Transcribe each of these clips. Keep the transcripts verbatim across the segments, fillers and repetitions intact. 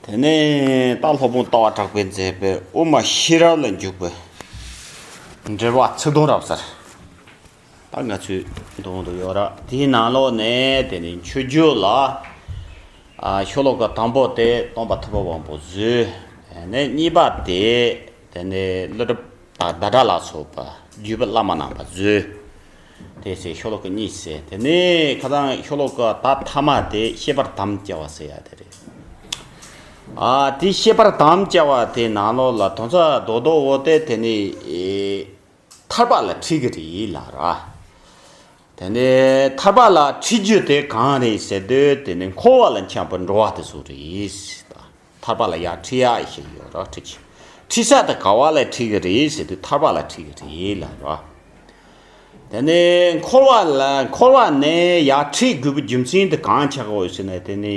དེ་ནས་ད་སློབ་དཔོན་ལྟ་བ་གྲགས་པས་མཛད་པའི་དབུ་མ་ཤེས་རབ་ལ་འཇུག་པའི་འགྲེལ་པ་ཚིག་དོན་རབ་གསལ། ད་ང་ཚོས་མཐོང་དུ་ཡོད་ར། དེའི་ནང་ལོགས་ནས་དེ་ནས་མཆོད་བརྗོད་ལ། ཨ་ཤོ་ལོ་ཀ་དང་པོ་དེ་སྟོན་པ་ཐུབ་པ་དབང་པོ་བཟོས། དེ་ནས་གཉིས་པ་དེ་དེ་ནས་ཀླུ་སྒྲུབ་དང་ཟླ་གྲགས་ལ་སོགས་པ་བརྒྱུད་པའི་བླ་མ་རྣམ་པ་བཟོས། དེ་ཟེར་ཤོ་ལོ་ཀ་གཉིས་ཟེར། དེ་ནས་ཁ་སང་ཤོ་ལོ་ཀ་ད་ཐ་མ་དེ་བཤད་པར་དམ་བཅའ་བ་ཟེར་ཡ་དེ་རེད། ཨ་དེ་བཤད་པར་དམ་བཅའ་བ་དེ་ནང་ལོགས་ལ་དོན་རྩ་རྡོག་རྡོག་འོ་དེ་དེ་ནས་ཨེ་ཐར་པ་ལ་ཁྲིད་གི་རེད་ལབ་ར། དེ་ནས་ཐར་པ་ལ་ཁྲིད་རྒྱུ་དེ་གང་རེད་ཟེར་དུས་དེ་ནས་འཁོར་བ་ལ་འཁྱམས་པའི་འགྲོ་བ་དེ་ཚོ་རེད། ཐར་པ་ལ་ཡར་ཁྲིད་ཡག་ཞིག་ཡོད་ར། ཁྲིད་ཀྱི་ཁྲིད་ས་དེ་ག་བ་ལ་ཁྲིད་གི་རེད་ཟེར་དུས་ཐར་པ་ལ་ཁྲིད་གི་རེད་ལབ་ར། དེ་ནས་འཁོར་བ་ལ་འཁོར་བ་ནས་ཡར་ཁྲིད་དགོས་པའི་རྒྱུ་མཚན་དེ་གང་ཆགས་ཡོད་ཟེར་ན། དེ་ནས་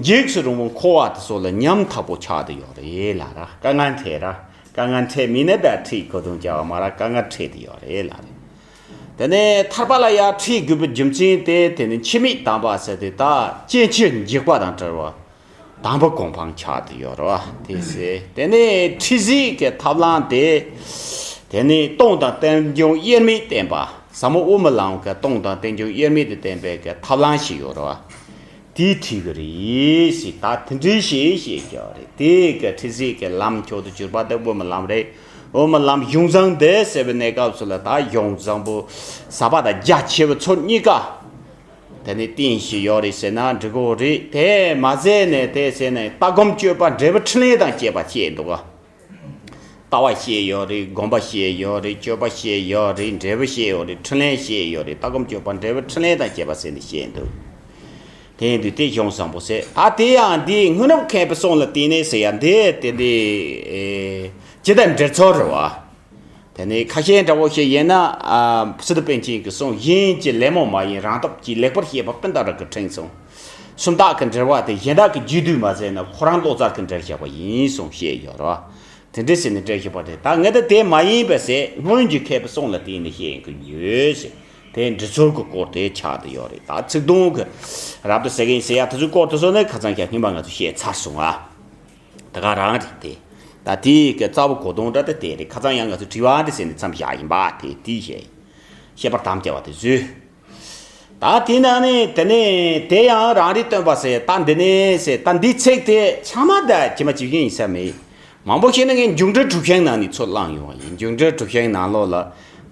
འཇིགས་སུ་རུང་བའི་འཁོར་བ་དེ་ཚོ་ལ་ཉམ་ཐག་པོ་ཆགས་བསྡད་ཡོད་རེད་ལབ་ར། དཀའ་ངལ་འཕྲད་ར། དཀའ་ངལ་འཕྲད་མིན་ན་ད་ཁྲིད་གོ་དུང་བྱ་བ་མ་ར། དཀའ་ངལ་འཕྲད་དེ་ཡོད་རེད་ལབ་རེད། དེ་ནས་ཐར་པ་ལ་ཡར་ཁྲིད་དགོས་པའི་རྒྱུ་མཚན་དེ་དེ་ནས་འཆི་མེད་དམ་པ་ཟེར་དེ་ད་སྐྱེ་འཆི་འཇིགས་པ་དང་བྲལ་བ། དང་པོ་གོ་འཕང་ཆགས་ཏེ་ཡོད་རེད་བ། དེ་ཟེར། དེ་ནས་ཁྲིད་གཟིགས་ཀྱི་ཐབས་ལམ་དེ། དེ་ནས་སྟོང་དང་རྟེན་འབྱུང་དབྱེར་མེད་བསྟན་པ། ཟབ་མོ་དབུ་མའི་ལམ་གྱི་སྟོང་དང་རྟེན་འབྱུང་དབྱེར་མེད་དུ་བསྟན་པའི་གི་ཐབས་ལམ་ཞིག་ཡོད་རེད་བ། དེའི་ཁྲིད་གི་རེད་ཟེར། ད་དེ་འདྲའི་ཞིག་ཞེས་བྱ་བ་རེད། དེ་གི་ཁྲིད་གཟིགས་ཀྱི་ལམ་མཆོག་ཏུ་གྱུར་པ་དེ་དབུ་མའི་ལམ་རེད། དབུ་མའི་ལམ་གཞུང་བཟང་དེ་ཟེར་བའི་གནས་སྐབས་སུ་ལ་ད་གཞུང་བཟང་པོ་ཟབ་པ་དང་རྒྱ་ཆེ་བའི་ཚུལ་གཉིས་ཀ། དེ་ནས་བསྟན་བཞིན་ཡོད་རེད་ཟེར་ན་འགྲིག་གི་རེད། དེ་མ་ཟད་ནས་དེ་ཟེར་ནས་ལྟ་སྒོམ་སྤྱོད་པ་འབྲས་བུ་འཕྲིན་ལས་དང་བཅས་པ་བཤད་འདུག་ག། ལྟ་བ་བཤད་ཡོད་རེད། སྒོམ་པ་བཤད་ཡོད་རེད། སྤྱོད་པ་བཤད་ཡོད་རེད། འབྲས་བུ་བཤད་ཡོད་རེད། འཕྲིན་ལས་བཤད་ཡོད་རེད། ལྟ་སྒོམ་སྤྱོད་པ་འབྲས་བུ་འཕྲིན་ལས་དང་བཅས་པ་ཟེར་ནས་བཤད་འདུག། དེ་ཡིན་དུས་དེ་གཞུང་བཟང་པོ་ཟེར། ད་དེ་ཡང་འདིའི་དངོས་གྲུབ་མཁས་པའི་གསུང་ལ་བརྟེན་ནས་ཟེར་ཡ་འདི་དེ་འདི་ཨེ་ཇི་ལྟར་འགྲེལ་ཚུལ་རེད་བ། དེ་ནས་ཁ་ཤས་འདྲ་བོ་ཞིག་ཡིན་ན། ཨ་སི་ཏུ་པཎ་ཆེན་གྱི་གསུང་གཞན་གྱི་ལད་མོ་མ་ཡིན་རང་སྟོབས་ཀྱིས་ལེགས་པར་བཤད་པ་སྤུན་ཟླ་རབ་ཀྱི་ཕྲེང་གསུམ། སུམ་རྟགས་ཀྱི་འགྲེལ་བ་དེ་གཞན་དག་གི་རྒྱུད་སྡུད་མ་ཟད་ན་ཁོ་རང་བློ་རྩལ་གྱི་འགྲེལ་བཞག་པ་ཡིན་གསུངས་བཤད་ཡོད་རེད། དེ་འདྲ་ཟེར་ནས་འགྲེལ་བཞག་པ་རེད། ད་ངས་ད་དེ་མ་ཡིན་པ་ཟེར་སྔོན་གྱི་མཁས་པའི་གསུང་ལ་བརྟེན་ནས་བཤད་ཡིན་གྱི་ཡོད་ཟེར། དེ་འགྲེལ་ཚུལ་གྱི་སྐོར་དེ་ཆགས་བསྡད་ཡོད་རེད། ད་ཚིག་དོན་གྱི་རབ་ཏུ་ཟེར་གྱིན་ཟེར་ཡ་དེ་ཚོའི་སྐོར་དེ་ཚོ་ནི་ཁ་སང་ཞག་སྔོན་མ་ང་ཚོས་བཤད་ཚར་སོང་ང་། ད་ག་རང་རེད་དེ། ད་དེའི་གི་རྩ་བ་གོ་དོན་འདྲ་དེ་དེ་རེད། ཁ་སང་ཡང་ང་ཚོ་དྲི་བ་འདི་ཟེར་ནས་མཚམས་བཞག་ཡིན་པ་དེ་དེའི་བཤད་ཡིན། བཤད་པར་དམ་བཅའ་བ་དེ་བཟོས། ད་དེ་ན་ནི་དེ་ནས་དེ་ཡང་རང་རིག་སྟོན་པ་ཟེར། ད་འདི་ནས་ཟེར། ད་འདི་ཚིག་དེ་ཚང་མ་ད་ཇི་མ་ཇི་བཞིན་ཡིན་ས་མེད། མང་པོ་ཞིག་ནི་ངས་འབྱུང་འགྲོལ་གྲུབ་ཆེན་ནང་ནས་ཚུར་བླངས་ཡོང་བ་ཡིན། འབྱུང་འགྲོལ་གྲུབ་ཆེན་ནང་ལོགས་ལ་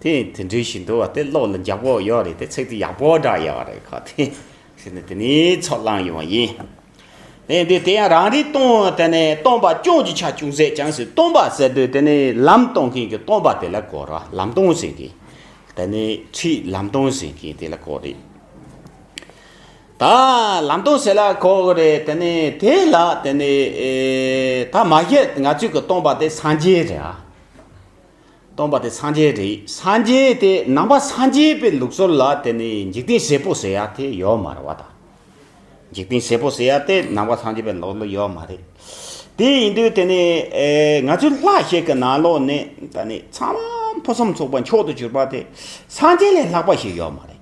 དེ་དེ་འདྲའི་ཞིག་འདུག་བ། དེ་ཀློག་ལ་འཇགས་པོ་ཡོད་རེད། དེ་ཚིག་དེ་ཡག་པོ་འདྲ་ཡོད་རེད། ཁ་དེ་ཟེར་ནས་དེ་ནས་ཚུར་བླངས་ཡོང་བ་ཡིན། དེ་འདི་དེ་ཡང་རང་རིག་སྟོན། དེ་ནས་སྟོན་པ་སྐྱོང་གི་ཕྱག་ཅུང་ཟད་ཀྱང་ཟེར། སྟོན་པ་ཟེར་དུས་དེ་ནས་ལམ་སྟོན་མཁན་གྱི་སྟོན་པ་དེ་ལ་གོ་ར། ལམ་སྟོན་ཟེར་མཁན། དེ་ནས་ཁྲིད་ལམ་སྟོན་ཟེར་མཁན་དེ་ལ་གོ་རེད། ད་ལམ་སྟོན་ཟེར་ལ་གོ་གི་རེད། དེ་ནས་དེ་ལ་དེ་ནས་ཨེ་ད་མ་གཞི་ང་ཚོའི་གི་སྟོན་པ་དེ་སངས་རྒྱས་རེད་ཨ། སྟོན་པ་དེ་སངས་རྒྱས་རེད། སངས་རྒྱས་དེ་ནང་པ་སངས་རྒྱས་པའི་ལུགས་སྲོལ་ལ་དེ་ནི་འཇིག་རྟེན་ཟེར་པོ་ཟེར་ཡ་དེ་ཡོད་མ་རེད་བ་ད། འཇིག་རྟེན་ཟེར་པོ་ཟེར་ཡ་དེ་ནང་པ་སངས་རྒྱས་པའི་ལུགས་ལ་ཡོད་མ་རེད། དེ་ཡིན་དུས་དེ་ནི་ཨེ་ང་ཚོའི་ལྷ་ཞིག་གི་ནང་ལོགས་ནས་ད་ནི་ཚང་མ་ཕུན་སུམ་ཚོགས་པ་མཆོག་ཏུ་གྱུར་པ་དེ་སངས་རྒྱས་ལས་ལྷག་པ་ཞིག་ཡོད་མ་རེད།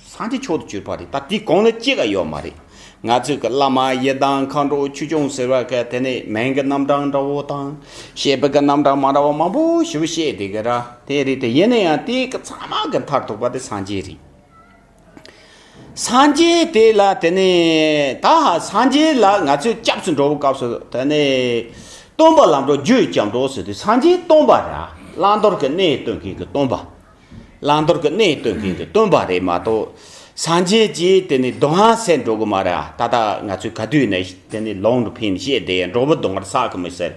སངས་རྒྱས་མཆོག་ཏུ་གྱུར་པ་རེད། ད་དེའི་གོང་ལ་གཅིག་ག་ཡོད་མ་རེད། ང་ཚོས་ཀྱི་བླ་མ་ཡི་དམ་མཁའ་འགྲོ་ཆོས་སྐྱོང་ཟེར་བ་གི་དེ་ནས་མིང་གི་རྣམ་གྲངས་འདྲ་བོ་དང་བཤད་པའི་གི་རྣམ་གྲངས་མ་འདྲ་བ་མང་པོ་ཞིག་བཤད་བསྡད་གི་ར། དེ་རེད། དེ་ཡིན་ན་ཡང་དེའི་གི་ཚང་མ་གི་མཐར་ཐུག་པ་དེ་སངས་རྒྱས་རེད། སངས་རྒྱས་དེ་ལ་དེ་ནས་ད་སངས་རྒྱས་ལ་ང་ཚོས་སྐྱབས་སུ་འགྲོ་བའི་སྐབས་སུ་དེ་ནས་སྟོན་པ་ལམ་འགྲོ་རྒྱུའི་སྐྱབས་འགྲོ་ཟེར་དུས་སངས་རྒྱས་སྟོན་པ་ར། བླང་དོར་གྱི་གནས་སྟོན་མཁན་གྱི་སྟོན་པ། བླང་དོར་གྱི་གནས་སྟོན་མཁན་གྱི་སྟོན་པ་རེད་མ་གཏོགས། སངས་རྒྱས་ཀྱིས་དེ་ནི་སྡུག་བསྔལ་སེལ་འགྲོ་གི་མ་རེད། ད་ལྟ་ང་ཚོས་ག་དུས་ནས་དེ་ནི་ལུང་དུ་ཕན་བཤད་དེ་འགྲོ་བའི་སྡུག་བསྔལ་བསགས་གི་མི་ཟེར།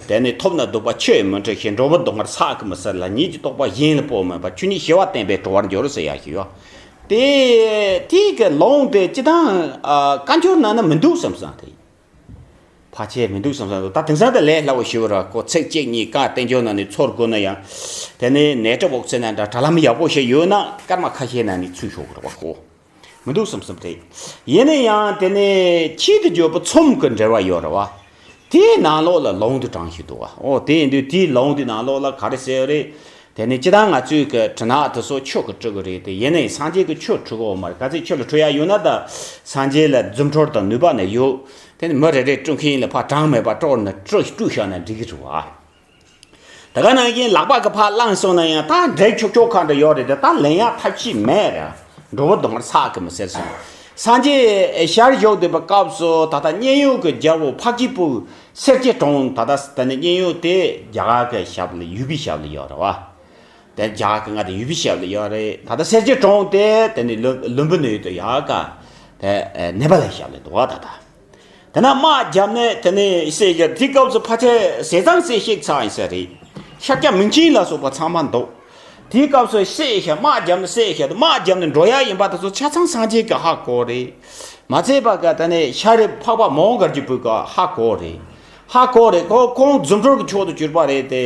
དེ་ནི་ཐོབ་ན་སྡུག་པ་ཆེས་མི་འཕྲད་ཞེས་འགྲོ་བའི་སྡུག་བསྔལ་བསགས་གི་མི་ཟེར་ལ། ཉིད་ཀྱི་རྟོགས་པ་གཞན་ལ་སྤོ་མིན་པར་ཆོས་ཉིད་ཞི་བ་བསྟན་པས་གྲོལ་བར་འགྱུར་ཟེར་ཡ་ཞིག་ཡོད། དེ་དེའི་གི་ལུང་དེ་སྤྱི་བཏང་བཀའ་འགྱུར་ནང་ན་མི་འདུག་བསམ་བསམ་རེད། ཕལ་ཆེར་མི་འདུག་བསམ་བསམ་འདུག། ད་དེང་སང་དེ་ལས་སླ་བོ་ཞེ་པོ་ར། ཁོ་ཚིག་གཅིག་གཉིས་ཀ་བསྟན་འགྱུར་ནང་ནས་ཚུར་བཀོད་ན་ཡང་། དེ་ནས་ནས་ཀྲི་འོག་ཚེ་ན་འདྲ་དྲ་ལམ་ཡག་པོ་ཞིག་ཡོད་ན་སྐར་མ་ཁ་ཤས་ནང་ནས་ཚུད་ཆོག་གི་རེད་བ་ཁོ། མི་འདུག་བསམ་བསམ་རེད། ཡིན་ན་ཡང་དེ་ནས་ཆེད་དུ་བརྗོད་པ་ཚོམས་ཀྱི་འགྲེལ་བ་ཡོད་རེད་བ། དེའི་ནང་ལོགས་ལ་ལུང་དུ་དྲངས་ཤིག་འདུག་བ། ཨོ་དེ་ཡིན་དུས་དེའི་ལུང་དེ་ནང་ལོགས་ལ་ག་རེ་ཟེར་རེད། དེ་ནས་སྤྱིར་བཏང་ང་ཚོའི་གི་དྲི་ནག་དེ་ཚོ་ཆོས་ཀྱིས་འཁྲུ་གི་རེད་དེ། ཡིན་ནའི་སངས་རྒྱས་ཀྱིས་ཆོས་འཁྲུ་གི་ཡོད་མ་རེད། ག་ཚོད་ཆོས་ལ་འཁྲུ་ཡ་ཡོད་ན་ད་སངས་རྒྱས་ལ་རྫུ་འཕྲུལ་དང་ནུས་པ་ནི་ཡོད། དེ་ནས་མི་རེ་རེ་འཁྲུ་མཁན་ལ་ཕར་གྲངས་མེད་པ་དཀྲོལ་ནས་དཀྲུག་དཀྲུག་བཞག་ན་འགྲིག་གི་རེད་བ། ད་ག་ནང་བཞིན་ལག་པ་གིས་ཕར་བླངས་སོང་ན་ཡང་ད་འགྲིག་ཆོག་ཆོག་ག་འདྲ་ཡོད་རེད་དེ། ད་ལེན་ཡ་ཐབས་ཤེས་མེད་ར། འགྲོ་བ་སྡུག་བསྔལ་བསགས་གི་མི་ཟེར་སོང་། སངས་རྒྱས་ཞལ་བཞུགས་སྡོད་པའི་སྐབས་སུ་ད་ལྟ་མཉན་ཡོད་ཀྱི་རྒྱལ་པོ་འཕགས་སྐྱེས་པོ་སེར་སྐྱའི་གྲོང་། ད་ལྟ་ད་ནི་མཉན་ཡོད་དེ་རྒྱ་གར་གྱི་ཞབས་ལ་ཡུལ་པའི་ཞབས་ལ་ཡོད་རེད་བ། དེ་རྒྱ་གར་གྱི་མངའ་སྡེ་ཡུལ་པའི་ཞབས་ལ་ཡོད་རེད། ད་ལྟ་སེར་སྐྱའི་གྲོང་དེ་དེ་ནི་ལུམ་ལུམ་བི་ནི་ཡོད་དུ་ཡག་ག་དེ་ནེ་པ་ལའི་ཞབས་ལ་འདུག་བ། ད་ལྟ། དེ་ན་དམག་བརྒྱབ་ནས་དེ་ནས་བསད་ཤག་དེའི་སྐབས་སུ་ཕལ་ཆེར་ཟས་གཙང་སྲས་བཤིག་ཚར་ཡིན་ས་རེད། ཤཱཀྱ་མིང་ཆེན་ལ་སོགས་པ་ཚང་མ་འདུག་དེའི་སྐབས་སུ་བསད་ཤག་དམག་བརྒྱབ་ནས་བསད་ཤག་དམག་བརྒྱབ་ནས་འགྲོ་ཡ་ཡིན་པ་དེ་ཚོ་ཆ་ཚང་སངས་རྒྱས་ཀྱིས་ཧ་གོ་རེད། མ་ཚད་པ་ག་དེ་ནས་ཤཱ་རིའི་འཕགས་པ་མོའུ་འགལ་གྱི་བུ་ག་ཧ་གོ་རེད། ཧ་གོ་རེད། ཁོ་ཁོང་རྫུ་འཕྲུལ་གྱི་མཆོག་ཏུ་གྱུར་པ་རེད་དེ།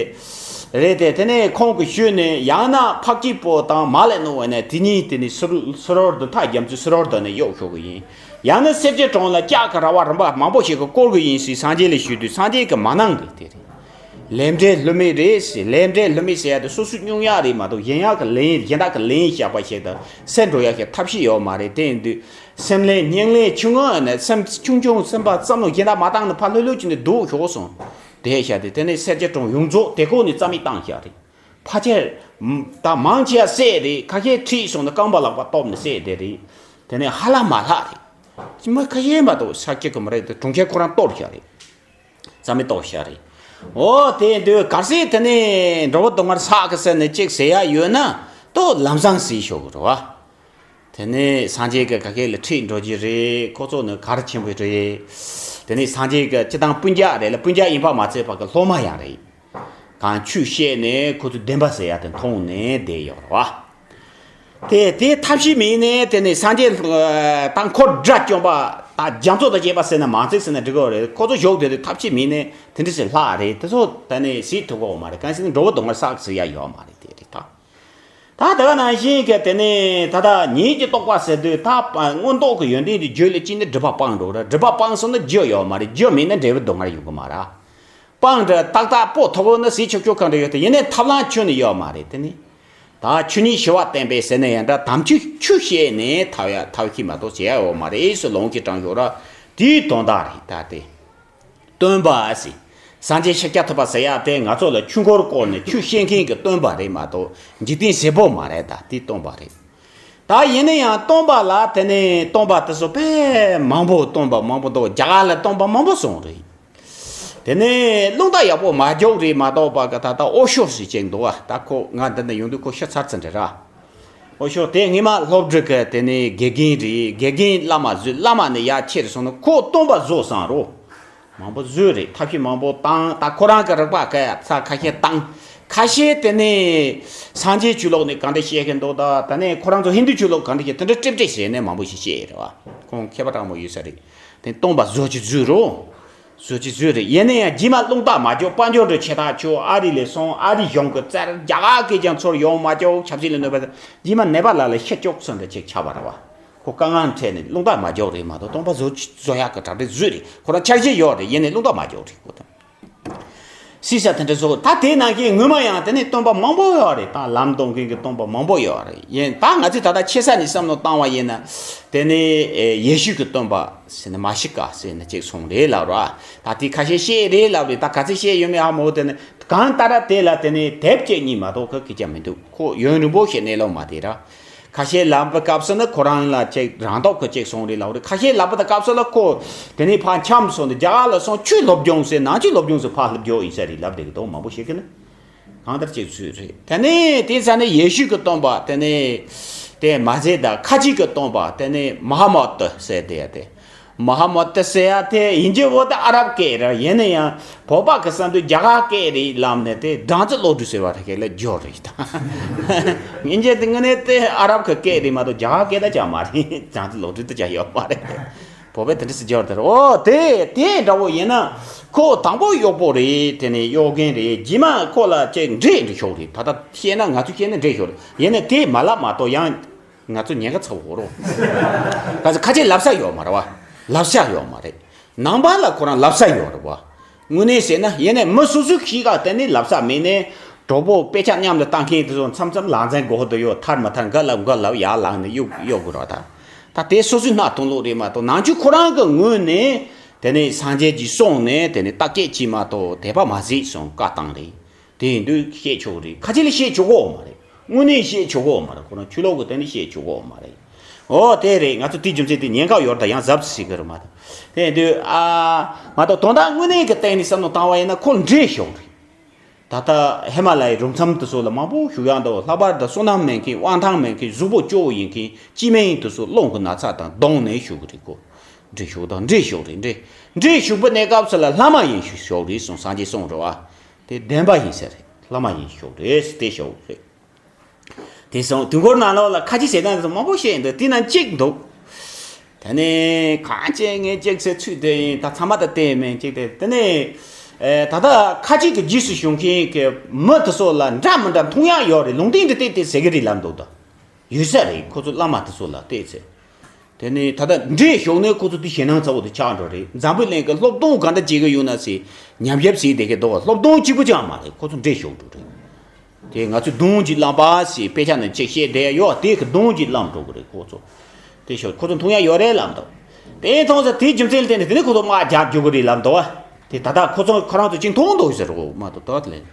རེད་དེ། དེ་ནས་ཁོང་གི་ཤུལ་ནས་ཡང་ན་འཕགས་སྐྱེས་པོ་དང་མ་ལས་ནོ་བས་ནས་དེ་གཉིས་དེ་ནས་སུ་སུ་རོར་དུ་ཐག་རྒྱམ་ཚུལ་སུ་རོར་དུ་ནས་གཡོག་ཤོག་གི་ཡིན། ཡང་ན་སེར་སྐྱའི་གྲོང་ལ་ལྕགས་ཀྱི་ར་བ་རིམ་པ་མང་པོ་ཞིག་གིས་བསྐོར་གི་ཡིན་ཞེས་སངས་རྒྱས་ལ་ཞུས་དུས་སངས་རྒྱས་ཀྱིས་མ་གནང་གི་དེ་རེད། ལས་འབྲས་སླུ་མེད་རེད་ཟེར། ལས་འབྲས་སླུ་མེད་ཟེར་ཡ་དེ་སོ་སོ་སྙུང་ཡག་རེད་མ་གཏོགས་གཞན་ཡག་གི་ལན་གཞན་དག་གི་ལན་བཞག་པ་ཞིག་དང་སེལ་འགྲོ་ཡག་གི་ཐབས་ཤེས་ཡོད་མ་རེད། དེ་ཡིན་དུས་སེམས་ལན་སྙིང་ལན་ཆུང་ངུ་ནས་སེམས་ཆུང་ཆུང་སེམས་པ་བསམ་བློ་གཞན་དག་མ་བཏང་ནས་ཕར་ལྷོད་ལྷོད་བྱས་ནས་སྡུག་ཞོག་སོང་། དེ་བཞག་དེ་དེ་ནས་སེར་སྐྱའི་གྲོང་ཡོངས་རྫོགས་དེ་ཁོག་ནས་རྩ་མེད་བཏང་བཞག་རེད། ཕལ་ཆེར་ད་མང་ཆེ་བ་བསད་རེད། ཁ་ཤས་ཁྲིད་སོང་ནས་རྐང་པ་ལག་པ་གཏོབ་ནས་བསད་བསྡད་རེད། དེ་ནས་ཧ་ལ་མ་ལྷག་རེད། མི་ཁ་ཤས་མ་གཏོགས་ཤཱཀྱ་གི་མི་རིགས་དེ་གྲོང་ཁྱེར་ཁོ་རང་གཏོར་བཞག་རེད། རྩ་མེད་གཏོར་བཞག་རེད། འོ་དེ་འདོད་གར་སྲིད་དེ་ནས་འགྲོ་བ་སྡུག་བསྔལ་བསགས་གི་ཟེར་ནས་གཅིག་ཟེར་ཡ་ཡོད་ན་ཏོ་ལམ་སང་ཟེར་ཤོག་གི་རེད་བ། དེ་ནས་སངས་རྒྱས་ཀྱི་ག་གེ་ལ་ཁྲིད་འགྲོ་རྒྱུ་རེད། ཁོ་ཚོ་ནི་གར་ཆེན་པོ་རེད། དེ་ནས་སངས་རྒྱས་ཀྱི་སྤྱི་བཏང་སྤུན་ཀྱག་རེད་ལ། སྤུན་ཀྱག་ཡིན་པ་མ་ཚད་པ་གི་སློབ་མ་ཡང་རེད། གང་ཆོས་བཤད་ནས་ཁོ་ཚོ་བདེན་པ་ཟེར་ཡ་དེ་མཐོང་ནས་བསྡད་ཡོད་རེད་བ། དེ་དེ་ཐབས་ཤེས་མེད་ནས་དེ་ནས་སངས་རྒྱས་ད་འཁོར་དགྲ་བཅོམ་པ་ད་རྒྱ་མཚོ་དང་བཅས་པ་ཟེར་ན་མང་ཚིག་ཟེར་ན་འགྲིག་གི་རེད། ཁོ་ཚོ་བཞུགས་དེ་དུས་ཐབས་ཤེས་མེད་ནས་དེ་འདྲ་ཟེར་ལྷག་རེད། དེ་ཚོ་ད་ནས་ཟེར་ཐུབ་གོ་མ་རེད། གང་ཟེར་ན་འགྲོ་བ་སྡུག་བསྔལ་བསགས་ཟེར་ཡ་ཡོད་མ་རེད། དེ་རེད་ད། ད་དེ་ག་ནང་བཞིན་གྱི་དེ་ནས་ད་ལྟ་ཉིད་ཀྱི་རྟོགས་པ་ཟེར་དུས་ད་མངོན་རྟོགས་ཀྱི་ཡོན་ཏན་དེ་རྒྱུད་ལ་སྐྱེས་ན་སྒྲིབ་པ་སྤངས་འགྲོ་ར། སྒྲིབ་པ་སྤངས་སོང་ན་རྒྱུ་ཡོད་མ་རེད། རྒྱུ་མེད་ན་འབྲས་བུ་སྡུག་བསྔལ་ཡོང་གི་མ་རེད། སྤངས་འདྲ་ཏག་ཏག་པོ་ཐོབ་ན་ཟེར་ཆོག་ཆོག་གང་འདྲ་ཡོད་དེ། ཡིན་ནའི་ཐབས་ལམ་ཁྱོན་ནས་ཡོད་མ་རེད། དེ་ནི་ད་ཆོས་ཉིད་ཞི་བ་བསྟན་པའི་ཟེར་ན་ཡང་འདྲ། དམ་ཆོས་ཆོས་བཤད་ནས་ཐར་ཡ་ཐར་གི་མ་གཏོགས་བྱེད་ཡ་ཡོད་མ་རེད་ཟེར་ལུང་གིས་དྲངས་ཡོད་ར། དེའི་དོན་དག་རེད་ད་དེ། སྟོན་པ་ཟེར། སངས་རྒྱས་ཤཱཀྱ་ཐུབ་པ་ཟེར་ཡ་དེ་ང་ཚོ་ལ་ཆོས་འཁོར་བསྐོར་ནས་ཆོས་བཤད་མཁན་གྱི་སྟོན་པ་རེད་མ་གཏོགས་འཇིག་རྟེན་བྱེད་པོ་མ་རེད། ད་དེ་སྟོན་པ་རེད། ད་ཡིན་ན་ཡང་སྟོན་པ་ལ་དེ་ནས་སྟོན་པ་དེ་ཚོ་དཔེ་མང་པོ་སྟོན་པ་མང་པོ་འདུག་རྒྱ་གར་ལ་སྟོན་པ་མང་པོ་སོང་རེད། དེ་ནས་རླུང་རྟ་ཡག་པོ་མ་རྒྱུག་རེད་མ་གཏོགས་པ་གི་ད་ལྟ་ཨོ་ཤོ་ཟེར་ཅིག་འདུག་བ། ད་ཁོ་ང་འདི་ནས་ཡོང་དུས་ཁོ་ཤི་ཚར་ཚར་འདྲ་ར། ཨོ་ཤོ་དེ་སྔས་མ་སློབ་ཕྲུག་གི་དེ་ནས་དགེ་རྒན་རེད། དགེ་རྒན་བླ་མ་བཟོས། བླ་མ་ནས་ཡར་ཁྱེར་སོང་ན་ཁོ་སྟོན་པ་བཟོ་བསམ་རོ། མང་པོ་བཟོས་རེད། ཐབས་ཤེས་མང་པོ་བཏང་། ད་ཁོ་རང་གི་རིག་པ་སྐད་ཡ་ཚ་ཁ་ཤས་བཏང་། ཁ་ཤས་དེ་ནས་སངས་རྒྱས་ཆོས་ལུགས་ནས་གང་འདྲ་བཤད་མཁན་འདུག་ད་དེ་ནས་ཁོ་རང་ཚོ་ཧིན་དུ་ཆོས་ལུགས་གང་འདྲ་བཤད། དེ་འདྲ་ཀྲིབ་ཀྲིབ་བྱས་ནས་མང་པོ་ཞིག་བཤད་རེད་བ། ཁོང་མཁས་པ་དྲང་མོ་ཡོད་ས་རེད། དེ་སྟོན་པ་བཟོ་ཅི་བཟོས་རོ། བཟོ་ཅི་བཟོས་རེད། ཡིན་ན་ཡང་རྗེས་མ་རླུང་རྟ་མ་རྒྱུག་དཔལ་འབྱོར་འདྲ་ཆེ་ཐག་ཆོད། ཨ་རི་ལ་སོང་། ཨ་རི་གཞུང་གི་རྩར་རྒྱ་གར་སྐད་ཀྱང་ཚོར་ཡོང་མ་བཅུག་ཆབ་སྲིད་ལ་གནོད་པ། རྗེས་མ་ནེ་པ་ལ་ལ་ཤི་བཅུག་སོང་འདྲ་ཅིག་ཆགས་པ་རེད་བ། ཁོ་དཀའ་ངལ་འཕྲད་ནས་རླུང་རྟ་མ་རྒྱུག་རེད་མ་གཏོགས་སྟོན་པ་བཟོ་བཟོ་ཡག་གི་གྲ་སྒྲིག་བཟོས་རེད། ཁོ་རང་འཆར་གཞི་ཡོད་རེད། ཡིན་ནའི་རླུང་རྟ་མ་རྒྱུག་རེད་ཁོ་དང་། སྲིད་ས་དེ་འདྲ་བཟོ། ད་དེ་ནང་བཞིན་སྔོན་མ་ཡང་དེ་ནས་སྟོན་པ་མང་པོ་ཡོད་རེད། ད་ལམ་སྟོན་མཁན་གྱི་སྟོན་པ་མང་པོ་ཡོད་རེད། ཡིན་ད་ང་ཚོས་ད་ལྟ་ཆེ་ས་ནས་བསམ་བློ་བཏང་བ་ཡིན་ན་དེ་ནས་ཡེ་ཤུ་གི་སྟོན་པ་ཟེར་ན་མ་ཤི་ཀ་ཟེར་ན་ཅིག་སོང་རེད་ལབ་ར། ད་དེ་ཁ་ཤས་བཤད་རེད་ལབ་རེད། ད་ག་ཚོད་བཤད་ཡོད་མེད་ཧ་མ་གོ་དེ་ནས་གང་ལྟར་དེ་ལ་དེ་ནས་དེབ་ཅིག་གཉིས་མ་གཏོགས་ཁོ་སྐད་ཆ་མི་འདུག་ཁོ་ཡུན་རིང་པོ་ཞིག་གནས་ལོག་མ་བསྡད་ར། ཁ་ཤས་ལབ་པའི་སྐབས་སུ་ནི་ཁོ་རང་ལ་ཅིག་རང་སྟོབས་ཀྱིས་ཅིག་སོང་རེད་ལབ་རེད། ཁ་ཤས་ལབ་པའི་སྐབས་སུ་ལ་ཁོ་དེ་ནས་ཕར་འཁྱམས་སོང་སྟེ་རྒྱ་གར་ལ་སོང་ཆོས་སློབ་སྦྱོང་ཟེར། ནང་ཆོས་སློབ་སྦྱོང་ཟེར་ཕར་སློབ་སྦྱོང་ཡིན་ས་རེད་ལབ་བསྡད་ཀྱི་འདུག་མང་པོ་ཞིག་གིས་ནི་གང་ལྟར་ཅིག་ཚུལ་རེད། དེ་ནས་དེ་ཚ་ནས་ཡེ་ཤུ་གི་སྟོན་པ་དེ་ནས་དེ་མ་ཟད་ད་ཁ་ཆེ་གི་སྟོན་པ་དེ་ནས་མ་ཧ་མོ་ཏི་ཟེར་དེ་ཡ་དེ། མ་ཧ་མོ་ཏི་ཟེར་ཡ་དེ་ཡིན་གྱི་འོ་ད་ཨ་རབ་སྐད་རེད། ཡིན་ན་ཡང་བོད་པ་གི་བསམ་དུས་རྒྱ་གར་སྐད་རེད་ལབ་ནས་དེ་སྦྲང་རྩི་བློ་གྲོས་ཟེར་བ་དེ་ག་ལ་སྦྱོར་རེད་ད། ཡིན་གྱི་དེ་དངོས་གནས་དེ་ཨ་རབ་གི་སྐད་རེད་མ་གཏོགས་རྒྱ་གར་སྐད་ད་ཅང་མ་རེད། སྦྲང་རྩི་བློ་གྲོས་ད་ཅང་ཡོད་མ་རེད། བོད་པས་དེ་འདྲ་ཟེར་སྦྱོར་དེ་རེད། ཨོ་དེ་དེ་འདྲ་བོ་ཡིན་ན་ཁོ་དང་པོ་གཡོག་པོ་རེད། དེ་ནས་གཡོག་རྒན་རེད། རྗེས་མ་ཁོ་ལ་ཅིག་འདྲེ་འདྲ་ཤོར་རེད། ད་ལྟ་བཤད་ན་ང་ཚོས་བཤད་ན་འདྲེ་ཤོར་རེད། ཡིན་ནའི་དེ་མ་ལབ་མ་གཏོགས་ཡང་། ང་ཚོ་ཉེན་ཁ་ཚ་བོ་རོ། ག་ཚོད་ཁ་ཆེ་ལབ་ས་ཡོད་མ་རེད་བ། ལབ་ས་ཡོད་མ་རེད། ནང་པ་ལ་ཁོ་རང་ལབ་ས་ཡོད་རེད་བ། དངོས་གནས་བཤད་ན་ཡིན་ནའི་མི་སོ་སོའི་གཤིས་ཀ་བརྟེན་ནས་ལབ་ས་མེད་ནའི། གྲོགས་པོ་དཔེ་ཆ་མཉམ་དུ་ལྟ་མཁན་དེ་ཚོ་མཚམས་མཚམས་ལག་འཛིན་གོ་དུ་ཡོད། ཐར་མ་ཐར་འགའ་ལབ་འགའ་ལབ་ཡར་ལངས་ནས་གཡུག་གཡུག་དགོས་ར། ད་ད་དེ་སོ་སོའི་སྣ་ཐུང་ལུགས་རེད་མ་གཏོགས། ནང་ཆོས་ཁོ་རང་གི་ངོས་ནས་དེ་ནས་སངས་རྒྱས་ཀྱིས་གསུངས་ནས་དེ་ནས་བརྟག་དཔྱད་བྱས་མ་གཏོགས་དད་པ་མ་གཟིགས་གསུངས་བཀའ་བཏང་རེད། དེ་ཡིན་དུས་བཤད་ཆོག་རེད། ཁ་ཆེ་ལ་བཤད་ཆོག་གོ་མ་རེད། དངོས་གནས་བཤད་ཆོག་གོ་མ་རེད། ཁོ་རང་ཆོས་ལུགས་ཀྱི་དེ་ནས་བཤད་ཆོག་གོ་མ་རེད། ཨོ་དེ་རེད། ང་ཚོ་དེའི་རྒྱུ་མཚན་དེ་ཉེན་ཁ་ཡོད་རེད། ད་ཡང་གཟབ་ཟིག་གི་རེད་མ་གཏོགས། དེ་ཡིན་དུས་ཨ་མ་གཏོགས་དོན་དག་དངོས་གནས་ཀྱི་སྟེང་ནས་བསམ་བློ་བཏང་བ་ཡིན་ན་ཁོ་འདྲེས་ཤོག་རེད། ད་ལྟ་ཧི་མ་ལ་ཡའི་རུ་མཚམས་དེ་ཚོ་ལ་མང་པོ་བཞུགས་ཡག་འདུག། ལྷག་པར་དུ་བསོད་ནམས་མེད་མཁན། དབང་ཐང་མེད་མཁན། གཟུགས་པོ་སྐྱོ་བོ་ཡིན་མཁན། སྐྱེས་དམན་དེ་ཚོ་རླུང་གི་ན་ཚ་དང་གདོང་ནད་ཞུགས་ཀྱི་རེད་ཁོ། འདྲེས་ཤོག་དང་འདྲེས་ཤོག་རེད། འདྲེས་འདྲེས་ཞུགས་པའི་གནས་སྐབས་སུ་ལ་བླ་མ་ཡིན་ཤོག་རེད་གསུངས། སངས་རྒྱས་གསུངས་རེད་བ། དེ་བདེན་པ་ཡིན་ས་རེད། བླ་མ་ཡིན་ཤོག་རེད། དེ་ཤོག་རེད། དེ་སོང་དུས་འཁོར་ནང་ལོགས་ལ་ཁ་ཆེ་ཞེ་སྡང་དེ་ཚོ་མང་པོ་བཤད་འདུག། དེ་ན་གཅིག་འདུག། དེ་ནས་གང་བྱས་ངས་གཅིག་ཟེར་ཚུལ་དེ་ཡིན། ད་ཚང་མ་ད་བལྟས་མིན་གཅིག་དེ། དེ་ནས་ཨེ་ད་ལྟ་ཁ་ཆེ་གི་རྗེས་སུ་ཞུགས་མཁན་གྱི་མི་དེ་ཚོ་ལ་འདྲ་མི་འདྲ་མཐོང་ཡག་ཡོད་རེད། ལུང་བསྟན་འདི་བལྟས་བལྟས་ཟེར་གི་རེད་ལབ་འདུག། ད་ཡོད་ས་རེད། ཁོ་ཚོ་བླ་མ་དེ་ཚོ་ལ་བལྟས་ཚེ། དེ་ནས་ད་ལྟ་འདྲེས་ཞོག་ནས་ཁོ་ཚོ་དེ་ཞེད་སྣང་ཚ་བོ་དེ་ཆགས་འགྲོ་རེད། འཛམ་བུ་གླིང་གི་སློབ་སྟོན་ག་འདྲ་བྱེད་གི་ཡོད་ན་ཟེར་ཉམས་ཞིབ་བྱས་བསྡད་གི་འདུག། སློབ་སྟོན་གཅིག་པུ་ཅང་མ་རེད། ཁོ་ཚོ་འདྲེས་ཞོག་འགྲོ་རེད། དེ་ང་ཚོས་སྡོང་གཅིག་བླངས་པ་ཞེས་དཔེ་ཆ་ནང་ཅིག་བཤད་བསྡད་ཡོད། དེ་གི་སྡོང་གཅིག་བླངས་འགྲོ་གི་རེད་ཁོ་ཚོ། དེ་ཤོག་ཁོ་ཚོ་མཐོང་ཡ་ཡོད་རེད་ལབ་འདུག། དེ་མཐོང་ཚེ་དེའི་རྒྱུ་མཚན་ལ་བརྟེན་ནས་དེ་ནས་ཁོ་ཚོ་དམག་རྒྱག་རྒྱུ་གི་རེད་ལབ་འདུག་བ། དེ་ད་ལྟ་ཁོ་ཚོ་ཁོ་རང་ཚོ་ཅིག་མཐོང་འདུག་ཟེར་རོ་མ་གཏོགས་ད་ལན།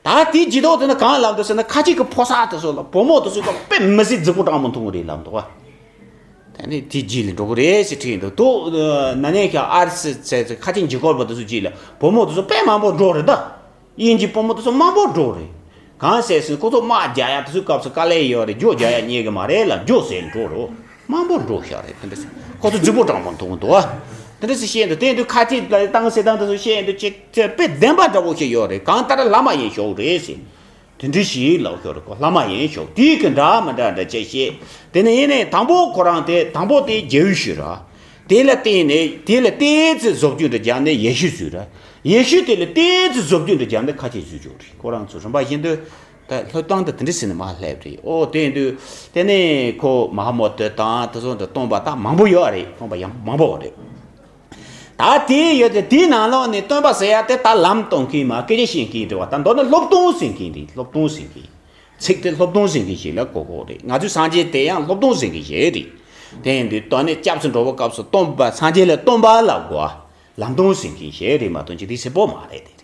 ད་དེའི་རྗེས་ཐོག་དེ་ནི་གང་ལབ་འདུག་ཟེར་ན། ཁ་ཅིག་གི་ཕོ་གསར་དེ་ཚོ་ལ་བུ་མོ་དེ་ཚོ་དཔེ་མི་སྲིད་རྫིག་པོ་དྲང་མོ་མཐོང་གི་རེད་ལབ་འདུག་བ། ད་ནི་དེ་རྗེས་ལ་འགྲོ་གི་རེད་ཟེར་བྲིས་འདུག། དོ་ན་ནིང་གི་ཨར་སི་ཟེར་ཁ་ཆེ་འཇིགས་སྐོར་བ་དེ་ཚོ་རྗེས་ལ་བུ་མོ་དེ་ཚོ་དཔེ་མང་པོ་འགྲོ་རེད་ད། དབྱིན་ཇི་བུ་མོ་དེ་ཚོ་མང་པོ་འགྲོ་རེད། གང་ཟེར་ཟིན་ཁོ་ཚོ་དམག་རྒྱག་ཡ་དེ་ཚོའི་སྐབས་སུ་དཀའ་ལས་ཡོད་རེད། རྒྱུ་རྒྱག་ཡ་རྙེད་གི་མ་རེད་ལ། རྒྱུ་ཟེར་འགྲོ་རོ། མང་པོ་འགྲོ་ཤག་རེད། དེ་འདྲ་ཟེར་ཁོ་ཚོ་རྫིག་པོ་དྲང་པོ་མཐོང་འདུག་ཨ། དེ་འདྲ་ཟེར་བཤད་འདུག། དེ་འདུག་ཁ་ཆེ་ལ་བཏང་ཟེར་བཏང་དེ་ཚོ་བཤད་འདུག་ཅིག་དཔེ་བདེན་པ་འདྲ་བོ་ཞིག་ཡོད་རེད། གང་ལྟར་བླ་མ་ཡིན་ཤོག་རེད་ཟེར། དེ་འདྲ་ཞིག་ལབ་ཤོག་རེད། ཁོ་བླ་མ་ཡིན་ཤོག། དེའི་གི་འདྲ་མི་འདྲ་འདྲ་ཅིག་བཤད། དེ་ནས་ཡིན་ནའི་དང་པོ་ཁོ་རང་དེ་དང་པོ་དེ་རྒྱལ་བོའི་ཞུ་ར། དེ་ལ་བརྟེན་ནས་དེ་ལ་བལྟས་ཚེ་བཟོ་བཅོས་འདྲ་རྒྱབ་ནས་ཡེ་ཤུ་བཟོས་ར། ཡེ་ཤུ་དེ་ལ་བལྟས་ཚེ་བཟོ་བཅོས་འདྲ་རྒྱབ་ནས་ཁ་ཆེ་བཟོས་ཆོག་རེད། ཁོ་རང་ཚོ་རིམ་པ་བཞིན་དུ་ད་སློབ་སྟངས་དེ་དེ་འདྲ་ཟེར་ནས་མར་སླེབས་རེད། ཨོ་དེ་འདུག། དེ་ནས་ཁོ་མ་ཧ་མོ་ཏི་དང་དེ་ཚོ་འདྲ་སྟོན་པ་ད་མང་པོ་ཡོད་རེད། སྟོན་པ་ཡང་མང་པོ་རེད། ད་དེ་ཡོད་དེ་དེའི་ནང་ལོགས་ནས་སྟོན་པ་ཟེར་ཡ་དེ་ད་ལམ་སྟོན་མཁན་མ་སྐད་ཆ་བཤད་མཁན་རེད་བ། ད་མདོར་ན་སློབ་སྟོན་ཟེར་མཁན་རེད། སློབ་སྟོན་ཟེར་མཁན། ཚིག་དེ་སློབ་སྟོན་ཟེར་མཁན་ཞིག་ལ་གོ་དགོས་རེད། ང་ཚོའི་སངས་རྒྱས་དེ་ཡང་སློབ་སྟོན་ཟེར་མཁན་ཞིག་རེད། དེ་ཡིན་དུས་དོན་ནི་སྐྱབས་སུ་འགྲོ་བའི་སྐབས་སུ་སྟོན་པ་སངས་རྒྱས་ལ་སྟོན་པ་ལབ་དགོས། ལམ་སྟོན་ཟེར་མཁན་ཞིག་རེད་མ་གཏོགས་ཅི་དེ་སྲིད་པོ་མ་རེད་དེ་རེད།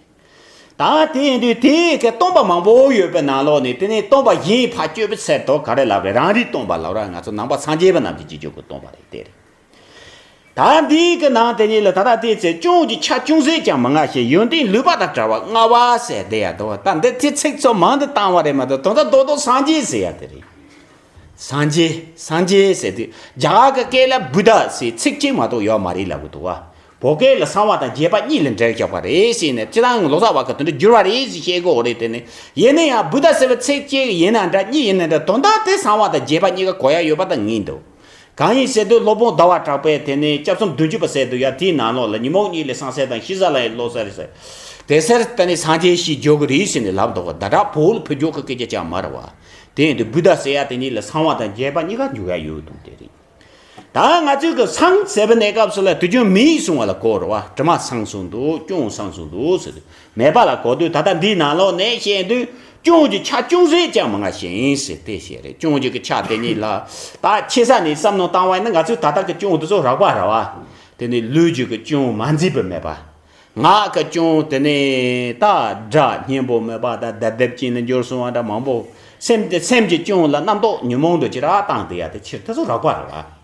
ད་དེ་ཡིན་དུས་དེའི་གི་སྟོན་པ་མང་པོ་ཡོད་པའི་ནང་ལོགས་ནས་དེ་ནས་སྟོན་པ་གཞན་ཕར་བསྐྱོད་པའི་ཚད་དུ་ག་རེ་ལབ་རེད། རང་རིག་སྟོན་པ་ལབ་ར། ང་ཚོ་ནང་པ་སངས་རྒྱས་པ་རྣམས་ཀྱི་རྗེས་འཇུག་གི་སྟོན་པ་རེད་དེ་རེད། ད་འདིའི་གི་ནང་དེ་ཉིད་ལ་ད་ལྟ་དེའི་ཚེ་སྐྱོན་གྱི་ཆ་ཅུང་ཟད་ཀྱང་མི་མངའ་ཞིང་། ཡོན་ཏན་ལུས་པ་དང་བྲལ་བ་མངའ་བ་ཟེར་བསྡད་ཡ་འདུག། ད་འདི་ཚེ་ཚིག་ཚོ་མང་དུ་བཏང་བ་རེད་མ་གཏོགས་དོན་དག་རྡོག་རྡོག་སངས་རྒྱས་ཟེར་ཡ་དེ་རེད། སངས་རྒྱས་སངས་རྒྱས་ཟེར་དུས་རྒྱ་གར་གྱི་སྐད་ལ་བུདྡྷ་ཟེར་ཚིག་གཅིག་མ་གཏོགས་ཡོད་མ་རེད་ལབ་གི་འདུག་བ། བོད་སྐད་ལ་གསང་བ་དང་རྒྱས་པ་གཉིས་ལ་འབྲེལ་བཞག་པ་རེད་ཟེར་ནས་སྤྱིར་བཏང་ལོ་ཙཱ་བ་གི་དོན་དུ་བསྒྱུར་བ་རེད་ཟེར་བཤད་གི་ཡོད་རེད། དེ་ནི་ཡིན་ན་ཡང་བུདྡྷ་ཟེར་བའི་ཚིག་གཅིག་ཡིན་ན་འདྲ་གཉིས་ཡིན་ན་འདྲ་དོན་དག་དེ་གསང་བ་དང་རྒྱས་པ་གཉིས་ཀ་གོ་ཡ་ཡོད་པ་དང་ངེས་འདུག། གང་ཡིན་ཟེར་དུས་སློབ་དཔོན་ཟླ་བ་གྲགས་པས་དེ་ནས་སྐྱབས་རྩོམ་བདུན་ཅུ་པ་ཟེར་འདུག་ཡ། དེའི་ནང་ལོགས་ལ་ཉོན་མོངས་གཉིས་ལས་སངས་རྒྱས་དང་ཤེས་བྱ་ལ་ཡི་བློ་གསལ་ཟེར། དེ་ཟེར་དེ་ནས་སངས་རྒྱས་ཞེས་བརྗོད་ཀྱི་རེད་ཟེར་ནས་ལབ་འདུག་ག། ད་དྲག་བོད་ལ་ཕུད་འཇོག་གི་སྐད་ཆ་ཅང་མ་རེད་བ། དེ་ཡིན་དུས་བུདྡྷ་ཟེར་ཡ་དེ་གཉིས་ལ་གསང་བ་དང་རྒྱས་པ་གཉིས་ཀ་འཇུག་ཡ་ཡོད་འདུག་དེ་རེད། ད་ང་ཚོས་ཀྱི་སངས་ཟེར་བའི་གནས་སྐབས་སུ་ལ་དུས་རྒྱུན་མིང་གསུང་བ་ལ་གོ་རེད་བ། དྲི་མ་སངས་གསུངས་འདུག། སྐྱོན་སངས་གསུངས་འདུག་ཟེར་དུས་མེད་པ་ལ་གོ་དུས། ད་ལྟ་འདིའི་ནང་ལོགས་ནས་བཤད་དུས་སྐྱོན་གྱི་ཆ་ཅུང་ཟད་ཀྱང་མི་མངའ་ཞིང་ཟེར་དེ་བཤད་རེད། སྐྱོན་གྱི་གི་ཆ་དེ་གཉིས་ལ་ད་ཆེ་ས་ནས་བསམ་བློ་བཏང་བ་ཡིན་ན་ང་ཚོས་ད་ལྟ་གི་སྐྱོན་དེ་ཚོ་རགས་པ་རེད་བ། དེ་ནས་ལུས་ཀྱི་གི་སྐྱོན་མ་མཛེས་པ་མེད་པ། ངག་གི་སྐྱོན་དེ་ནས་ད་སྒྲ་སྙན་པོ་མེད་པ་དང་རྡབ་རྡབ་ཅན་ནས་འབྱོར་སོང་བ་འདྲ་མང་པོ། སེམས་དེ་སེམས་ཀྱི་སྐྱོན་ལ་རྣམ་རྟོག་ཉོན་མོངས་འདྲ་ཅིག་ར་བཏང་བསྡད་ཡ་དེ་ཕྱིར་དེ་ཚོ་རགས་པ་རེད་བ།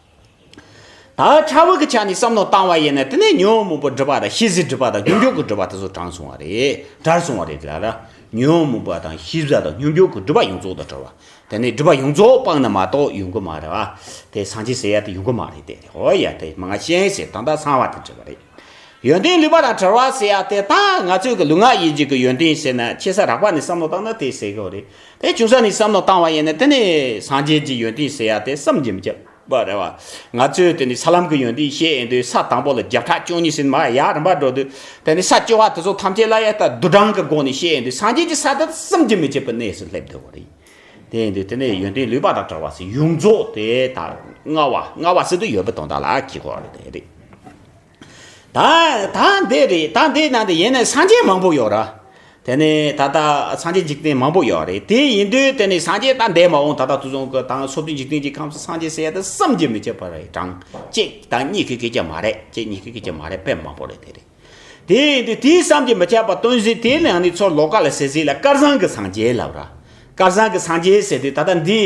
ད་ཕྲ་བོ་གི་ཆ་ནས་བསམ་བློ་བཏང་བ་ཡིན་ན་དེ་ནས་ཉོན་མོངས་པའི་སྒྲིབ་པ་དང་ཤེས་བྱའི་སྒྲིབ་པ་དང་སྙོམས་འཇུག་གི་སྒྲིབ་པ་དེ་ཚོ་དྲངས་སོང་བ་རེད། བྲལ་སོང་བ་རེད་ལ་ར། ཉོན་མོངས་པ་དང་ཤེས་བྱ་དང་སྙོམས་འཇུག་གི་སྒྲིབ་པ་ཡོངས་རྫོགས་དང་བྲལ་བ། དེ་ནས་སྒྲིབ་པ་ཡོངས་རྫོགས་སྤངས་ན་མ་གཏོགས་ཡོང་གི་མ་རེད་བ། དེ་སངས་རྒྱས་ཟེར་ཡ་དེ་ཡོང་གི་མ་རེད་དེ། ཨོ་ཡ་དེ་མ་ང་ཤེས་ཟེར་ད་ལྟ་གསང་བ་དེ་འདྲ་བ་རེད། ཡོན་ཏན་ལུས་པ་དང་བྲལ་བ་ཟེར་ཡ་དེ་ད་ང་ཚོའི་གི་ལུས་ངག་ཡིད་གཅིག་གི་ཡོན་ཏན་ཟེར་ན་ཆེ་ས་རགས་པ་ནས་བསམ་བློ་བཏང་ན་དེ་ཟེར་གི་རེད། དེ་ཆུང་ས་ནས་བསམ་བློ་བཏང་བ་ཡིན་ན་དེ་ནས་སངས་རྒྱས་ཀྱི་ཡོན་ཏན་ཟེར་ཡ་དེ་བསམ་གྱིས་མི་ཁྱབ་པ་རེད་བ། ང་ཚོས་དེ་ནས་ས་ལམ་གྱི་ཡོན་ཏན་བཤད་ཡིན་དུས་ས་དང་པོ་ལ་བརྒྱ་ཕྲག་བཅུ་གཉིས་ཟིན་མ་ཡར་རིམ་པ་འགྲོ་དུས་དེ་ནས་ས་བཅུ་པ་དེ་ཚོ་ཐམས་ཅད་ལ་ཡ་ད་བསྡུ་སྟངས་ཀྱི་སྒོ་ནས་བཤད་ཡིན་དུས་སངས་རྒྱས་ཀྱི་ས་དེ་བསམ་གྱིས་མི་ཁྱབ་པའི་གནས་སུ་སླེབས་བསྡད་པ་རེད། དེ་ཡིན་དུས་དེ་ནས་ཡོན་ཏན་ལུས་པ་དང་བྲལ་བ་ཟེར་ཡོངས་རྫོགས་དེ་ད་མངའ་བ་མངའ་བ་ཟེར་དུས་ཡོད་པའི་དོན་དག་ལ་གི་གོ་རེད་དེ་རེད། ད་ད་འདི་རེད། ད་འདི་ནང་དུ་ཡིན་ན་སངས་རྒྱས་མང་པོ་ཡོད་ར། དེ་ནས་ད་ལྟ་སངས་རྒྱས་འཇིག་རྟེན་མང་པོ་ཡོད་རེད། དེ་ཡིན་དུས་དེ་ནས་སངས་རྒྱས་ད་འདས་མ་འོངས་ད་ལྟ་དུས་བཟང་གི་དང་སོ་བདུན་འཇིག་རྟེན་གྱི་ཁམས་སུ་སངས་རྒྱས་ཟེར་ཡ་དེ་བསམ་གྱིས་མི་ཁྱབ་པ་རེད། གྲངས་གཅིག་དང་གཉིས་ཀྱི་སྐད་ཆ་མ་རེད། གཅིག་གཉིས་ཀྱི་སྐད་ཆ་མ་རེད། དཔེ་མང་པོ་རེད། དེ་རེད། དེ་ཡིན་དུས་དེའི་བསམ་གྱིས་མི་ཁྱབ་པ་སྟོན་ཟིན། དེ་ནས་ནི་ཚུར་ལོ་ཀ་ལ་ཟེར་ཟིན་ལ་སྐལ་བཟང་གི་སངས་རྒྱས་ལབ་ར། སྐལ་བཟང་གི་སངས་རྒྱས་ཟེར་དུས་ད་ལྟ་འདི་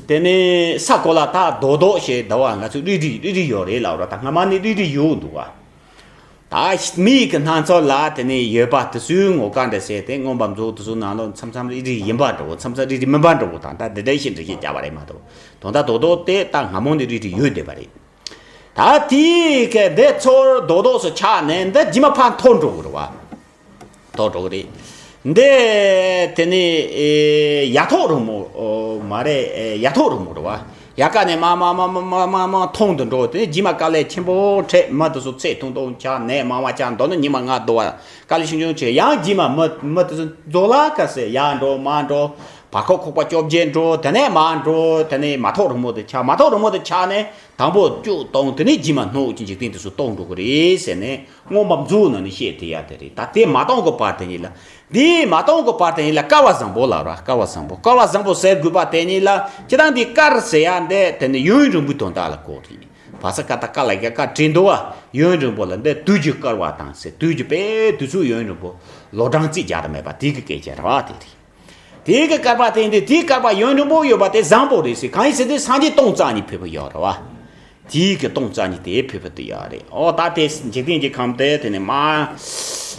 དེ་ནས་ས་གོ་ལ་ད་རྡོག་རྡོག་ཞེས་ཟླ་བ་ང་ཚོ་རིགས་རིགས་རིགས་རིགས་ཡོད་རེད་ལབ་ར། ད་སྔ་མ་ནས་རིགས་རིགས་ཡོད་འདུག་བ། ད་མི་ཡི་གི་སྣང་ཚུལ་ལ་དེ་ནས་ཡོད་པ་དེ་ཚོའི་ངོ་སྐལ་འདྲ་ཟེར་ཏེ་མངོན་པ་མཛོད་དེ་ཚོའི་ནང་ལོགས་མཚམས་མཚམས་རིགས་རིགས་ཡིན་པ་འདྲ་བོ། མཚམས་མཚམས་རིགས་རིགས་མིན་པ་འདྲ་བོ་དང་། ད་འདི་འདྲ་ཞིག་འདྲ་ཞིག་བྱ་བ་རེད་མ་གཏོགས། དོན་དག་རྡོག་རྡོག་དེ་ད་སྔ་མོ་ནས་རིགས་རིགས་ཡོད་བསྡད་པ་རེད། ད་དེའི་གི་འདི་ཚུར་རྡོག་རྡོག་སུ་ཆགས་ནས་འདི་རྗེས་མ་ཕར་མཐོ་འགྲོ་གི་རེད་བ། མཐོ་འགྲོ་གི་རེད། འདི་དེ་ནས་ཨེ་ཡ་ཐོག་རི་མོ། ཨོ་མ་རེད། ཨེ་ཡ་ཐོག་རི་མོ་རེད་བ། ཡ་ཀ་ནས་མ་མ་མ་མཐོང་དུ་འགྲོ། དེ་ནས་རྗེས་མ་དཀའ་ལས་ཆེན་པོ་འཕྲད། མི་དེ་ཚོ་ཚེ་ཐུང་ཐུང་ཆགས། ནད་མང་བ་ཆགས། མདོར་ན་ཉི་མ་ལྔ་བསྡད་པ། དཀའ་ལས་ཆུང་ཆུང་བྱས། ཡང་རྗེས་མ་མི་མི་དེ་ཚོ་རྫོགས་ལ་ཁ་ཟེར། ཡར་འགྲོ་མར་འགྲོ། བར་སྐབས་ཁོག་པ་བཅོ་བརྒྱད་འགྲོ། དེ་ནས་མར་འགྲོ། དེ་ནས་མ་ཐོག་རི་མོ་དེ་ཆགས། མ་ཐོག་རི་མོ་དེ་ཆགས་ནས་དང་པོ་བཅུ་གཏོང་། དེ་ནས་རྗེས་མ་སྣོད་ཀྱི་འཇིག་རྟེན་དེ་ཚོ་སྟོང་འགྲོ་གི་རེད་ཟེར་ནས་མངོན་པ་མཛོད་ནང་ནས་བཤད་དེ་ཡ་དེ་རེད། ད་དེ་མ་སྟོང་གི་བར་དེ་ཉིད་ལ། འདི་མ་སྟོང་གི་བར་དེ་ཉིད་ལ་སྐལ་བ་བཟང་པོ་ལབ་ར། སྐལ་བ་བཟང་པོ། སྐལ་བ་བཟང་པོ་ཟེར་དགོས་པ་དེ་ཉིད་ལ་སྤྱིར་བཏང་འདི་སྐལ་ཟེར་ཡ་འདི་དེ་ནི་ཡུན་རིང་པོའི་དོན་དག་ལ་གོ་རེད། བ་ས་ཀ་ད་ཀ་ལ་ཡ་ཀ་བྲིས་འདུག་བ། ཡུན་རིང་པོ་ལ་འདི་དུས་ཀྱི་སྐལ་བ་དང་ཟེར། དུས་ཀྱི་དཔེ་དུས་ཚོད་ཡུན་རིང་པོ། ལོ་གྲངས་རྩིས་རྒྱག་ཏུ་མེད་པ་དེ་གི་སྐད་ཆ་རེད་བ། དེ་རེད། དེ་གི་སྐལ་པ་དེ་འདི་དེའི་སྐལ་པ་ཡུན་རིང་པོ་ཡོད་པ་དེ་བཟང་པོ་རེད་ཟེར། གང་ཡིན་ཟེར་དུས་སངས་རྒྱས་སྟོང་རྩ་གཉིས་ཕེབས་པ་ཡོད་རེད་བ། དེའི་གི་སྟོང་རྩ་གཉིས་དེ་ཕེབས་པ་དེ་ཡོད་རེད། ཨོ་ད་དེ་འཇིག་རྟེན་གྱི་ཁམས་དེ་དེ་ནས་མ་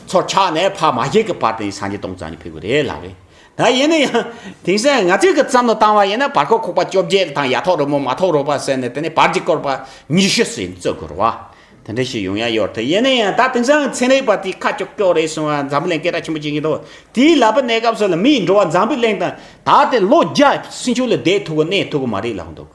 ཚུར་ཆགས་ནས་ཕར་མ་ཞིག་གི་བར་དེ་སངས་རྒྱས་སྟོང་རྩ་གཉིས་ཕེབས་པ་རེད་ལབ་རེད། ད་ཡིན་ན་ཡང་དེང་སང་ང་ཚོའི་གི་བསམ་བློ་བཏང་བ་ཡིན་ན། བར་སྐབས་ཁོག་པ་བཅོ་བརྒྱད་དང་ཡ་ཐོག་རི་མོ་མ་ཐོག་རི་མོ་ཟེར་ནས་དེ་ནས་བར་གྱི་སྐོར་པ་ཉི་ཤུ་ཟིན་རྩོད་དགོས་རེད་བ། དེ་འདྲ་ཞིག་ཡོང་ཡ་ཡོད་རེད། ཡིན་ན་ཡང་ད་དེང་སང་ཚན་རིག་པ་དེ་ཁ་ཀྱོག་ཀྱོག་རེད་སོང་བ། འཛམ་བུ་གླིང་སྐད་གྲགས་ཆེན་པོ་ཅིག་ཡིན་འདུག་དེའི་ལབ་པའི་གནས་སྐབས་སུ་ལ་མིའི་འགྲོ་བ་འཛམ་བུའི་གླིང་དང་ད་དེ་ལོ་བརྒྱ་ཕྱིན་ཆད་ལ་བསྡད་ཐུབ་གི་གནས་ཐུབ་གི་མ་རེད་ལབ་འདུག་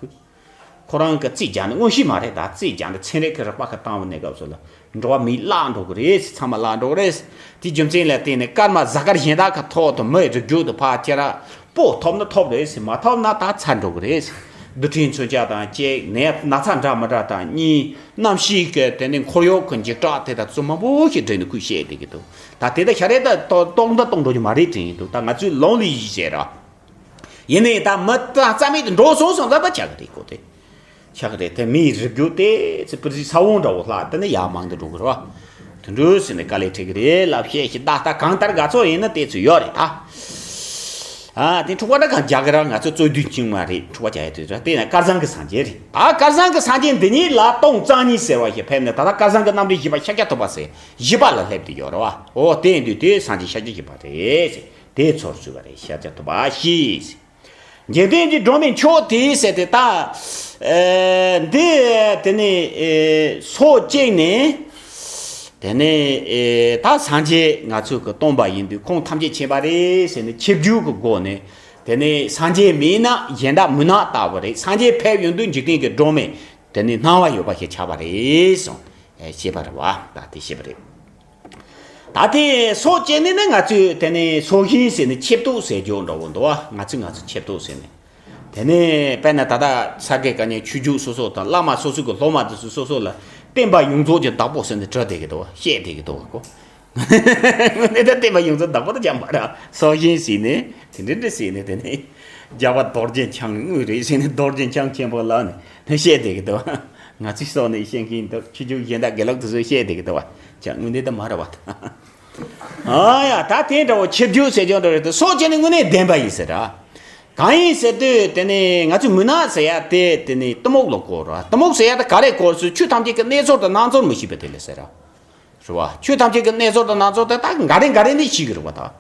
ཁོ་རང་གི་རྩིས་རྒྱག་ནི་དངོས་གཞི་མ་རེད། ད་རྩིས་རྒྱག་ནི་ཚན་རིག་གི་རིག་པ་ཁ་བཏང་བའི་གནས་སྐབས་སུ་ལ་འགྲོ་བ་མིའི་བརླག་འགྲོ་གི་རེད། ཚང་མ་བརླག་འགྲོ་གི་རེད། དེ་རྒྱུ་མཚན་ལ་བརྟེན་ནས་སྐར་མ་གཟའ་སྐར་གཞན་དག་ཁ་ཐོག་ཏུ་མིའི་རིགས་རྒྱུད་དུ་ཕར་ཁྱེར་ར་སྤོ་ཐུབ་ན་ཐུབ་རེད་ཟེར། མ་ཐུབ་ན་ད་ཚར་འགྲོ་གི་རེད། རྡུལ་ཕྲན་མཚོན་ཆ་དང་གཅིག་ནས་ན་ཚ་འདྲ་མི་འདྲ་དང་གཉིས། གནམ་གཤིས་ཀྱི་དེ་ནས་ཁོར་ཡུག་གི་འཇིགས་སྐྲག་དེ་དག་ཚོ་མང་པོ་ཞིག་འདྲེས་ནས་ཁོས་བཤད་བསྡད་ཀྱི་འདུག་ད་དེ་དག་ཤ་རེད་ད་ཏོག་ཏོག་ཏོག་འགྲོ་རྒྱུ་མ་རེད་དྲན་གྱི་འདུག་ད་ང་ཚོའི་ལུང་ལ་ཡིད་ཆེས་ར། ཡིན་ནའི་ད་མི་ད་རྩ་མེད་དུ་འགྲོ་སོང་སོང་ད་ད་ཆགས་ཀྱི་རེད་ཁོ་དེ། ཆགས་ཀྱི་རེད། དེ་མིའི་རིགས་རྒྱུད་དེ་ཚེ་པུར་སི་ས་བོན་འདྲ་བོ་ལྷག་དེ་ནས་ཡར་མང་དུ་འགྲོ་གི་རེད་བ། དུད་འགྲོ་ཟེར་ནས་དཀའ་ལས་འཕྲད་ཀྱི་རེད་ལབ་བཤད་ཞིག་ད་ལྟ་གང་ལྟར་དགའ་ཚོར་ཡིན་ན་དེ་ཚོ་ཡོད་རེད་ད། ཨ་དེ་འཁྲུག་པ་འདྲ་གང་རྒྱག་གི་ར། ང་ཚོ་རྩོད་དུས་ཅིང་མ་རེད། འཁྲུག་པ་རྒྱག་ཡ་དུས་ར། དེ་ན་སྐལ་བཟང་གི་སངས་རྒྱས་རེད། ད་སྐལ་བཟང་གི་སངས་རྒྱས་འདི་ཉིད་ལ་སྟོང་རྩ་གཉིས་ཟེར་བ་ཞིག་ཕེབས་ནས་ད་ལྟ་སྐལ་བཟང་གི་རྣམ་འདྲེན་བཞི་པ་ཤཱཀྱ་ཐུབ་པ་ཟེར་བཞི་པ་ལ་སླེབས་ཏེ་ཡོད་རེད་བ། ཨོ་དེ་ཡིན་དུས་དེ་སངས་རྒྱས་ཤཱཀྱ་ཐུབ་པ་རེད་ཟེར། དེའི་ཚོར་བཟོས་པ་རེད། ཤཱཀྱ་ཐུབ་པ་ཞེས། འཇིག་རྟེན་གྱི་སྒྲོན་མེ་མཆོག་དེ་ཟེར་ཏེ་ད། ཨེ་འདི་དེ་ནི་ཨེ་སོ་གཅིག་ནས་དེ་ནི་ཨེ་ད་སངས་རྒྱས་ང་ཚོས་ཀྱི་སྟོན་པ་ཡིན་དུས་ཁོང་ཐམས་ཅད་མཁྱེན་པ་རེད་ཟེར་ནས་ཆིབས་བསྒྱུར་གྱི་སྒོ་ནས་དེ་ནི་སངས་རྒྱས་མིན་ན་གཞན་དག་མུན་ནག་ལྟ་བུ་རེད། སངས་རྒྱས་ཕེབས་ཡོང་དུས་འཇིག་རྟེན་གྱི་སྒྲོན་མེ་དེ་ནི་སྣང་བ་ཡོད་པ་ཞིག་ཆགས་པ་རེད་གསུངས། ཨེ་ཤེས་པ་རེད་བ། ད་དེ་ཤེས་པ་རེད། ད་དེ་སོ་སྐྱེ་ནི་ནི་ང་ཚོས་དེ་ནི་སོ་ཤིང་ཟེར་ནི་ཆེབ་ཏོག་ཟེར་རྒྱུ་འདྲ་བོ་འདུག་བ། ང་ཚོས་ང་ཚོ་ཆེབ་ཏོག་ཟེར་ནི། དེ་ནི་དཔེར་ན་ད་ལྟ་ས་དགེ་བཀའ་རྙིང་ཆོས་བརྒྱུད་སོ་སོ་དང་བླ་མ་སོ་སོ་གི་སློབ་མ་དེ་ཚོ་སོ་སོ་ལ་བསྟན་པ་ཡོངས་རྫོགས་ཀྱི་བདག་པོ་ཟེར་ནི་བྲིས་བསྡད་ཀྱི་འདུག་བ། བཤད་བསྡད་ཀྱི་འདུག་བ་ཁོ། དངོས་གནས་ད་བསྟན་པ་ཡོངས་རྫོགས་བདག་པོ་ད་ཅང་མ་རེད། སོ་ཤིང་ཟེར་ནི་དེ་འདྲ་འདྲ་ཟེར་ནི་དེ་ནི་རྒྱལ་བ་རྡོ་རྗེ་འཆང་དངོས་རེད་ཟེར་ནི་རྡོ་རྗེ་འཆང་ཆེན་པོ་ལ་ནི་བཤད་བསྡད་ཀྱི་འདུག་བ། ང་ཚོའི་སོགས་ནས་ཤེས་མཁན་འདུག་ཆོས་བརྒྱུད་གཞན་དག་དགེ་ལུགས་དེ་ཚོས་བཤད་བསྡད་ཀྱི་འདུག་བ། ཅང་དངོས་གནས་ད་མ་རེད་བ་ད། ཨ་ཡ་ད་དེ་འདྲ་བོ་ཆིབས་བསྒྱུར་ཟེར་རྒྱུ་འདྲ་རེད་དེ་སོ་སྐྱེ་ནི་དངོས་གནས་བདེན་པ་ཡིན་ཟེར་ར། གང་ཡིན་ཟེར་དུས་དེ་ནི་ང་ཚོས་མུན་ནག་ཟེར་ཡ་དེ་དེ་ནི་གཏི་མུག་ལ་གོ་ར། གཏི་མུག་ཟེར་ཡ་དེ་ག་རེ་གོ་ཟེར་ཆོས་ཐམས་ཅད་ཀྱི་གནས་ཚུལ་དང་སྣང་ཚུལ་མི་ཤེས་པ་དེ་ལ་ཟེར་ར། རེད་བ། ཆོས་ཐམས་ཅད་ཀྱི་གནས་ཚུལ་དང་སྣང་ཚུལ་དེ་ད་འགའ་རེ་འགའ་རེ་ནི་ཤེས་ཀྱི་རེད་བ་ད།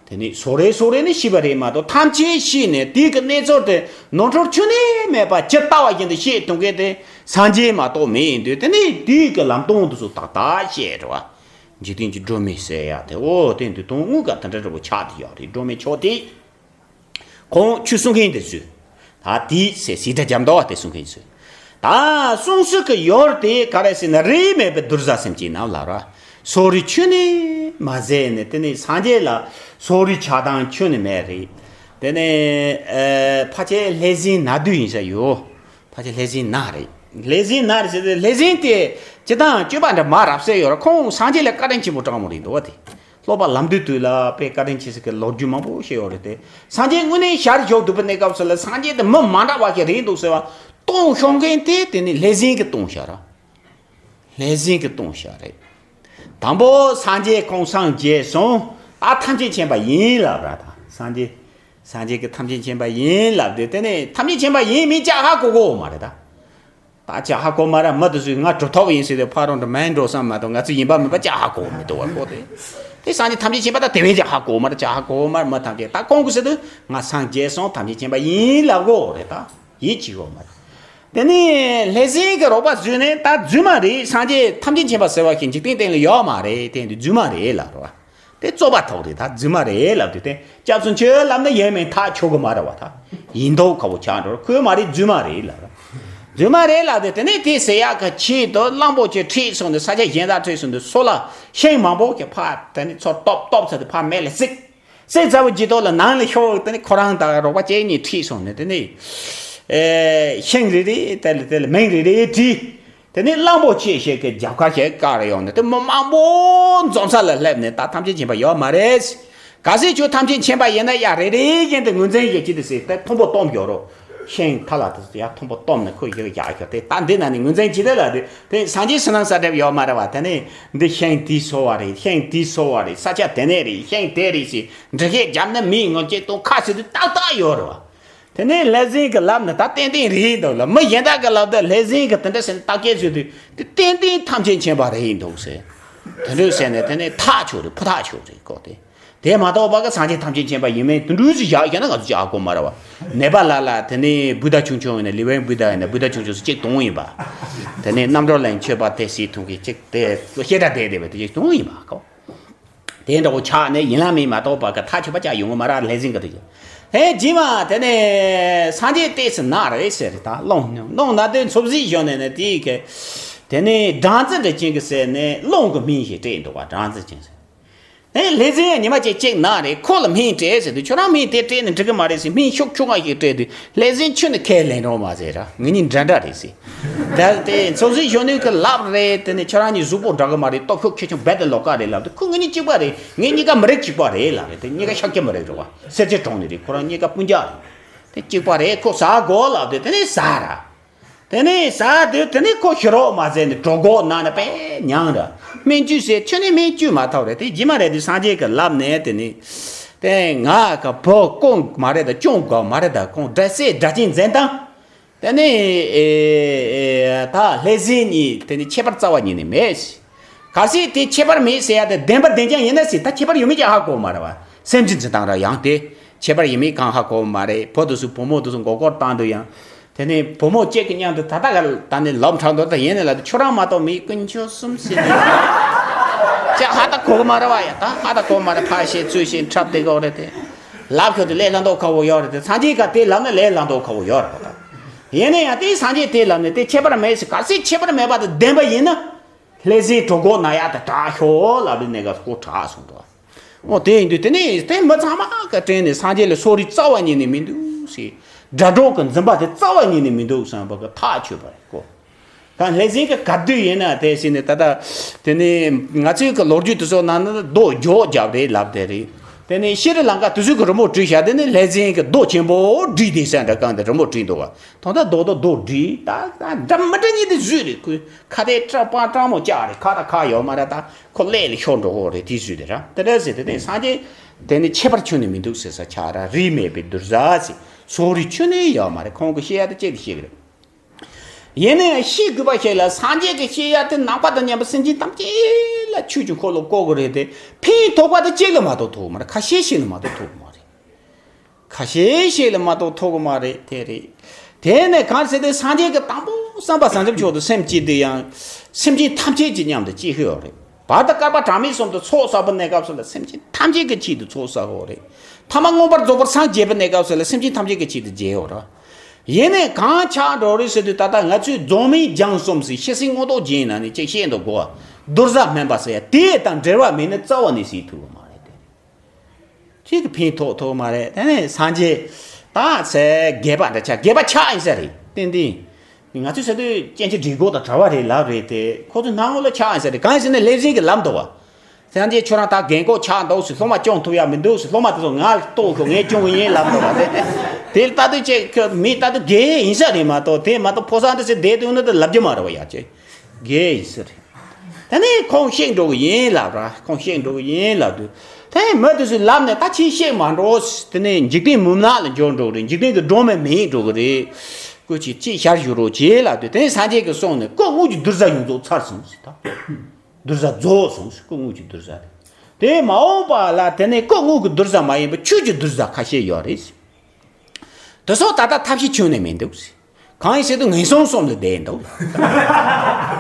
དེ་ནི་སོ་རེ་སོ་རེ་ནི་ཤེས་པ་རེད་མ་གཏོགས་ཐམས་ཅད་ཤེས་ནས་དེའི་གི་གནས་ཚུལ་དེ་ནོར་འཁྲུལ་ཁྱོན་ནས་མེད་པ་ཇི་ལྟ་བ་བཞིན་དུ་ཤེས་ཐུབ་མཁན་དེ་སངས་རྒྱས་མ་གཏོགས་མེད་ཡིན་དུས་དེ་ནི་དེའི་གི་ལམ་སྟོན་དེ་ཚོ་ཏག་ཏག་བཤད་རེད་བ། འཇིག་རྟེན་གྱི་སྒྲོན་མེ་ཟེར་ཡ་དེ་འོ་དེ་འདི་དོན་དངོས་ཀ་དེ་འདྲ་འདྲ་པོ་ཆགས་ཏེ་ཡོད་རེད། སྒྲོན་མེ་མཆོག་དེ། ཁོང་ཆོས་གསུང་མཁན་དེ་ཚོས། ད་དེའི་ཚེ་སྲིད་དགྲ་རྒྱ་མདའ་བ་དེ་གསུང་མཁན་ཚོས། ད་གསུང་སྲོལ་གྱི་ཡུལ་དེ་ག་རེ་ཟེར་ན་རིས་མེད་པའི་གདུལ་བྱ་སེམས་ཅན་རྣམས་ལ་ར། སོ་རེ་ཁྱོན་ནས་མ་ཟད་ནས་དེ་ནས་སངས་རྒྱས་ལ་སོ་རེ་ཆགས་སྡང་ཁྱོན་ནས་མེད་རེད། དེ་ནས་ཨ་ཕལ་ཆེར་ལྷས་སྦྱིན་ནག་དུས་ཡིན་ས་ཡོད། ཕལ་ཆེར་ལྷས་སྦྱིན་ནག་རེད། ལྷས་སྦྱིན་ནག་རེད་ཟེར་ཏེ་ལྷས་སྦྱིན་དེ་སྤྱིར་བཏང་སྤྱོད་པ་འདྲ་མ་རབ་གསལ་ཡོད་ར། ཁོང་སངས་རྒྱས་ལ་བཀའ་དྲིན་ཆེན་པོ་དྲང་མོ་རེད་འདུག་བ་དེ། རྟོགས་པ་ལམ་དུས་དུས་ལ་དཔེ་བཀའ་དྲིན་ཆེ་ཟེར་གི་ལོ་རྒྱུས་མང་པོ་བཤད་ཡོད་རེད་དེ། སངས་རྒྱས་དངོས་གནས་ཞལ་བཞུགས་འདུག་པའི་གནས་སྐབས་སུ་ལ་སངས་རྒྱས་དེ་མི་མ་འདྲ་བ་ཞིག་རེད་འདུག་ཟེར་བ། སྟོང་ཤོང་མཁན་དེ་དེ་ནི་ལྷས་སྦྱིན་གྱིས་སྟོང་ཤག་ར། ལྷས་སྦྱིན་གྱིས་སྟོང་ཤག་རེད། དང་པོ་སངས་རྒྱས་ཁོང་སངས་རྒྱས་སོང་། ད་ཐམས་ཅད་མཁྱེན་པ་ཡིན་ལབ་ར། ད་སངས་རྒྱས། སངས་རྒྱས་ཀྱིས་ཐམས་ཅད་མཁྱེན་པ་ཡིན་ལབ་དུས་དེ་ནི་ཐམས་ཅད་མཁྱེན་པ་ཡིན་མིན་ཅག་ཧ་གོ་གོ་མ་རེད་ད། ད་ཅག་ཧ་གོ་མ་ར། མི་དེ་ཚོས་ང་གྲུབ་ཐོབ་ཡིན་ཟེར་དུས་ཕ་རོང་དུ་མེད་འགྲོ་བསམ་མ་གཏོགས་ང་ཚོ་ཡིན་པ་མིན་པ་ཅག་ཧ་གོ་མི་འདུག་བ་ཁོ་དེ། དེ་སངས་རྒྱས་ཐམས་ཅད་མཁྱེན་པ་ད་དེ་བས་ཅག་ཧ་གོ་མ་ར། ཅག་ཧ་གོ་མ་ར། མི་ཐམས་ཅད་ད་ཁོང་གིས་ཟེར་དུས་ང་སངས་རྒྱས་སོང་ཐམས་ཅད་མཁྱེན་པ་ཡིན་ལབ་གོ་རེད་ད། ཡིད་ཆེས་གོ་མ་ར། དེ་ནས་ལྷས་སྦྱིན་གྱིས་རོགས་པ་བཟོས་ནས་ད་རྫུན་མ་རེད། སངས་རྒྱས་ཐམས་ཅད་མཁྱེན་པ་ཟེར་བ་ཞིག་འཇིག་རྟེན་སྟེང་ལ་ཡོད་མ་རེད། དེ་འདི་རྫུན་མ་རེད་ལབ་རོ། དེ་རྩོད་པ་ཐོག་རེད། ད་རྫུན་མ་རེད་ལབ་དུས་དེ་སྐྱབས་སུ་མཆི་ལབ་ན་ཡིན་མིན་ཐག་ཆོད་གི་མ་རེད་བ། ད་ཡིན་མདོག་ཁ་པོ་ཆགས་འགྲོ། ཁོས་མ་རེད་རྫུན་མ་རེད་ལབ་རོ། རྫུན་མ་རེད་ལབ་དུས་དེ་ནས་དེ་ཟེར་ཡག་གི་ཆེད་དུ་གླང་པོ་ཆེ་ཁྲིད་སོང་དུས་ས་ཆ་གཞན་དག་ཁྲིད་སོང་དུས་སོ་ལ་ཤིང་མང་པོ་གི་ཕར་དེ་ནས་ཚུར་ཏོབ་ཏོབ་ཟེར་དུས་ཕར་མེ་ལ་བསྲེགས། བསྲེགས་ཚར་བའི་རྗེས་ཐོག་ལ་ནང་ལ་ཤོག་དེ་ནས་ཁོ་རང་དང་རོགས་པ་བྱས་གཉིས་ཁྲིད་སོང་ནས་དེ་ནས་ཨེ་ཤིང་རེ་རེ་དེ་ལ་དེ་ལ་མིང་རེ་རེ་བྲིས། དེ་ནས་གླང་པོ་ཆེ་ཞིག་གི་རྒྱབ་ཁ་ཞིག་བཀག་རེ་ཡོང་ནས་དེ་མི་མང་པོ་འཛོམས་ས་ལ་སླེབས་ནས་ད་ཐམས་ཅད་མཁྱེན་པ་ཡོད་མ་རེད། གལ་སྲིད་ཁྱོད་ཐམས་ཅད་མཁྱེན་པ་ཡིན་ན་ཡ་རེ་རེ་བཞིན་དུ་ངོས་འཛིན་བྱེད་ཀྱི་འདུག་ཟེར་དེ་མཐོན་པོ་སྟོན་ཡོད་རོ། ཤིང་ཐ་ལ་དེ་ཡ་མཐོན་པོ་སྟོན་ནས་ཁོ་ཡི་ཡག་ཤོག་དེ་ད་འདི་ན་ནི་ངོས་འཛིན་བྱེད་དེ་ལ་དེ་དེ་སངས་རྒྱས་ཕྱི་ནང་གསལ་འདེབས་ཡོད་མ་རེད་བ། དེ་ནས་འདི་ཤིང་དེའི་སོ་བ་རེད། ཤིང་དེའི་སོ་བ་རེད། ས་ཆ་དེ་ནས་རེད། ཤིང་དེ་རེད་ཟེར་འདྲི་བཤད་བརྒྱབ་ན་མིའི་ངོ་སྐྱེ་སྟོང་ཁ་ཟེར་དུས་ཏག་ཏག་ཡོད་རེད་བ། དེ་ནས་ལྷས་སྦྱིན་གྱིས་ལབ་ན་ད་ཏན་ཏན་རེད་འདུག་ལ། མི་གཞན་དག་གིས་ལབ་ད་ལྷས་སྦྱིན་གྱིས་དེ་འདྲ་ཟེར་ནས་བརྟག་དཔྱད་བཟོས་དུས་དེ་ཏན་ཏན་ཐམས་ཅད་མཁྱེན་པ་རེད་འདུག་ཟེར། དེ་འདྲ་ཟེར་ནས་དེ་ནས་ཐག་ཆོད་རེད། ཕུ་ཐག་ཆོད་རེད་ཀོ་དེ། དེ་མ་གཏོགས་པ་གི་སངས་རྒྱས་ཐམས་ཅད་མཁྱེན་པ་ཡིན་མིན་དེ་འདྲ་ཟིག་བཞག་བཞག་ན་ང་ཚོ་ཅག་ཧ་གོ་མ་ར་བ། ནེ་པ་ལ་ལ་དེ་ནས་བུདྡྷ་ཆུང་ཆུང་ཡིན་ན་ལི་ཝན་བུདྡྷ་ཡིན་ན་བུདྡྷ་ཆུང་ཆུང་སུ་གཅིག་དོང་ཡིན་པ། དེ་ནས་རྣམ་གྲོལ་གླིང་ཆོས་པ་དེ་སྲིད་ཐུང་གི་གཅིག་དེ་བཤད་གྲྭ་བསྡད་བསྡད་པ་དེ་གཅིག་དོང་ཡིན་པ་ཀོ། དེ་འདྲ་བོ་ཆགས་ནས་ཡིན་ལ་མིན་མ་གཏོགས་པ་གི་ཐག་ཆོད་པ་ཅག་ཡོང་གི་མ་ར། ལྷས་སྦྱིན་གི་དེ་གཅིག་དེ་རྗེས་མ་དེ་ནས་སངས་རྒྱས་ཏོག་ཙམ་ན་རེད་ཟེར་ད་ལོང་ལོང་ན་དེ་འཚོ་བཞིན་བཞོན་ནས་ནས་དེའི་གི། དེ་ནས་སྦྲང་རྩི་འདྲ་ཅན་གི་ཟེར་ནས་རླུང་གི་སྨན་ཞིག་སྤྲད་འདུག་བ། སྦྲང་རྩི་ཅན་ཟེར། ཨེ་ལྷས་སྦྱིན་ཉི་མ་གཅིག་གཅིག་ན་རེད། ཁོ་ལ་སྨན་སྤྲད་ཟེར་དུས་ཁྱོད་རང་སྨན་དེ་སྤྲད་ནས་འགྲིག་གི་མ་རེད་ཟེར། སྨན་ཤུགས་ཆུང་བ་ཞིག་སྤྲད་དུས་ལྷས་སྦྱིན་ཁྱོད་ནི་ཁས་ལེན་རོགས་མ་ཟེར་ར། ངེད་གཉིས་འདྲ་འདྲ་རེད་ཟེར། ད་དེ་འཚོ་བཞིན་གཞོན་ནུ་གི་ལབ་རེད། དེ་ནས་ཁྱོད་རང་གཉིས་གཟུགས་པོ་འདྲ་གི་མ་རེད། སྟོབས་ཤུགས་ཆེ་ཆུང་རྦད་དེ་ལོགས་ཀ་རེད་ལབ་དུས་ཁོ་ངེད་གཉིས་གཅིག་པ་རེད། ངེད་གཉིས་ཀ་མི་རིགས་གཅིག་པ་རེད་ལབ་རེད། དེ་གཉིས་ཀ་ཤཱཀྱ་མི་རིགས་རེད་བ། སེར་སྐྱ་གྲོང་ནས་རེད། ཁོ་རང་གཉིས་ཀ་སྤུན་ཀྱག་རེད། དེ་གཅིག་པ་རེད། ཁོ་ཟ་དགོས་ལབ་དུས་དེ་ནས་ཟ་ར། དེ་ནས་ཟ་དུས་དེ་ནས་ཁོ་ཤི་རོགས་མ་ཟེར་ནས་གྲོད་ཁོག་ན་ན་པས་མྱངས་ར། སྨན་བཅོས་ཟེར་ཁྱོད་ནས་སྨན་བཅོས་མ་ཐུབ་རེད། དེ་རྗེས་མ་རེད་དུས་སངས་རྒྱས་ཀྱིས་ལབ་ནས་དེ་ནས་དེ་ང་གི་བུ་སྐོང་མ་རེད་ད་སྐྱོང་དགོས་མ་རེད་ད། ཁོང་དགྲ་སྲས་སྒྲ་གཅན་འཛིན་དང་། དེ་ནས་ཨེ་ཨེ་ད་ལྷས་སྦྱིན་གཉིས་དེ་ནས་ཁྱད་པར་རྩ་བ་ཉིད་ནས་མེད། གལ་སྲིད་དེ་ཁྱད་པར་མེད་ཟེར་ཡ་དེ་བདེན་པ་བདེན་རྐྱང་ཡིན་ན་ཟེར། ད་ཁྱད་པར་ཡོད་མེད་ཀྱང་ཧ་གོ་མ་རེད་བ། སེམས་ཅན་འཛིན་སྟངས་ར་ཡང་དེ་ཁྱད་པར་ཡིན་མིན་གང་ཧ་གོ་མ་རེད། བུ་དེ་ཚོ་བུ་མོ་དེ་ཚོ་མགོ་སྐོར་བཏང་དུས་ཡང་། དེ་ནས་བུ་མོ་གཅིག་གི་མཉམ་དུ་ད་ལྟ་ག་ད་ནི་ལབ་དྲག་འདུག་ད་ཡིན་ནི་ལ་དེ་ཁྱོད་རང་མ་གཏོགས་མི་དཀོན་མཆོག་གསུམ་ཟེར་ནས། ཅག་ཧ་ད་གོ་གི་མ་རེད་བ། ཡ་ད་ཧ་ད་གོ་མ་རེད། ཕར་བཤད་ཚུར་བཤད་འཁྲབ་བསྡད་གོ་རེད་དེ། ལབ་ཁྱོད་དེ་ལས་སླ་མདོག་ཁ་བོ་ཡོད་རེད་དེ། སངས་རྒྱས་ཀ་དེ་ལབ་ན་ལས་སླ་མདོག་ཁ་བོ་ཡོད་རེད་ད། ཡིན་ན་ཡང་དེ་སངས་རྒྱས་དེ་ལབ་ནས་དེ་ཁྱད་པར་མེད་ཟེར། གལ་སྲིད་ཁྱད་པར་མེད་པ་དེ་བདེན་པ་ཡིན་ན། ལྷས་སྦྱིན་གྲོད་ཁོག་ན་ཡག་དེ་དྲག་ཤོག་ལབ་རེད། གནས་སྐབས་སྐོར་དྲག་སོང་འདུག་ཨོ་དེ་ཡིན་དུས་དེ་ནས་དེ་མི་ཚང་མ་ག་དྲན་ནས་སངས་རྒྱས་ལ་སོ་རིས་རྩ་བ་ཉིད་ནས་མི་འདུག་ཟེར། དགྲ་གྲོགས་ཀྱི་འཛིན་པ་དེ་རྩ་བ་ཉིད་ནས་མི་འདུག་བསམ་པ་གི་ཐག་ཆོད་པ་རེད་ཀོ། ད་ལྷས་སྦྱིན་གྱི་ག་དུས་ཡིན་ན་དེ་ཟེར་ནས་ད་ལྟ་དེ་ནས་ང་ཚོའི་གི་ལོ་རྒྱུས་དེ་ཚོ་ནང་ན་རྡོ་རྒྱོག་རྒྱབ་རེད་ལབ་དེ་རེད། དེ་ནས་ཤྲི་ལང་ཀ་དེ་ཚོའི་གི་རི་མོ་བྲིས་བཞག་དེ་ནས་ལྷས་སྦྱིན་གྱི་རྡོ་ཆེན་པོ་བྲིས་དེ་ས་འདྲ་གང་དེ་རི་མོ་བྲིས་འདུག་བ། ད་ལྟ་རྡོ་དང་རྡོ་བྲིས་ད་འདྲ་མི་འདྲ་གཉིས་དེ་བཟོས་རེད། ཁོས་ཁ་དེ་སྐྲ་སྤང་སྤྲང་མོ་བཅག་རེད། ཁ་ད་ཁ་ཡོད་མ་རེད། ད་ཁོ་ཀླད་ལ་ཤོར་འགྲོ་གོ་རེད། དེ་བཟོས་དེ་ར་དེ་འདྲ་ཟེར་དེ་ནས་སངས་རྒྱས་དེ་ནས་ཁྱད་པར་ཁྱོན་ནས་མི་འདུག་ཟེར་ས་ཆགས་ར། རིས་མེད་པའི་བདུད་བཟའ་ཟེར་སོ་རིས་ཁྱོན་ནས་ཡོད་མ་རེད། ཁོང་གི་བཤད་ཡ་དེ་གཅིག་ཏུ་བཤད་གི་རེད། ཡིན་ནའང་ཤེས་དགོས་པ་ཞིག་ལ་སངས་རྒྱས་ཀྱི་བཤད་ཡ་དེ་ནང་པ་དང་མཉམ་པ་སེམས་ཅན་ཐམས་ཅད་ལ་ཆོས་ཀྱི་འཁོར་ལོ་བསྐོར་གི་རེད་དེ། ཕན་ཐོགས་པ་དེ་གཅིག་ལ་མ་གཏོགས་ཐོགས་མ་རེད། ཁ་ཤས་ཤིག་ལ་མ་གཏོགས་ཐོགས་མ་རེད། ཁ་ཤས་ཤིག་ལ་མ་གཏོགས་ཐོགས་གི་མ་རེད། དེ་རེད། དེ་ནས་གང་ཟེར་དུས་སངས་རྒྱས་ཀྱི་དང་པོ་བསམ་པ་བྱང་ཆུབ་མཆོག་ཏུ་སེམས་བསྐྱེད་དུས་ཡང་སེམས་ཅན་ཐམས་ཅད་ཀྱི་མཉམ་དུ་སྐྱེ་ཤོས་ཡོད་རེད། བར་དུ་བསྐལ་པ་གྲངས་མེད་གསུམ་དུ་ཚོགས་བསགས་པའི་གནས་སྐབས་སུ་ལ་སེམས་ཅན་ཐམས་ཅད་ཀྱི་ཆེད་དུ་ཚོགས་བསགས་ཡོད་རེད། ཐ་མ་མངོན་པར་རྫོགས་པར་སངས་རྒྱས་པའི་གནས་སྐབས་སུ་ལ་སེམས་ཅན་ཐམས་ཅད་ཀྱི་ཆེད་དུ་རྒྱས་ཡོད་རེད། ཡིན་ནའང་གང་ཆགས་འགྲོ་རེད་ཟེར་དུས་ད་ལྟ་ང་ཚོས་རྫོགས་སྨིན་སྦྱངས་གསུམ་ཟེར་ཤེས་བྱའི་མངོན་རྟོགས་རྒྱན་ནང་ནས་ཅིག་བཤད་འདུག་གོ། བདུད་བཟའ་སྨན་པ་ཟེར་ཡ་དེ་དང་འབྲེལ་བ་མེད་ན་རྩ་བ་ནས་ཟིན་ཐུབ་ཀྱི་མ་རེད་དེ། ཅིག་གི་ཕན་ཐོགས་ཐུབ་མ་རེད། དེ་ནས་སངས་རྒྱས་ད་ཚེ་རྒས་པ་འདྲ་ཆགས། རྒས་པ་ཆགས་ཡིན་ས་རེད་ཏན་ཏན། ང་ཚོས་ཟེར་དུས་སྐྱེ་འཆི་སྒྲིབ་འགོག་དང་བྲལ་བ་རེད་ལབ་རེད་དེ། ཁོ་ཚོའི་སྣང་ངོ་ལ་ཆགས་ཡིན་ས་རེད། གང་ཡིན་ཟེར་ན་ལྷས་སྦྱིན་གྱིས་ལབ་འདུག་བ། སངས་རྒྱས་ཁྱོད་རང་ད་རྒན་གོག་ཆགས་འདུག་ཟེར། སློབ་མ་སྐྱོང་ཐུབ་ཡ་མི་འདུག་ཟེར། སློབ་མ་དེ་ཚོ་ང་ལ་གཏོགས་ཤོག་ངས་སྐྱོང་གི་ཡིན་ལབ་འདུག་བ། དེ་དེ་ལྟ་དུས་ཅིག་མི་ལྟ་དུས་དགེ་ཡིན་ས་རེད་མ་གཏོགས། དེ་མ་གཏོགས་ཕོ་གསར་འདི་ཚོ་བསྡད་དུས་ནི་དེ་ལབ་རྒྱུ་མ་རེད་བ། ཡ་ཅེ་དགེ་ཡིན་ས་རེད། དེ་ནས་ཁོང་གཤེགས་འགྲོ་གི་ཡིན་ལབ་ར། ཁོང་གཤེགས་འགྲོ་གི་ཡིན་ལབ་དུས། དེ་མི་དེ་ཚོས་ལབ་ནས་ད་ཁྱེད་གཤེགས་མ་འགྲོ། དེ་ནས་འཇིག་རྟེན་མུན་ནག་ལ་འགྱུར་འགྲོ་གི་རེད། འཇིག་རྟེན་གྱི་སྒྲོན་མེ་མེད་འགྲོ་གི་རེད། སྐུ་མཁྱེན་ཅིག་ཞལ་བཞུགས་རོགས་བྱེད་ལབ་དུས། དེ་ནས་སངས་རྒྱས་ཀྱིས་གསུངས་ནས་སྐུ་དངོས་ཀྱི་གདུལ་བྱ་ཡོངས་རྫོགས་ཚར་སོང་ཟེར། ད་གདུལ་བྱ་རྫོགས་སོང་ཟེར། སྐུ་དངོས་ཀྱི་གདུལ་བྱ་རེད། དེ་མ་འོངས་པ་ལ་དེ་ནས་སྐུ་དངོས་ཀྱི་གདུལ་བྱ་མ་ཡིན་པ་ཆོས་ཀྱི་གདུལ་བྱ་ཁ་ཤས་ཡོད་རེད་ཟེར། དེ་ཚོ་ད་ལྟ་ཐབས་ཤེས་ཁྱོན་ནས་མི་འདུག་ཟེར། གང་ཡིན་ཟེར་དུས་ངན་སོང་གསུམ་ལ་བསྡད་འདུག་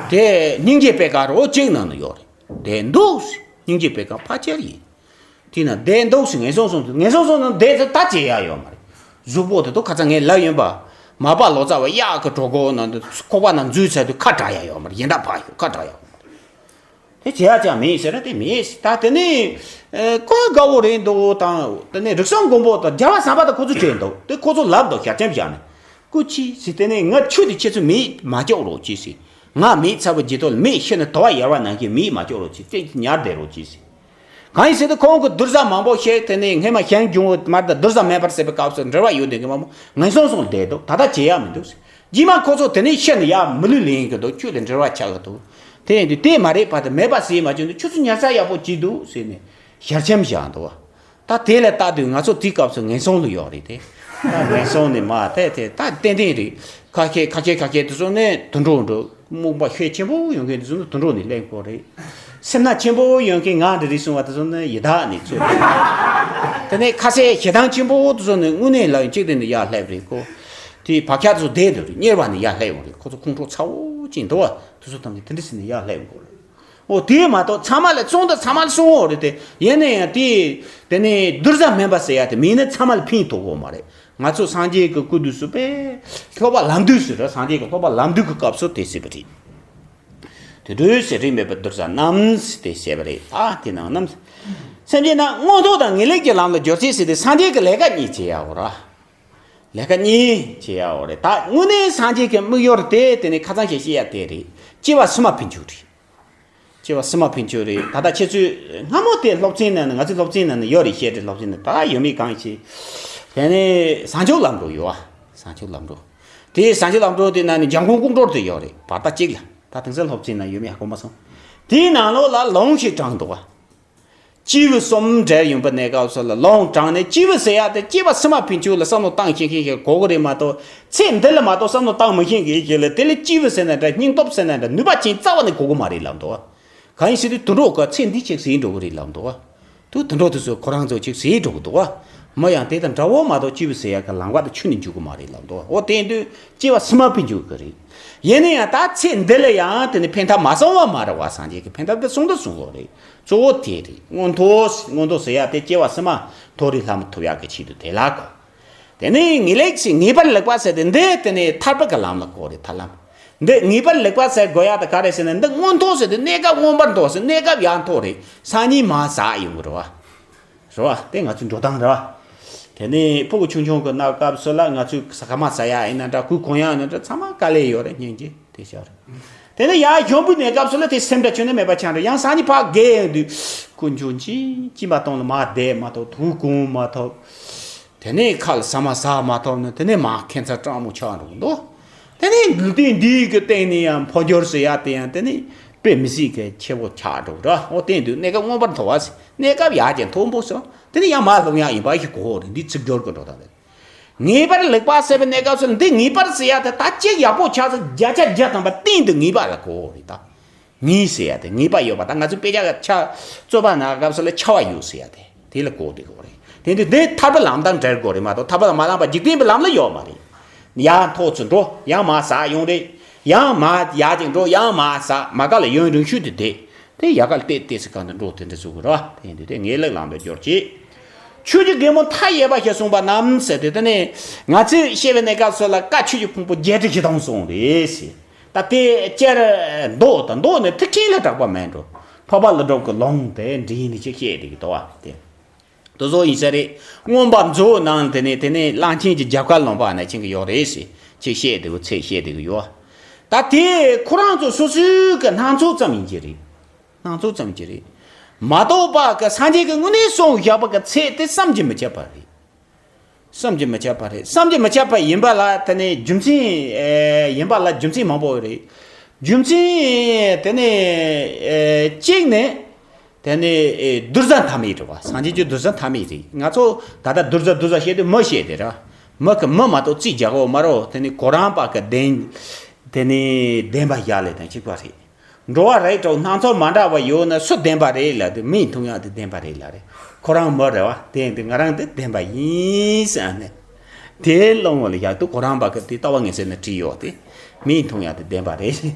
དེ་སྙིང་རྗེ་པད་དཀར་རོ་གཅིག་ནང་ན་ཡོད་རེད། བསྡད་འདུག་ཟེར། སྙིང་རྗེ་པད་དཀར་ཕལ་ཆེར་ཡིན། དེ་ན་བསྡད་འདུག་ཟེར། ངན་སོང་གསུམ་དུ། ངན་སོང་གསུམ་ནང་བསྡད་ཚེ་ད་བྱེད་ཡ་ཡོད་མ་རེད། གཟུགས་པོ་དེ་ཚོ་ཁ་ཚ་ངས་ལབ་ཡིན་པ། མ་པ་ལོ་ཙཱ་བ་གཡག་གི་གྲོད་ཁོག་ནང་དུ་ཁོག་པ་ནང་འཛུལ་ཚར་དུས་ཁ་གྲག་ཡ་ཡོད་མ་རེད། ཡིན་ད་ཕ་ཡོད་ཁ་གྲག་ཡ་ཡོད་མ་རེད། དེ་བྱེད་ཡ་ཅང་མེད་ཟེར་ན་དེ་མེད་ཟེར། ད་དེ་ནས་ཨ་ཀོ་དགའ་བོ་རེད་འདུག་དང་། དེ་ནས་རིགས་གསུམ་མགོན་པོ་དང་རྒྱལ་བ་བྱམས་པ་དང་ཁོ་ཚོ་བྲལ་འདུག་དེ་ཁོ་ཚོ་ལབ་འདུག་ཞལ་ཆེམས་བཞག་ནས། སྐུ་མཁྱེན་ཟེར། དེ་ནས་ང་ཆོས་དེ་ཁྱེད་ཚོ་མེད་མ་ལྕོག་རོགས་གྱིས་ཟེར། ང་མེད་ཚར་བའི་རྗེས་ཐོག་ལ་མེ་ཤི་ནས་དུ་བ་ཡལ་བ་ནང་བཞིན་མེད་མ་ལྕོག་རོགས་གྱིས། ཏན་ཏན་ཉར་བསྡད་རོགས་གྱིས་ཟེར། གང་ཡིན་ཟེར་དུས་ཁོང་གི་གདུལ་བྱ་མང་པོ་ཞིག་དེ་ནས་སྔས་མ་གཞན་འབྱུང་བོ་མར་དང་གདུལ་བྱ་མེད་པར་ཟད་པའི་སྐབས་སུ་འབྲེལ་བ་ཡོད་དེ་གི་མང་པོ་ངན་སོང་གསུམ་བསྡད་འདུག་ད་ལྟ་བྱེད་ཡ་མི་འདུག་ཟེར། རྗེས་མ་ཁོ་ཚོ་དེ་ནས་ཤི་ནས་ཡར་མི་ལུས་ལེན་གི་འདུག་ཆོས་དང་འབྲེལ་བ་ཆགས་གི་འདུག་དེ་ཡིན་དུས་དེ་མ་རེད་པ། དེ་མེད་པ་ཟེར་མ་བྱུང་དུས་ཁྱོད་ཚོ་ཉར་ས་ཡག་པོ་ཅིག་འདུག་ཟེར་ནས་ཞལ་ཆེམས་བཞག་འདུག་བ། ད་དེ་ལ་ལྟ་དུས་ང་ཚོ་དེའི་སྐབས་སུ་ངན་སོང་ལ་ཡོད་རེད་དེ། ད་ངན་སོང་ནས་མ་དེ་དེ་ད་ཏན་ཏན་རེད། ཁ་ཤས་ཁ་ཤས་ཁ་ཤས་དེ་ཚོ་ནས་དུད་འགྲོ་འགྲོ། རྨོངས་པ་ཤས་ཆེན་པོ་ཡོད་མཁན་དེ་ཚོ་ནི་དུད་འགྲོ་ནས་སླེབས་དགོས་རེད། སེར་སྣ་ཆེན་པོ་ཡོད་མཁན་ང་འདྲ་རེད་གསུངས་པ་དེ་ཚོ་ནི་ཡི་དྭགས་ནས་ཚུར་སླེབས། དེ་ནས་ཁ་ཤས་ཞེ་སྡང་ཆེན་པོ་དེ་ཚོ་ནི་དངོས་གནས་ལ་ཡིན་གཅིག་དེ་ནས་ཡར་སླེབས་རེད་ཁོ། དེ་བག་ཆགས་དེ་ཚོ་བསྡད་འདུག་རེད། དམྱལ་བ་ནས་ཡར་སླེབས་ཡོང་རེད། ཁོ་ཚོ་ཁོང་ཁྲོ་ཚ་བོ་ཅིག་འདུག་བ། དེ་ཚོ་ཐམས་ཅད་དེ་འདྲ་ཟེར་ནས་ཡར་སླེབས་ཡོང་གི་རེད། འོ་དེ་མ་གཏོགས་ཚང་མ་ལ་གསུང་དང་ཚང་མ་ལ་གསུང་འོ་རེད་དེ། ཡིན་ན་ཡང་དེ་དེ་ནས་གདུལ་བྱ་མེད་པ་ཟེར་ཡ་དེ་མིན་ན་ཚང་མ་ལ་ཕན་ཐོགས་གོ་མ་རེད། ང་ཚོ་སངས་རྒྱས་ཀྱི་སྐུ་དུས་སུ་པས་སློབ་པ་ལམ་དུས་ཟེར་ར། སངས་རྒྱས་ཀྱི་སློབ་པ་ལམ་དུས་ཀྱི་སྐབས་སུ་དེ་ཟེར་བ་རེད། དུད་འགྲོའི་ཟད་རིན་མེད་པའི་གདུལ་བྱ་རྣམས་ཟེར་དེ་བཤད་པ་རེད། ཨ་དེ་ནང་རྣམས་སེམས་ཅན་རྣམས་མངོན་མཐོ་དང་ངེས་ལེགས་ཀྱི་ལམ་ལ་སྦྱོར་ཅིག་ཟེར་དེ་སངས་རྒྱས་ཀྱི་ལས་ཀ་གཉིས་བྱེད་ཡ་འོ་ར། ལས་ཀ་གཉིས་བྱེད་ཡ་འོ་རེད། ད་དངོས་གནས་སངས་རྒྱས་ཀྱི་དམིགས་ཡུལ་དེ་དེ་ནས་ཁ་ཚང་ཞིག་བཤད་ཡ་དེ་རེད། སྐྱེ་བ་སྲིད་མ་ཕུན་ཚོགས་རེད། སྐྱེ་བ་སྲིད་མ་ཕུན་ཚོགས་རེད། ད་ལྟ་ཁྱེད་ཚོས་སྔ་མོ་དེ་སློབ་ཚན་ནང་ནས། ང་ཚོའི་སློབ་ཚན་ནང་ནས་ཡོད་རེད། བཤད་རེད། སློབ་ཚན་ནང་ད་ཡོད་མེད་གང་ཤེས། དེ་ནས་བྱང་ཆུབ་ལམ་སྒྲོན་ཡོད་ཨ། བྱང་ཆུབ་ལམ་སྒྲོན། དེའི་བྱང་ཆུབ་ལམ་སྒྲོན་དེ་ནང་ནས་འཇམ་མགོན་ཀོང་སྤྲུལ་དེ་ཡོད་རེད། བར་ཐག་གཅིག་ལ། ད་དེང་སང་སློབ་ཚན་ནང་ཡོད་མེད་ཧ་གོ་མ་སོང་། དེའི་ནང་ལོགས་ལ་ལུང་ཞིག་དྲངས་འདུག་ཨ། སྐྱེས་བུ་གསུམ་འབྲེལ་ཡོང་པའི་གནས་སྐབས་སུ་ལ་ལུང་དྲངས་ནས། སྐྱེས་བུ་ཟེར་ཡ་དེ་སྐྱེ་བ་སྲིད་མ་ཕུན་ཚོགས་ལ་བསམ་བློ་བཏང་ཤེས་མཁན་ཞིག་དགོས་ཀྱི་རེད་མ་གཏོགས། ཚེ་འདི་ལ་མ་གཏོགས་བསམ་བློ་བཏང་མི་ཤེས་མཁན་ཞིག་ལ་དེ་ལ་སྐྱེས་བུ་ཟེར་ན་འདྲ། སྙིང་སྟོབས་ཟེར་ན་འདྲ། ནུས་པ་ཅན་རྩ་བ་ནས་དགོས་ཀྱི་མ་རེད་ལབ་འདུག་བ། གང་ཡིན་ཟེར་དུས་དུད་འགྲོ་གི་ཚེ་འདི་ཅིག་ཟད་འགྲོ་གི་རེད་ལབ་འདུག་བ། དུ་དུད་འགྲོ་དེ་ཚོ་ཁོ་རང་ཚོ་ཅིག་ཟད་འགྲོ་གི་འདུག་བ། མི་ཡང་དེ་དང་འདྲ་བོ་མ་གཏོགས་སྐྱེས་བུ་ཟེར་ཡ་གི་ལམ་ཁ་དེ་ཆུད་ནས་འཇུག་གི་མ་རེད་ལབ་འདུག་བ། འོ་དེ་ཡིན་དུས་སྐྱེ་བ་སྲིད་མ་ཕུན་ཚོགས་ཀྱི་རེད། ཡིན་ན་ཡང་ད་ཚེ་འདི་ལ་ཡང་དེ་ནི་ཕན་ཐབས་མ་སོང་བ་མ་རེད་བ། སངས་རྒྱས་ཀྱི་ཕན་ཐབས་དེ་སོང་དང་སོང་གི་རེད། གཙོ་བོ་དེ་རེད། མངོན་མཐོ། མངོན་མཐོ་ཟེར་ཡ་དེ་སྐྱེ་བ་སྲིད་མ་མཐོ་རིས་ལྷ་མོ་ཐོབ་ཡག་གི་ཆེད་དུ་དེ་ལ་གོ། དེ་ནས་ངེས་ལེགས་ཟེར། ངེས་པར་ལེགས་པ་ཟེར་དེ་འདི་དེ་ནས་ཐར་པ་གི་ལམ་ལ་གོ་རེད། ཐར་ལམ། འདི་ངེས་པར་ལེགས་པ་ཟེར་དགོས་ཡ་དེ་ག་རེ་ཟེར་ན། འདི་མངོན་མཐོ་ཟེར་དེ་གནས་སྐབས་མངོན་པར་མཐོ་ཟེར། གནས་སྐབས་ཡང་མཐོ་རེད། སང་ཉིན་མ་ཟག་ཡོང་གི་རེད་བ། རེད་བ། དེ་ང་ཚོའི་འགྲོ་སྟངས་རེད་བ། དེ་ནས་ཕྲུ་གུ་ཆུང་ཆུང་གི་གནས་སྐབས་སུ་ལ་ང་ཚོས་ཟ་ཁ་མ་ཟ་ཡ་ཡིན་ན་འདྲ། གོས་གོན་ཡ་ཡིན་ན་འདྲ། ཚང་མ་དཀའ་ལས་ཡོད་རེད། སྙིང་རྗེ་དེ་ཤར། དེ་ནས་ཡར་གཞོན་པའི་གནས་སྐབས་སུ་ལ་དེ་སེམས་འདྲ་ཁྱོན་ནས་མེད་པ་ཆགས་འདྲ། ཡང་སང་ཉིན་ཕར་རྒས་ཡོང་དུས་དཀོན་མཆོག་མཆི་མ་གཏོང་ལ་མར་བསྡད་མ་ཐུབ། དུ་གོན་མ་ཐུབ། དེ་ནས་ཁ་ལ་ཟ་མ་ཟ་མ་ཐུབ་ནས་དེ་ནས་མར་ཁྱད་མཚར་སྤྲང་མོ་ཆགས་འགྲོ་གི་འདུག་དེ་ནས་འདི་འདི་གི་སྟེང་ནས་ཡང་འཕོ་འགྱུར་ཟེར་ཡ་དེ་ཡང་དེ་ནས་དཔེ་མི་སྲིད་གི་ཆེ་བོ་ཆགས་འགྲོ་གི་རེད། འོ་དེ་དུས་གནས་སྐབས་མངོན་པར་མཐོ་བ་ཟེར། གནས་སྐབས་ཡར་ཅིག་མཐོ་པོ་སོང་། དེ་ནས་ཡང་མར་ལྷུང་ཡག་ཡིན་པ་ཞིག་གོ་རེད། འདི་ཚིག་སྦྱོར་གི་འགྲོ་སྟངས་རེད། ངེས་པར་ལེགས་པ་ཟེར་བའི་གནས་སྐབས་སུ་འདི་ངེས་པར་ཟེར་ཡ་དེ་ད་ཅིག་ཡག་པོ་ཆགས་ཚེ་བརྒྱ་ཆ་བརྒྱ་ཐམ་པ་གཏན་དུ་ངེས་པ་ལ་གོ་རེད་ད། ངེས་ཟེར་ཡ་དེ་ངེས་པ་ཡོད་པ་དང་། ང་ཚོ་དཔེ་ཆ་ཆ་རྩོད་པ་ན་སྐབས་སུ་ལ་ཆ་བ་ཡོད་ཟེར་ཡ་དེ་དེ་ལ་གོ་བསྡད་དགོས་རེད། དེ་འདི་དེ་ཐར་པ་ལམ་དང་འབྲེལ་དགོས་རེད་མ་གཏོགས། ཐར་པ་ལ་མ་ལངས་པ་འཇིག་རྟེན་པའི་ལམ་ལ་ཡོད་མ་རེད། ཡར་མཐོ་ཙམ་འགྲོ། ཡང་མར་ཟག་ཡོང་རེད། ཡང་མར་ཡར་ཅིག་འགྲོ། ཡང་མར་ཟག། མ་ག་ལ་ཡུན་རིང་ཤོས་དེ་བསྡད། དེ་ཡ་ག་ལ་བལྟས་བལྟས་སུ་གང་དུ་འགྲོ་དེ་འདྲ་བཟོ་དགོས་རེད་བ། དེ་ཡིན་དུས་དེ་ངེས་ལེགས་ལམ་དུ་སྦྱོར་ཅིག་ཆོས་ཀྱི་རྒན་མོ་མཐའ་ཡས་པ་ཞེས་གསུངས་པ་རྣམས་ཟེར་དེ། དེ་ནས་ང་ཚོས་བཤད་པའི་གནས་སྐབས་སུ་ལ་བཀའ་ཆོས་ཀྱི་ཕུང་པོ་བརྒྱད་ཁྲི་བཞི་སྟོང་གསུངས་རེད་ཟེར། ད་དེ་སྤྱིར་མདོ་དང་མདོ་ནི་ཐེག་ཆེན་ལས་གྲགས་པ་མེད་འགྲོ། འཕགས་པ་ཀླུ་སྒྲུབ་ཀྱི་ལུང་དེ་འདྲེས་ནས་ཅིག་བཤད་བསྡད་ཀྱི་འདུག་བ། དེ་དེ་ཚོ་ཡིན་ས་རེད། མངོན་པ་མཛོད་ནང་དེ་ནས་དེ་ནས་གླང་ཆེན་གྱི་རྒྱབ་ཁ་ལུང་པ་ནས་ཕྱིན་གྱི་ཡོད་རེད་ཟེར། ཅིག་བཤད་བསྡད་ཀྱི་ཚིག་བཤད་བསྡད་ཀྱི་ཡོད། ད་དེ་ཁོ་རང་ཚོ་སོ་སོའི་གི་སྣང་ཚུལ་ཙམ་ཡིན་གྱི་རེད། སྣང་ཚུལ་ཙམ་གྱི་རེད། མ་གཏོགས་པ་གི་སངས་རྒྱས་ཀྱི་དངོས་གནས་གསུངས་བཞག་པ་གི་ཚད་དེ་བསམ་གྱིས་མི་ཁྱབ་པ་རེད། བསམ་གྱིས་མི་ཁྱབ་པ་རེད། བསམ་གྱིས་མི་ཁྱབ་པ་ཡིན་པ་ལ་དེ་ནས་རྒྱུ་མཚན་ཨེ་ཡིན་པ་ལ་རྒྱུ་མཚན་མང་པོ་རེད། རྒྱུ་མཚན་དེ་ནས་ཨེ་གཅིག་ནས་དེ་ནས་ཨེ་བདུད་བཟའ་མཐའ་མེད་རེད་བ། སངས་རྒྱས་ཀྱི་བདུད་བཟའ་མཐའ་མེད་རེད། ང་ཚོ་ད་ལྟ་བདུད་བཟའ་བདུད་བཟའ་བཤད་དུས་མི་བཤད་དེ་ར། མི་གི་མི་མ་གཏོགས་རྩིས་རྒྱག་གོ་མ་རོ། དེ་ནས་གོ་རམས་པ་གི་བདེན་དེ་ནས་བདེན་པ་བཞག་ལས་དང་གཅིག་པ་རེད། འགྲོ་བ་རིགས་དྲུག་སྣ་ཚོགས་མ་འདྲ་བ་ཡོད་ན་སུ་བདེན་པ་རེད་ལབ་དུས་མིས་མཐོང་ཡག་དེ་བདེན་པ་རེད་ལབ་རེད། ཁོ་རང་མི་རེད་བ། དེ་ཡིན་དུས་ང་རང་དེ་བདེན་པ་ཡིན་ཟེར་ནས་དེ་སློང་བ་ལ་ཡག་ཏུ་གོ་རམས་པ་གི་དེ་ལྟ་བ་ངན་ཟེར་ནས་བྲིས་ཡོད་དེ། མིས་མཐོང་ཡག་དེ་བདེན་པ་རེད།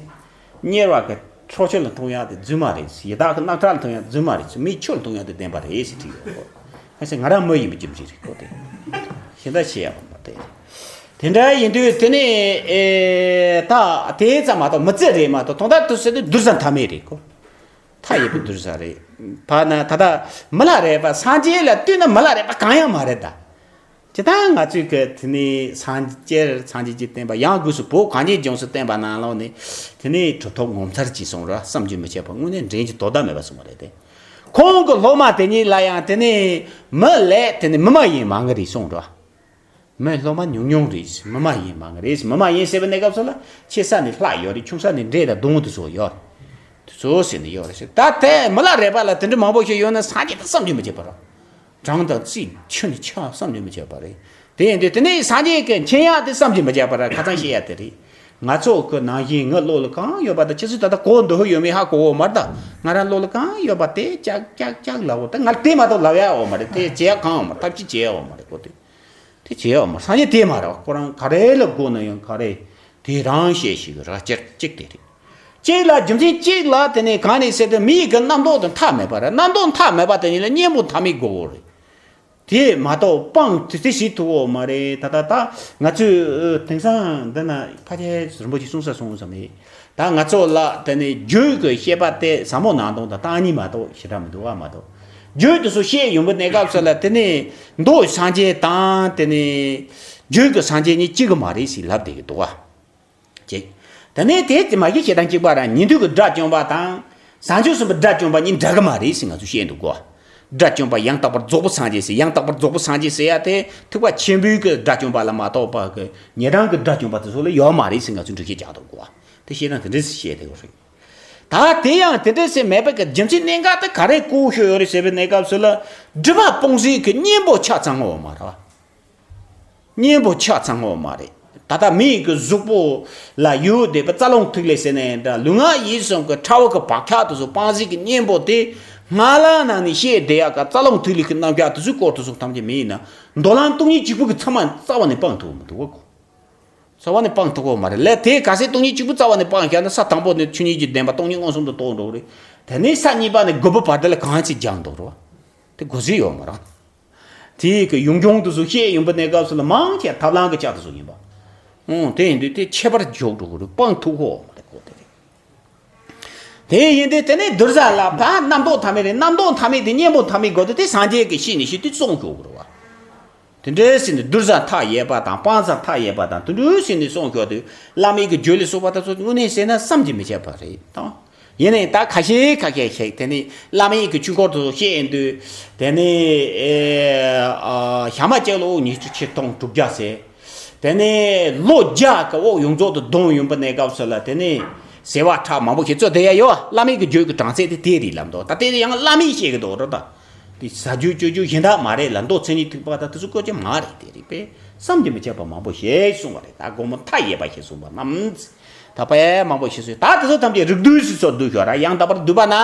གཉེར་བ་གི་སྲོག་ཆགས་ལ་མཐོང་ཡག་དེ་རྫུན་མ་རེད། ཡི་དྭགས་ཀྱི་རྣག་ཁྲག་ལ་མཐོང་ཡག་རྫུན་མ་རེད། མིས་ཆུ་ལ་མཐོང་ཡག་དེ་བདེན་པ་རེད་ཟེར་བྲིས་ཡོད། ཁ་སང་ང་རང་མི་ཡིན་པའི་རྒྱུ་མཚན་རེད་ཁོ་དེ། ཞེ་འདྲ་བྱེད་ཡག་པ་མ་རེད། དེ་འདྲ་ཡིན་དུས་དེ་ནས་ཨེ་ད་དེ་ཙམ་མ་གཏོགས་མི་ཚེ་རེད་མ་གཏོགས་དོན་དག་ཏུ་ཟེར་དུས་བདུད་བཟའ་མཐའ་མེད་རེད་ཁོ། མཐའ་ཡས་པའི་བདུད་བཟའ་རེད། བར་ན་ད་ལྟ་མི་ལ་རས་པ་སངས་རྒྱས་ལ་ལྟོས་ན་མི་ལ་རས་པ་གང་ཡང་མ་རེད་ད། ཇི་ལྟར་ང་ཚོས་ཀྱི་དེ་ནས་སངས་རྒྱས་སངས་རྒྱས་ཀྱི་བསྟན་པ་ཡང་སྒོས་སུ་བོད་གངས་ཅན་ལྗོངས་སུ་བསྟན་པ་ནང་ལོགས་ནས་དེ་ནས་གྲུབ་ཐོབ་ངོ་མཚར་གྱིས་གསུངས་ར། བསམ་གྱིས་མི་ཁྱབ་པ་དངོས་གནས་འགྲན་གྱི་དོ་ཟླ་མེད་པ་གསུངས་པ་རེད་དེ། ཁོང་གི་སློབ་མ་དེ་གཉིས་ལ་ཡང་དེ་ནས་མི་ལས་དེ་ནས་མི་མ་ཡིན་མང་གི་རེད་གསུངས་ར། མི་སློབ་མ་ཉུང་ཉུང་རེད། མི་མ་ཡིན་མང་གི་རེད། མི་མ་ཡིན་ཟེར་བའི་གནས་སྐབས་སུ་ལ་ཆེ་ས་ནས་ལྷ་ཡོད་རེད། ཆུང་ས་ནས་འདྲེ་དང་གདོན་དེ་ཚོ་ཡོད་རེད། དེ་ཚོ་ཟེར་ནས་ཡོད་རེད་ཟེར། ད་དེ་མི་ལ་རས་པ་ལ་དེ་འདྲ་མང་པོ་ཞིག་ཡོད་ན་སངས་རྒྱས་ད་བསམ་གྱིས་མི་ཁྱབ་པ་ར། གྲངས་དང་རྩིས་ཁྱོན་ནས་ཆ་བསམ་གྱིས་མི་ཁྱབ་པ་རེད། དེ་ཡིན་དུས་དེ་ནས་སངས་རྒྱས་ཀྱི་མཁྱེན་ཡག་དེ་བསམ་གྱིས་མི་ཁྱབ་པ་ར། ཁ་ཚང་བཤད་ཡག་དེ་རེད། ང་ཚོ་གི་ནང་བཞིན་ངའི་བློ་ལ་གང་ཡོད་པ་དང་། ཁྱེད་ཚོས་ད་ལྟ་གོ་འདོད་ཡོད་མེད་ཧ་གོ་གོ་མ་རེད་ད། ང་རང་བློ་ལ་གང་ཡོད་པ་དེ་ཅག་ཅག་ཅག་ལབ་འོ། ད་ང་དེ་མ་གཏོགས་ལབ་ཡག་འོ་མ་རེད། དེ་བྱེད་ཡག་གང་འོ་མ་རེད། ཐབས་ཅིག་བྱེད་ཡག་འོ་མ་རེད་ཁོ་དེ། དེ་བྱེད་ཡག་འོ་མ་རེད། སངས་རྒྱས་དེ་མ་རེད། ཁོ་རང་ག་རེ་ལ་དགོས་ན་ཡང་ག་རེ་དེ་རང་བཤད་ཤིག་ར། གཅིག་གཅིག་དེ་རེད། གཅིག་ལ་རྒྱུ་མཚན་གཅིག་ལ་དེ་ནས་གང་ནས་ཟེར་དུས་མི་ཡི་གི་རྣམ་རྟོག་དང་མཐའ་མེད་པ་རེད། རྣམ་རྟོག་མཐའ་མེད་པ་དེ་ཉིད་ལ་གཉེན་པོ་མཐའ་མེད་དགོས་རེད། དེ་མ་གཏོགས་སྤང་དེ་དེ་ཞིག་ཐུབ་འོ་མ་རེད། ད་ད་ད་ང་ཚོས་དེང་སང་འདི་ན་ཕ་ཁྱེད་རིན་པོ་ཆེ་གསུང་ས་གསུང་ས་མེད། ད་ང་ཚོ་ལ་དེ་ནས་རྒྱུད་ཀྱི་བཤད་པ་དེ་ཟབ་མོ་ནང་དོན་དང་བཏང་སྙིང་མ་གཏོགས་ཞེ་དྲག་མི་འདུག་བ། མ་གཏོགས་རྒྱུད་དེ་ཚོ་བཤད་ཡོང་པའི་གནས་སྐབས་སུ་ལ་དེ་ནས་མདོ་སངས་རྒྱས་དང་དེ་ནས་རྒྱུད་ཀྱི་སངས་རྒྱས་གཉིས་གཅིག་གི་མ་རེད་ཟེར་ལབ་བསྡད་ཀྱི་འདུག་བ། ཅིག་དེ་ནས་དེ་དེ་མ་གཞི་བཤད་སྟངས་གཅིག་པ་ར། ཉན་ཐོས་ཀྱི་དགྲ་བཅོམ་པ་དང་བྱང་ཆུབ་སེམས་དཔའི་དགྲ་བཅོམ་པ་གཉིས་འདྲ་གི་མ་རེད་ཟེར་ང་ཚོས་བཤད་འདུག་གོ། དགྲ་བཅོམ་པ་ཡང་དག་པར་རྫོགས་པའི་སངས་རྒྱས་ཟེར། ཡང་དག་པར་རྫོགས་པའི་སངས་རྒྱས་ཟེར་ཡ་དེ་ཐེག་པ་ཆེན་པོའི་གི་དགྲ་བཅོམ་པ་ལ་མ་གཏོགས་པ་གི་ཉན་རང་གི་དགྲ་བཅོམ་པ་དེ་ཚོ་ལ་ཡོད་མ་རེད་ཟེར་ང་ཚོས་འགྲེལ་བཤད་རྒྱག་འདུག་གོ། དེ་བཤད་སྟངས་དེ་འདྲས་བཤད་དེ་གོ་རེད། ད་དེ་ཡང་དེ་འདྲས་ཟེར་མེད་པའི་གི་རྒྱུ་མཚན་གནད་འགག་དེ་ག་རེ་གོ་ཤོད་ཡོད་རེད་ཟེར་བའི་གནས་སྐབས་སུ་ལ་སྒྲིབ་པ་སྤོང་སའི་གི་གཉེན་པོ་ཆ་ཚང་བ་མ་རེད་བ། གཉེན་པོ་ཆ་ཚང་བ་མ་རེད། ད་ལྟ་མི་ཡི་གི་གཟུགས་པོ་ལ་ཡོད་བསྡད་པའི་རྩ་རླུང་ཐིག་ལེ་ཟེར་ནའི་འདྲ། ལུས་ངག་ཡིད་གསུམ་གི་ཕྲ་བ་གི་བག་ཆགས་དེ་ཚོ་སྤང་སའི་གི་གཉེན་པོ་དེ་སྔ་ལ་ནང་ནས་བཤད་བསྡད་ཡག་གི་རྩ་རླུང་ཐིག་ལེ་གི་རྣམ་གཞག་དེ་ཚོའི་སྐོར་དེ་ཚོ་ཐམས་ཅད་མི་ཡིན་ན་མདོ་ལམ་སྟོང་ཉིད་གཅིག་པུ་གི་ཚང་མ་རྩ་བ་ནས་སྤང་ཐུབ་མི་འདུག་གོ། རྩ་བ་ནས་སྤང་ཐུབ་གོ་མ་རེད་ལས། དེ་གལ་སྲིད་སྟོང་ཉིད་གཅིག་པུ་རྩ་བ་ནས་སྤངས་བཞག་ན་ས་དང་པོ་ནས་ཆོས་ཉིད་ཀྱི་བདེན་པ་སྟོང་ཉིད་མངོན་སུམ་དུ་རྟོགས་འགྲོ་གི་རེད། དེ་ནས་ས་གཉིས་པ་ནས་དགུ་པ་བར་དུ་ལ་གང་ཅི་སྦྱངས་འདུག་རེད་བ། དེ་དགོས་ས་ཡོད་མ་རེད། དེའི་གི་ཡུམ་ཆུང་དེ་ཚོ་བཤད་ཡོང་པའི་གནས་སྐབས་སུ་ལ་མང་ཆེ་ཐབས་ལམ་གྱི་ཆ་དེ་ཚོ་ཡིན་པ། ཨང་དེ་ཡིན་དུས་དེ་ཁྱད་པར་འཇོག་འགྲོ་གི་རེད། སྤང་ཐུབ་གོ་མ་རེད་གོ། དེ་རེད། དེ་ཡིན་དུས་དེ་ནས་བདུད་བཟའ་ལ་ཕ་རྣམ་རྟོག་མཐའ་མེད་རེད། རྣམ་རྟོག་མཐའ་མེད་དེ་གཉེན་པོ་མཐའ་མེད་དགོས་དུས་དེ་སངས་རྒྱས་ཀྱི་ཤེས་ནས་ཤེས་དུས་གསུངས་འགྲོ་གི་རེད་བ། དེ་འདྲའི་ཟེར་ནས་བདུད་བཟའ་མཐའ་ཡས་པ་དང་སྤང་བཟའ་མཐའ་ཡས་པ་དང་དེ་འདྲའི་ཟེར་ནས་གསུངས་ཤོག་དུས་བླ་མའི་གི་རྒྱུད་ལ་སོགས་པ་དེ་ཚོ་དངོས་གནས་ཟེར་ན་བསམ་གྱིས་མི་ཁྱབ་པ་རེད་དང་། ཡིན་ནའི་ད་ཁ་ཤས་ཁ་ཤས་ཤིག་དེ་ནས་བླ་མའི་གི་ཆོས་འཁོར་དེ་ཚོ་བཤད་ཡིན་དུས་དེ་ནས་ཨེ་ཨ་ཞག་མ་གཅིག་ལ་དབུགས་ཉི་ཤུ་ཆིག་སྟོང་དྲུག་བརྒྱ་ཟེར། དེ་ནས་ལོ་བརྒྱ་གི་དབུགས་ཡོངས་རྫོགས་དུ་བསྡོམས་ཡོང་པའི་གནས་སྐབས་སུ་ལ་དེ་ནས་ཟེར་བ་ཁྲ་མང་པོ་ཞིག་ཚོ་དེ་ཡ་ཡོད། བླ་མའི་གི་རྒྱུད་ཀྱི་གྲངས་ཚད་དེ་དེ་རེད་ལབ་འདུག་ད་དེ་ཡང་བླ་མས་བཤད་གི་འདུག་རོ། ད་དེ་ཟ་རྒྱུ་སྤྱོད་རྒྱུ་གཞན་དག་མ་རེད་ལ། མདོ་མཚན་ཉིད་ཐེག་པ་དང་དེ་ཚོ་བཀོད་ཀྱི་མ་རེད། དེ་རེད་པས་བསམ་གྱིས་མི་ཁྱབ་པ་མང་པོ་ཞིག་གསུངས་པ་རེད། ད་དགོང་མོ་མཐའ་ཡས་པ་ཞིག་གསུངས་པ་རྣམས་ད་དཔེ་མང་པོ་ཞིག་གསུངས། ད་དེ་ཚོ་ཐམས་ཅད་རིགས་བསྡུས་སུ་ཚོ་བསྡུས་ཤོག་ར། ཡང་དག་པར་བསྡུས་པ་ན།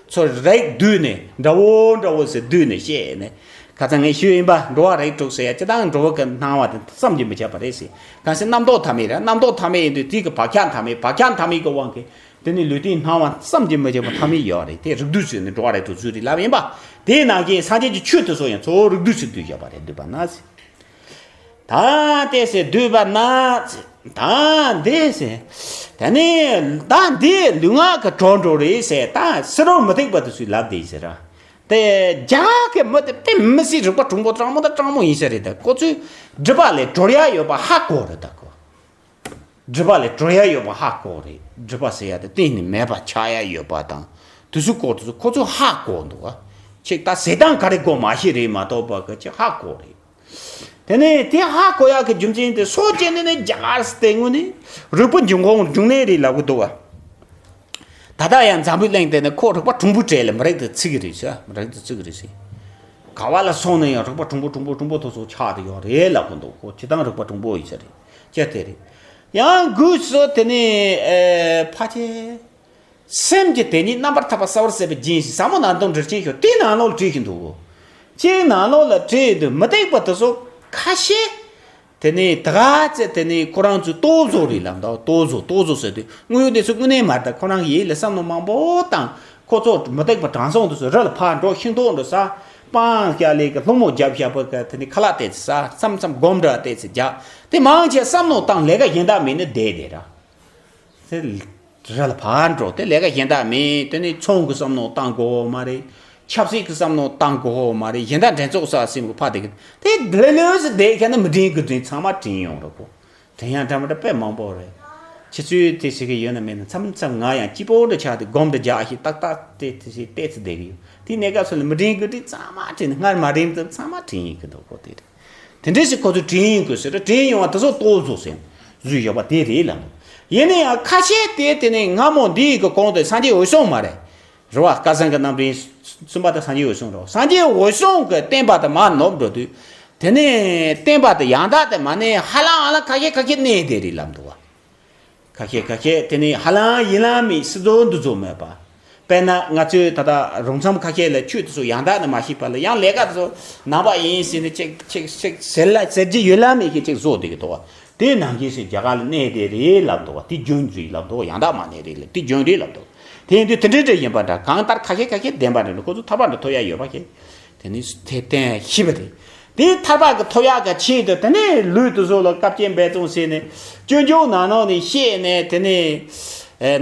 ཚོ་རིགས་བསྡུས་ནས་འདྲ་བོ་འདྲ་བོ་ཟེར་བསྡུས་ནས་བཤད་ནས། ཁ་སང་ངས་ཞུས་ཡིན་པ། འགྲོ་བ་རིགས་དྲུག་ཟེར་ཡ་སྤྱིར་བཏང་འགྲོ་བ་གི་སྣང་བ་དེ་བསམ་གྱིས་མི་ཁྱབ་པ་རེད་ཟེར། གལ་སྲིད་རྣམ་རྟོག་མཐའ་མེད་རེད། རྣམ་རྟོག་མཐའ་མེད་ཡིན་དུས་དེ་གི་བག་ཆགས་མཐའ་མེད། བག་ཆགས་མཐའ་མེད་ཀྱི་དབང་གིས་དེ་ནི་ལུས་རྟེན་སྣང་བ་བསམ་གྱིས་མི་ཁྱབ་པ་མཐའ་མེད་ཡོད་རེད། དེ་རིགས་བསྡུས་ཟེར་ནས་འགྲོ་བ་རིགས་དྲུག་ཚུལ་རེད་ལབ་ཡིན་པ། དེའི་ནང་བཞིན་སངས་རྒྱས་ཀྱི་ཆོས་དེ་ཚོ་ཡང་གཙོ་བོ་རིགས་བསྡུས་ཟེར་བསྡུས་བཞག་པ་རེད། བསྡུས་པ་ན་ཟེར། ད་དེ་ཟེར་བསྡུས་པ་ན་ཟེར། ད་འདི་ཟེར། ད་ནི་ད་འདི་ལུས་ངག་གི་གྲོགས་འགྲོ་རེད་ཟེར། ད་སྲིད་རོ་མུ་སྟེགས་པ་དེ་ཚོས་ལབ་བསྡད་ཟེར་ར། དེ་རྒྱ་གི་མི་དེ་དཔེ་མི་སྲིད་རིག་པ་གྲུང་པོ་དྲང་མོ་དང་དྲང་མོ་ཡིན་ས་རེད། ད་ཁོ་ཚོས་སྒྲིབ་པ་ལས་གྲོལ་ཡ་ཡོད་པ་ཧ་གོ་རེད། ད་ཁོ་སྒྲིབ་པ་ལས་གྲོལ་ཡ་ཡོད་པ་ཧ་གོ་རེད། སྒྲིབ་པ་ཟེར་ཡ་དེ་གཏན་ནས་མེད་པ་ཆགས་ཡ་ཡོད་པ་དང་། དེ་ཚོའི་སྐོར་དེ་ཚོ་ཁོ་ཚོ་ཧ་གོ་འདུག་བ། ཅིག་ད་ཟེར་སྟངས་ག་རེ་གོ་མ་ཤེས་རེད་མ་གཏོགས་པ་གི་ཅིག་ཧ་གོ་རེད། དེ་ནས་དེ་ཧ་གོ་ཡག་གི་རྒྱུ་མཚན་དེ་སོ་སྐྱེ་ནི་ནི་རྒྱ་གར་སྟེང་ངོ་ནི་རིག་པ་འབྱུང་ཁུངས་འབྱུང་གནས་རེད་ལབ་གི་འདུག་བ། ད་ལྟ་ཡང་འཛམ་བུའི་གླིང་དེ་ནི་ཁོ་རིག་པ་གྲུང་པོ་གྲས་ལ་མི་རིག་དེ་ཚིག་གི་རེད་ཟེར། མི་རིག་དེ་ཚིག་གི་རེད་ཟེར། ག་བ་ལ་སོང་ན་ཡང་རིག་པ་གྲུང་པོ་གྲུང་པོ་དེ་ཚོ་ཆགས་དེ་ཡོད་རེད་ལབ་གི་འདུག་ཁོ་སྤྱིར་བཏང་རིག་པ་གྲུང་པོ་ཡིན་ས་རེད། ཅེས་དེ་རེད། ཡང་སྒོས་སུ་དེ་ནི་ཨེ་ཕ་ཆེ། སེམས་ཀྱི་དེ་ཉིད་རྣམ་པར་ཐར་པ་གསལ་བར་གསལ་བའི་རྒྱན་ཞེས་ཟབ་མོ་ནང་དོན་འགྲེལ་ཆེན་ཤོག་དེའི་ནང་ལོགས་ལ་བྲིས་ཤིང་འདུག་ཅེས་ནང་ལོགས་ལ་བྲིས་འདུག་མུ་སྟེགས་པ་དེ་ཚོ་ཁ་ཤས། དེ་ནས་ད་ག་ཚད་དེ་ནས་ཁོ་རང་ཚོའི་ལྟོ་བཟོ་རེད་ལབ་འདུག་ལྟོ་བཟོ་ལྟོ་བཟོ་ཟེར་དུས་དངོས་ཡོད་དེ་ཚོ་དངོས་གནས་མ་རེད། ད་ཁོ་རང་གི་ཡིད་ལ་བསམ་བློ་མང་པོ་བཏང་། ཁོ་ཚོ་མུ་སྟེགས་པ་དྲང་སྲོང་དེ་ཚོ་རི་ལ་ཕར་འགྲོ། ཤིང་ཏོག་འགྲོ་ས། སྤང་སྐྱ་ལེ་གི་ལྷུང་མོ་རྒྱབ་བཞག་པ་གི་དེ་ནས་ཁ་ལག་བལྟས་ཚེ་ཟ། མཚམས་མཚམས་སྒོམ་འདྲ་བལྟས་ཚེ་རྒྱག་དེ་མང་ཆེ་བསམ་བློ་བཏང་ལས་ཀ་གཞན་དག་མེད་ནི་བསྡད་བསྡད་ར། དེ་རི་ལ་ཕར་འགྲོ་དེ་ལས་ཀ་གཞན་དག་མེད། དེ་ནས་ཚོང་གི་བསམ་བློ་བཏང་དགོས་མ་རེད། ཆབ་སྲིད་ཀྱི་བསམ་བློ་བཏང་དགོས་མ་རེད། གཞན་དག་འགྲན་ཚོགས་ས་སེམས་ཀྱི་ཕ་དེ་གི་དེ་ལས་ལོས་སུ་བསྡད་མཁན་ནི་མི་དྲན་གི་དྲན་ཚང་མ་དྲན་ཡོང་རོགས་གོ། དྲན་ཡང་དྲན་མ་དྲན་དཔེ་མང་པོ་རེད། ཁྱེད་ཚོས་དེ་ཟེར་གི་ཡོད་ན་མེད་ན་མཚམས་མཚམས་ང་ཡང་སྐྱིད་པོ་འདྲ་ཆགས་ཏེ་སྒོམ་འདྲ་རྒྱག་ཞིག་ཏག་ཏག་དེ་དེ་ཟེར་བལྟས་ཚེ་བསྡད་གི་ཡོད། དེ་གནས་སྐབས་སུ་ལ་མི་དྲན་གི་དྲན་ཚང་མ་དྲན། སྔར་མ་དྲན་ཚང་མ་དྲན་ཡིན་གི་འདུག་གོ། དེ་རེད། དེ་འདྲ་ཞིག་ཁོ་ཚོས་དྲན་ཡིན་དགོས་ཟེར། དྲན་ཡོང་བ་དེ་ཚོ་ལྟོ་བཟོ་ཟེར་བཟོས་ཡོད་པ་དེ་རེད་ལ། ཡིན་ན་ཡང་ཁ་ཤས་དེ་དེ་ནས་སྔ་མོ་འདི་ཡི་གི་གོང་དུ་སངས་རྒྱས་འོད་སྲུང་མ་རེད། རེད་བ། སྐལ་བཟང་གི་རྣམ་འདྲེན་གསུམ་པ་དེ་སངས་རྒྱས་འོད་སྲུང་རེད་བ། སངས་རྒྱས་འོད་སྲུང་གི་བསྟན་པ་དེ་མར་ནུབ་འགྲོ་དུས། དེ་ནས་བསྟན་པ་དེ་ཡང་དག་དེ་མ་གནས་ཧ་ལམ་ཧ་ལམ་ཁ་ཤས་ཁ་ཤས་གནས་དེ་རེད་ལབ་འདུག་བ། ཁ་ཤས་ཁ་ཤས་དེ་ནི་ཧ་ལམ་ཡིན་ལ་མིན་སྲིད་ཚོགས་འདུ་ཚོགས་མེད་པ། དཔེར་ན་ང་ཚོའི་ད་ལྟ་རོང་མཚམས་ཁ་ཤས་ལ་ཆོས་དེ་ཚོ་ཡང་དག་ནི་མ་ཤེས་པ་ལ་ཡང་ལས་ཀ་དེ་ཚོ་ནང་པ་ཡིན་ཟེར་ནས་ཅིག་ཅིག་ཅིག་ཟེར་ལ་ཟེར་རྒྱུ་ཡོད་ལ་མེད་ཀྱི་ཅིག་བཟོ་བསྡད་ཀྱི་འདུག་བ། དེ་ནང་བཞིན་ཞིག་རྒྱ་གར་ལ་གནས་དེ་རེད་ལབ་འདུག་བ། དེ་རྒྱུན་རེད་ལབ་འདུག་བ། ཡང་དག་མ་གནས་རེད་ལབ་དེ་རྒྱུན་རེད་ལབ་འདུག་བ། དེ་ཡིན་དུས་དེ་འདྲ་འདྲ་ཡིན་པ་འདྲ། གང་ལྟར་ཁ་ཤས་ཁ་ཤས་བདེན་པ་འདྲ་ནི་ཁོ་ཚོ་ཐར་པ་འདྲ་ཐོབ་ཡ་ཡོད་པ་ཁྱེད། དེ་ནི་དེ་བསྟན་ཤེས་པ་རེད། དེ་ཐར་པ་གི་ཐོབ་ཡག་གི་ཆེད་དུ་དེ་ནས་ལུས་དེ་ཚོ་ལ་བཀའ་བཀྱོན་འབད་བརྩོན་བྱས་ནས་སྤྱོད་འཇུག་ནང་ནང་ནས་བཤད་ནས། དེ་ནས་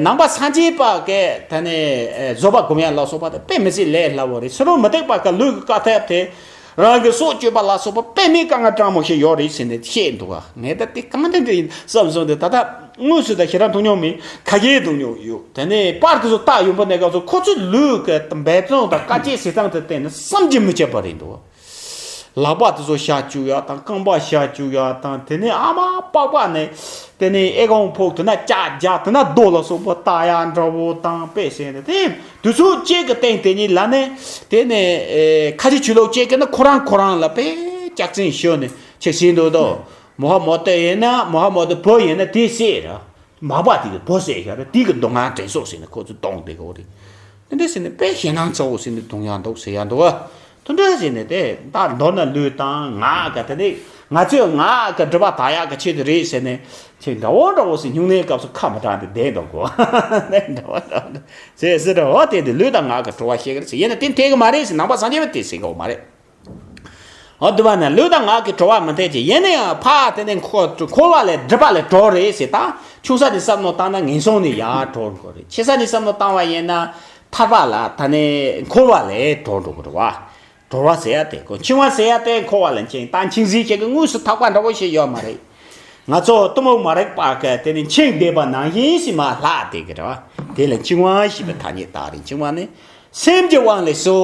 ནང་པ་སངས་རྒྱས་པ་གི་དེ་ནས་བཟོད་པ་སྒོམ་ཡག་ལ་སོགས་པ་དེ་དཔེ་མི་སྲིད་ལས་སླ་བོ་རེད། ཕྱི་རོལ་མུ་སྟེགས་པ་གི་ལུས་ཀྱི་བཀའ་ཐེབས་དེ་རང་གི་སྲོག་གཅོད་པ་ལ་སོགས་པ་དཔེ་མི་དཀའ་ངལ་སྤྲང་མོ་ཞིག་ཡོད་རེད་ཟེར་ནས་བཤད་འདུག་ག་ངས་ད་དེ་གང་དེ་འདྲ་ཡིན་བསམ་སོང་། དེ་ད་ལྟ་དངོས་སུ་ད་ཞེ་དྲག་མཐོང་མྱོང་མེད། ཁ་ཤས་མཐོང་མྱོང་ཡོད། དེ་ནས་པར་དེ་ཚོ་བལྟ་ཡོང་པ་ནས་སྐབས་སུ་ཁོ་ཚོའི་ལུས་ཀྱི་འབད་བརྩོན་དང་དཀའ་སྤྱད་བྱེད་སྟངས་དེ་བལྟས་ན་བསམ་གྱིས་མི་ཁྱབ་པ་རེད་འདུག་ལག་པ་དེ་ཚོ་བཤལ་བཅུག་ཡག་དང་རྐང་པ་བཤལ་བཅུག་ཡག་དང་། དེ་ནས་ཨ་མ་པགས་པ་ནས་དེ་ནས་ཨེ་ཀོང་ཕོག་དེ་ན་ལྕགས་རྒྱག་དེ་ན་རྡོ་ལ་སོགས་པ་བཏགས་ཡག་འདྲ་བོ་དང་དཔེ་བཤད་ནས་དེ་དུས་ཚོད་གཅིག་གི་སྟེང་དེ་ཉིད་ལ་ནས་དེ་ནས་ཨེ་ཁ་ཆེ་ཆོས་ལུགས་གཅིག་གི་ནི་ཁོ་རང་ཁོ་རང་ལ་དཔེ་སྐྱག་རྫུན་ཤོད་ནས་ཆེ་བྱེད་འདུག་དོ། མོ་ཧ་མོ་ཏོ་ཡིན་ན་མོ་ཧ་མོ་ཏོ་བུ་ཡིན་ན་དེ་བཤད་ར། མག་པ་དེ་གི་བུ་བསད་ཤག་ར། དེ་གི་སྡུག་བསྔལ་དྲན་སོང་ཟེར་ནས་ཁོ་ཚོས་གཏོང་བསྡད་གོ་རེད། དེ་འདྲ་ཟེར་ནས་དཔེ་ཞེད་སྣང་ཚ་བོ་ཟེར་ནས་གཏོང་ཡག་འདུག་ཟེར་ཡག་འདུག་ཨ། དེ་འདྲ་ཟེར་ནས་དེ་ད་མདོར་ན་ལུས་དང་ངག་གི་དེ་ནས་ང་ཚོས་ངག་གི་སྒྲུབ་པ་དག་ཡག་གི་ཆེད་དུ་རེད་ཟེར་ནས་ཁྱེད་འདྲ་བོ་འདྲ་བོ་ཟེར་སྨྱུང་གནས་སྐབས་སུ་ཁ་མི་གྲགས་ཏེ་བསྡད་འདུག་གོ། འདྲ་བོ་འདྲ་བོ་ཟེར་ཟེར་འདྲ་བོ་དེ་དེ་ལུས་དང་ངག་གི་སྒྲུབ་པ་བཤད་གི་རེད་ཟེར། ཡིན་ན་དེ་འཐད་གི་མ་རེད་ཟེར། ནང་པ་སངས་རྒྱས་པ་དེ་ཟེར་གི་ཡོད་མ་རེད། འོ་དུ་བ་ན་ལུས་དང་ངག་གི་གྲོལ་བ་མི་འཐད་ཅེས། ཡིན་ན་ཡང་ཕ་དེ་ནས་འཁོར་འཁོར་བ་ལས་སྒྲིབ་པ་ལས་གྲོལ་རེད་ཟེར། ད་ཆུང་ས་ནས་བསམ་བློ་བཏང་ན་ངན་སོང་ནས་ཡར་གྲོལ་དགོས་རེད། ཆེ་ས་ནས་བསམ་བློ་བཏང་བ་ཡིན་ན་ཐར་པ་ལ་ད་ནས་འཁོར་བ་ལས་གྲོལ་འགྲོ་དགོས་རེད་བ། གྲོལ་བ་ཟེར་ཡ་དེ་ཁོ་འཆིང་བ་ཟེར་ཡ་དེ་འཁོར་བ་ལ་འཆིང་། ད་འཆིང་ཟིན་ཞིག་གི་དངོས་སུ་ཐར་པ་འདྲ་བོ་ཞིག་ཡོད་མ་རེད། ང་ཚོ་གཏི་མུག་མ་རིག་པ་གི་དེ་ནི་འཆིང་བསྡད་པ་ནང་བཞིན་ཞིག་མ་ལྷག་བསྡད་ཀྱི་རེད་བ། དེ་ལ་འཆིང་བ་ཞེས་པའི་ཐ་སྙད་བཏགས་རེད། འཆིང་བ་ནི་སེམས་ཀྱི་དབང་ལས་སོ་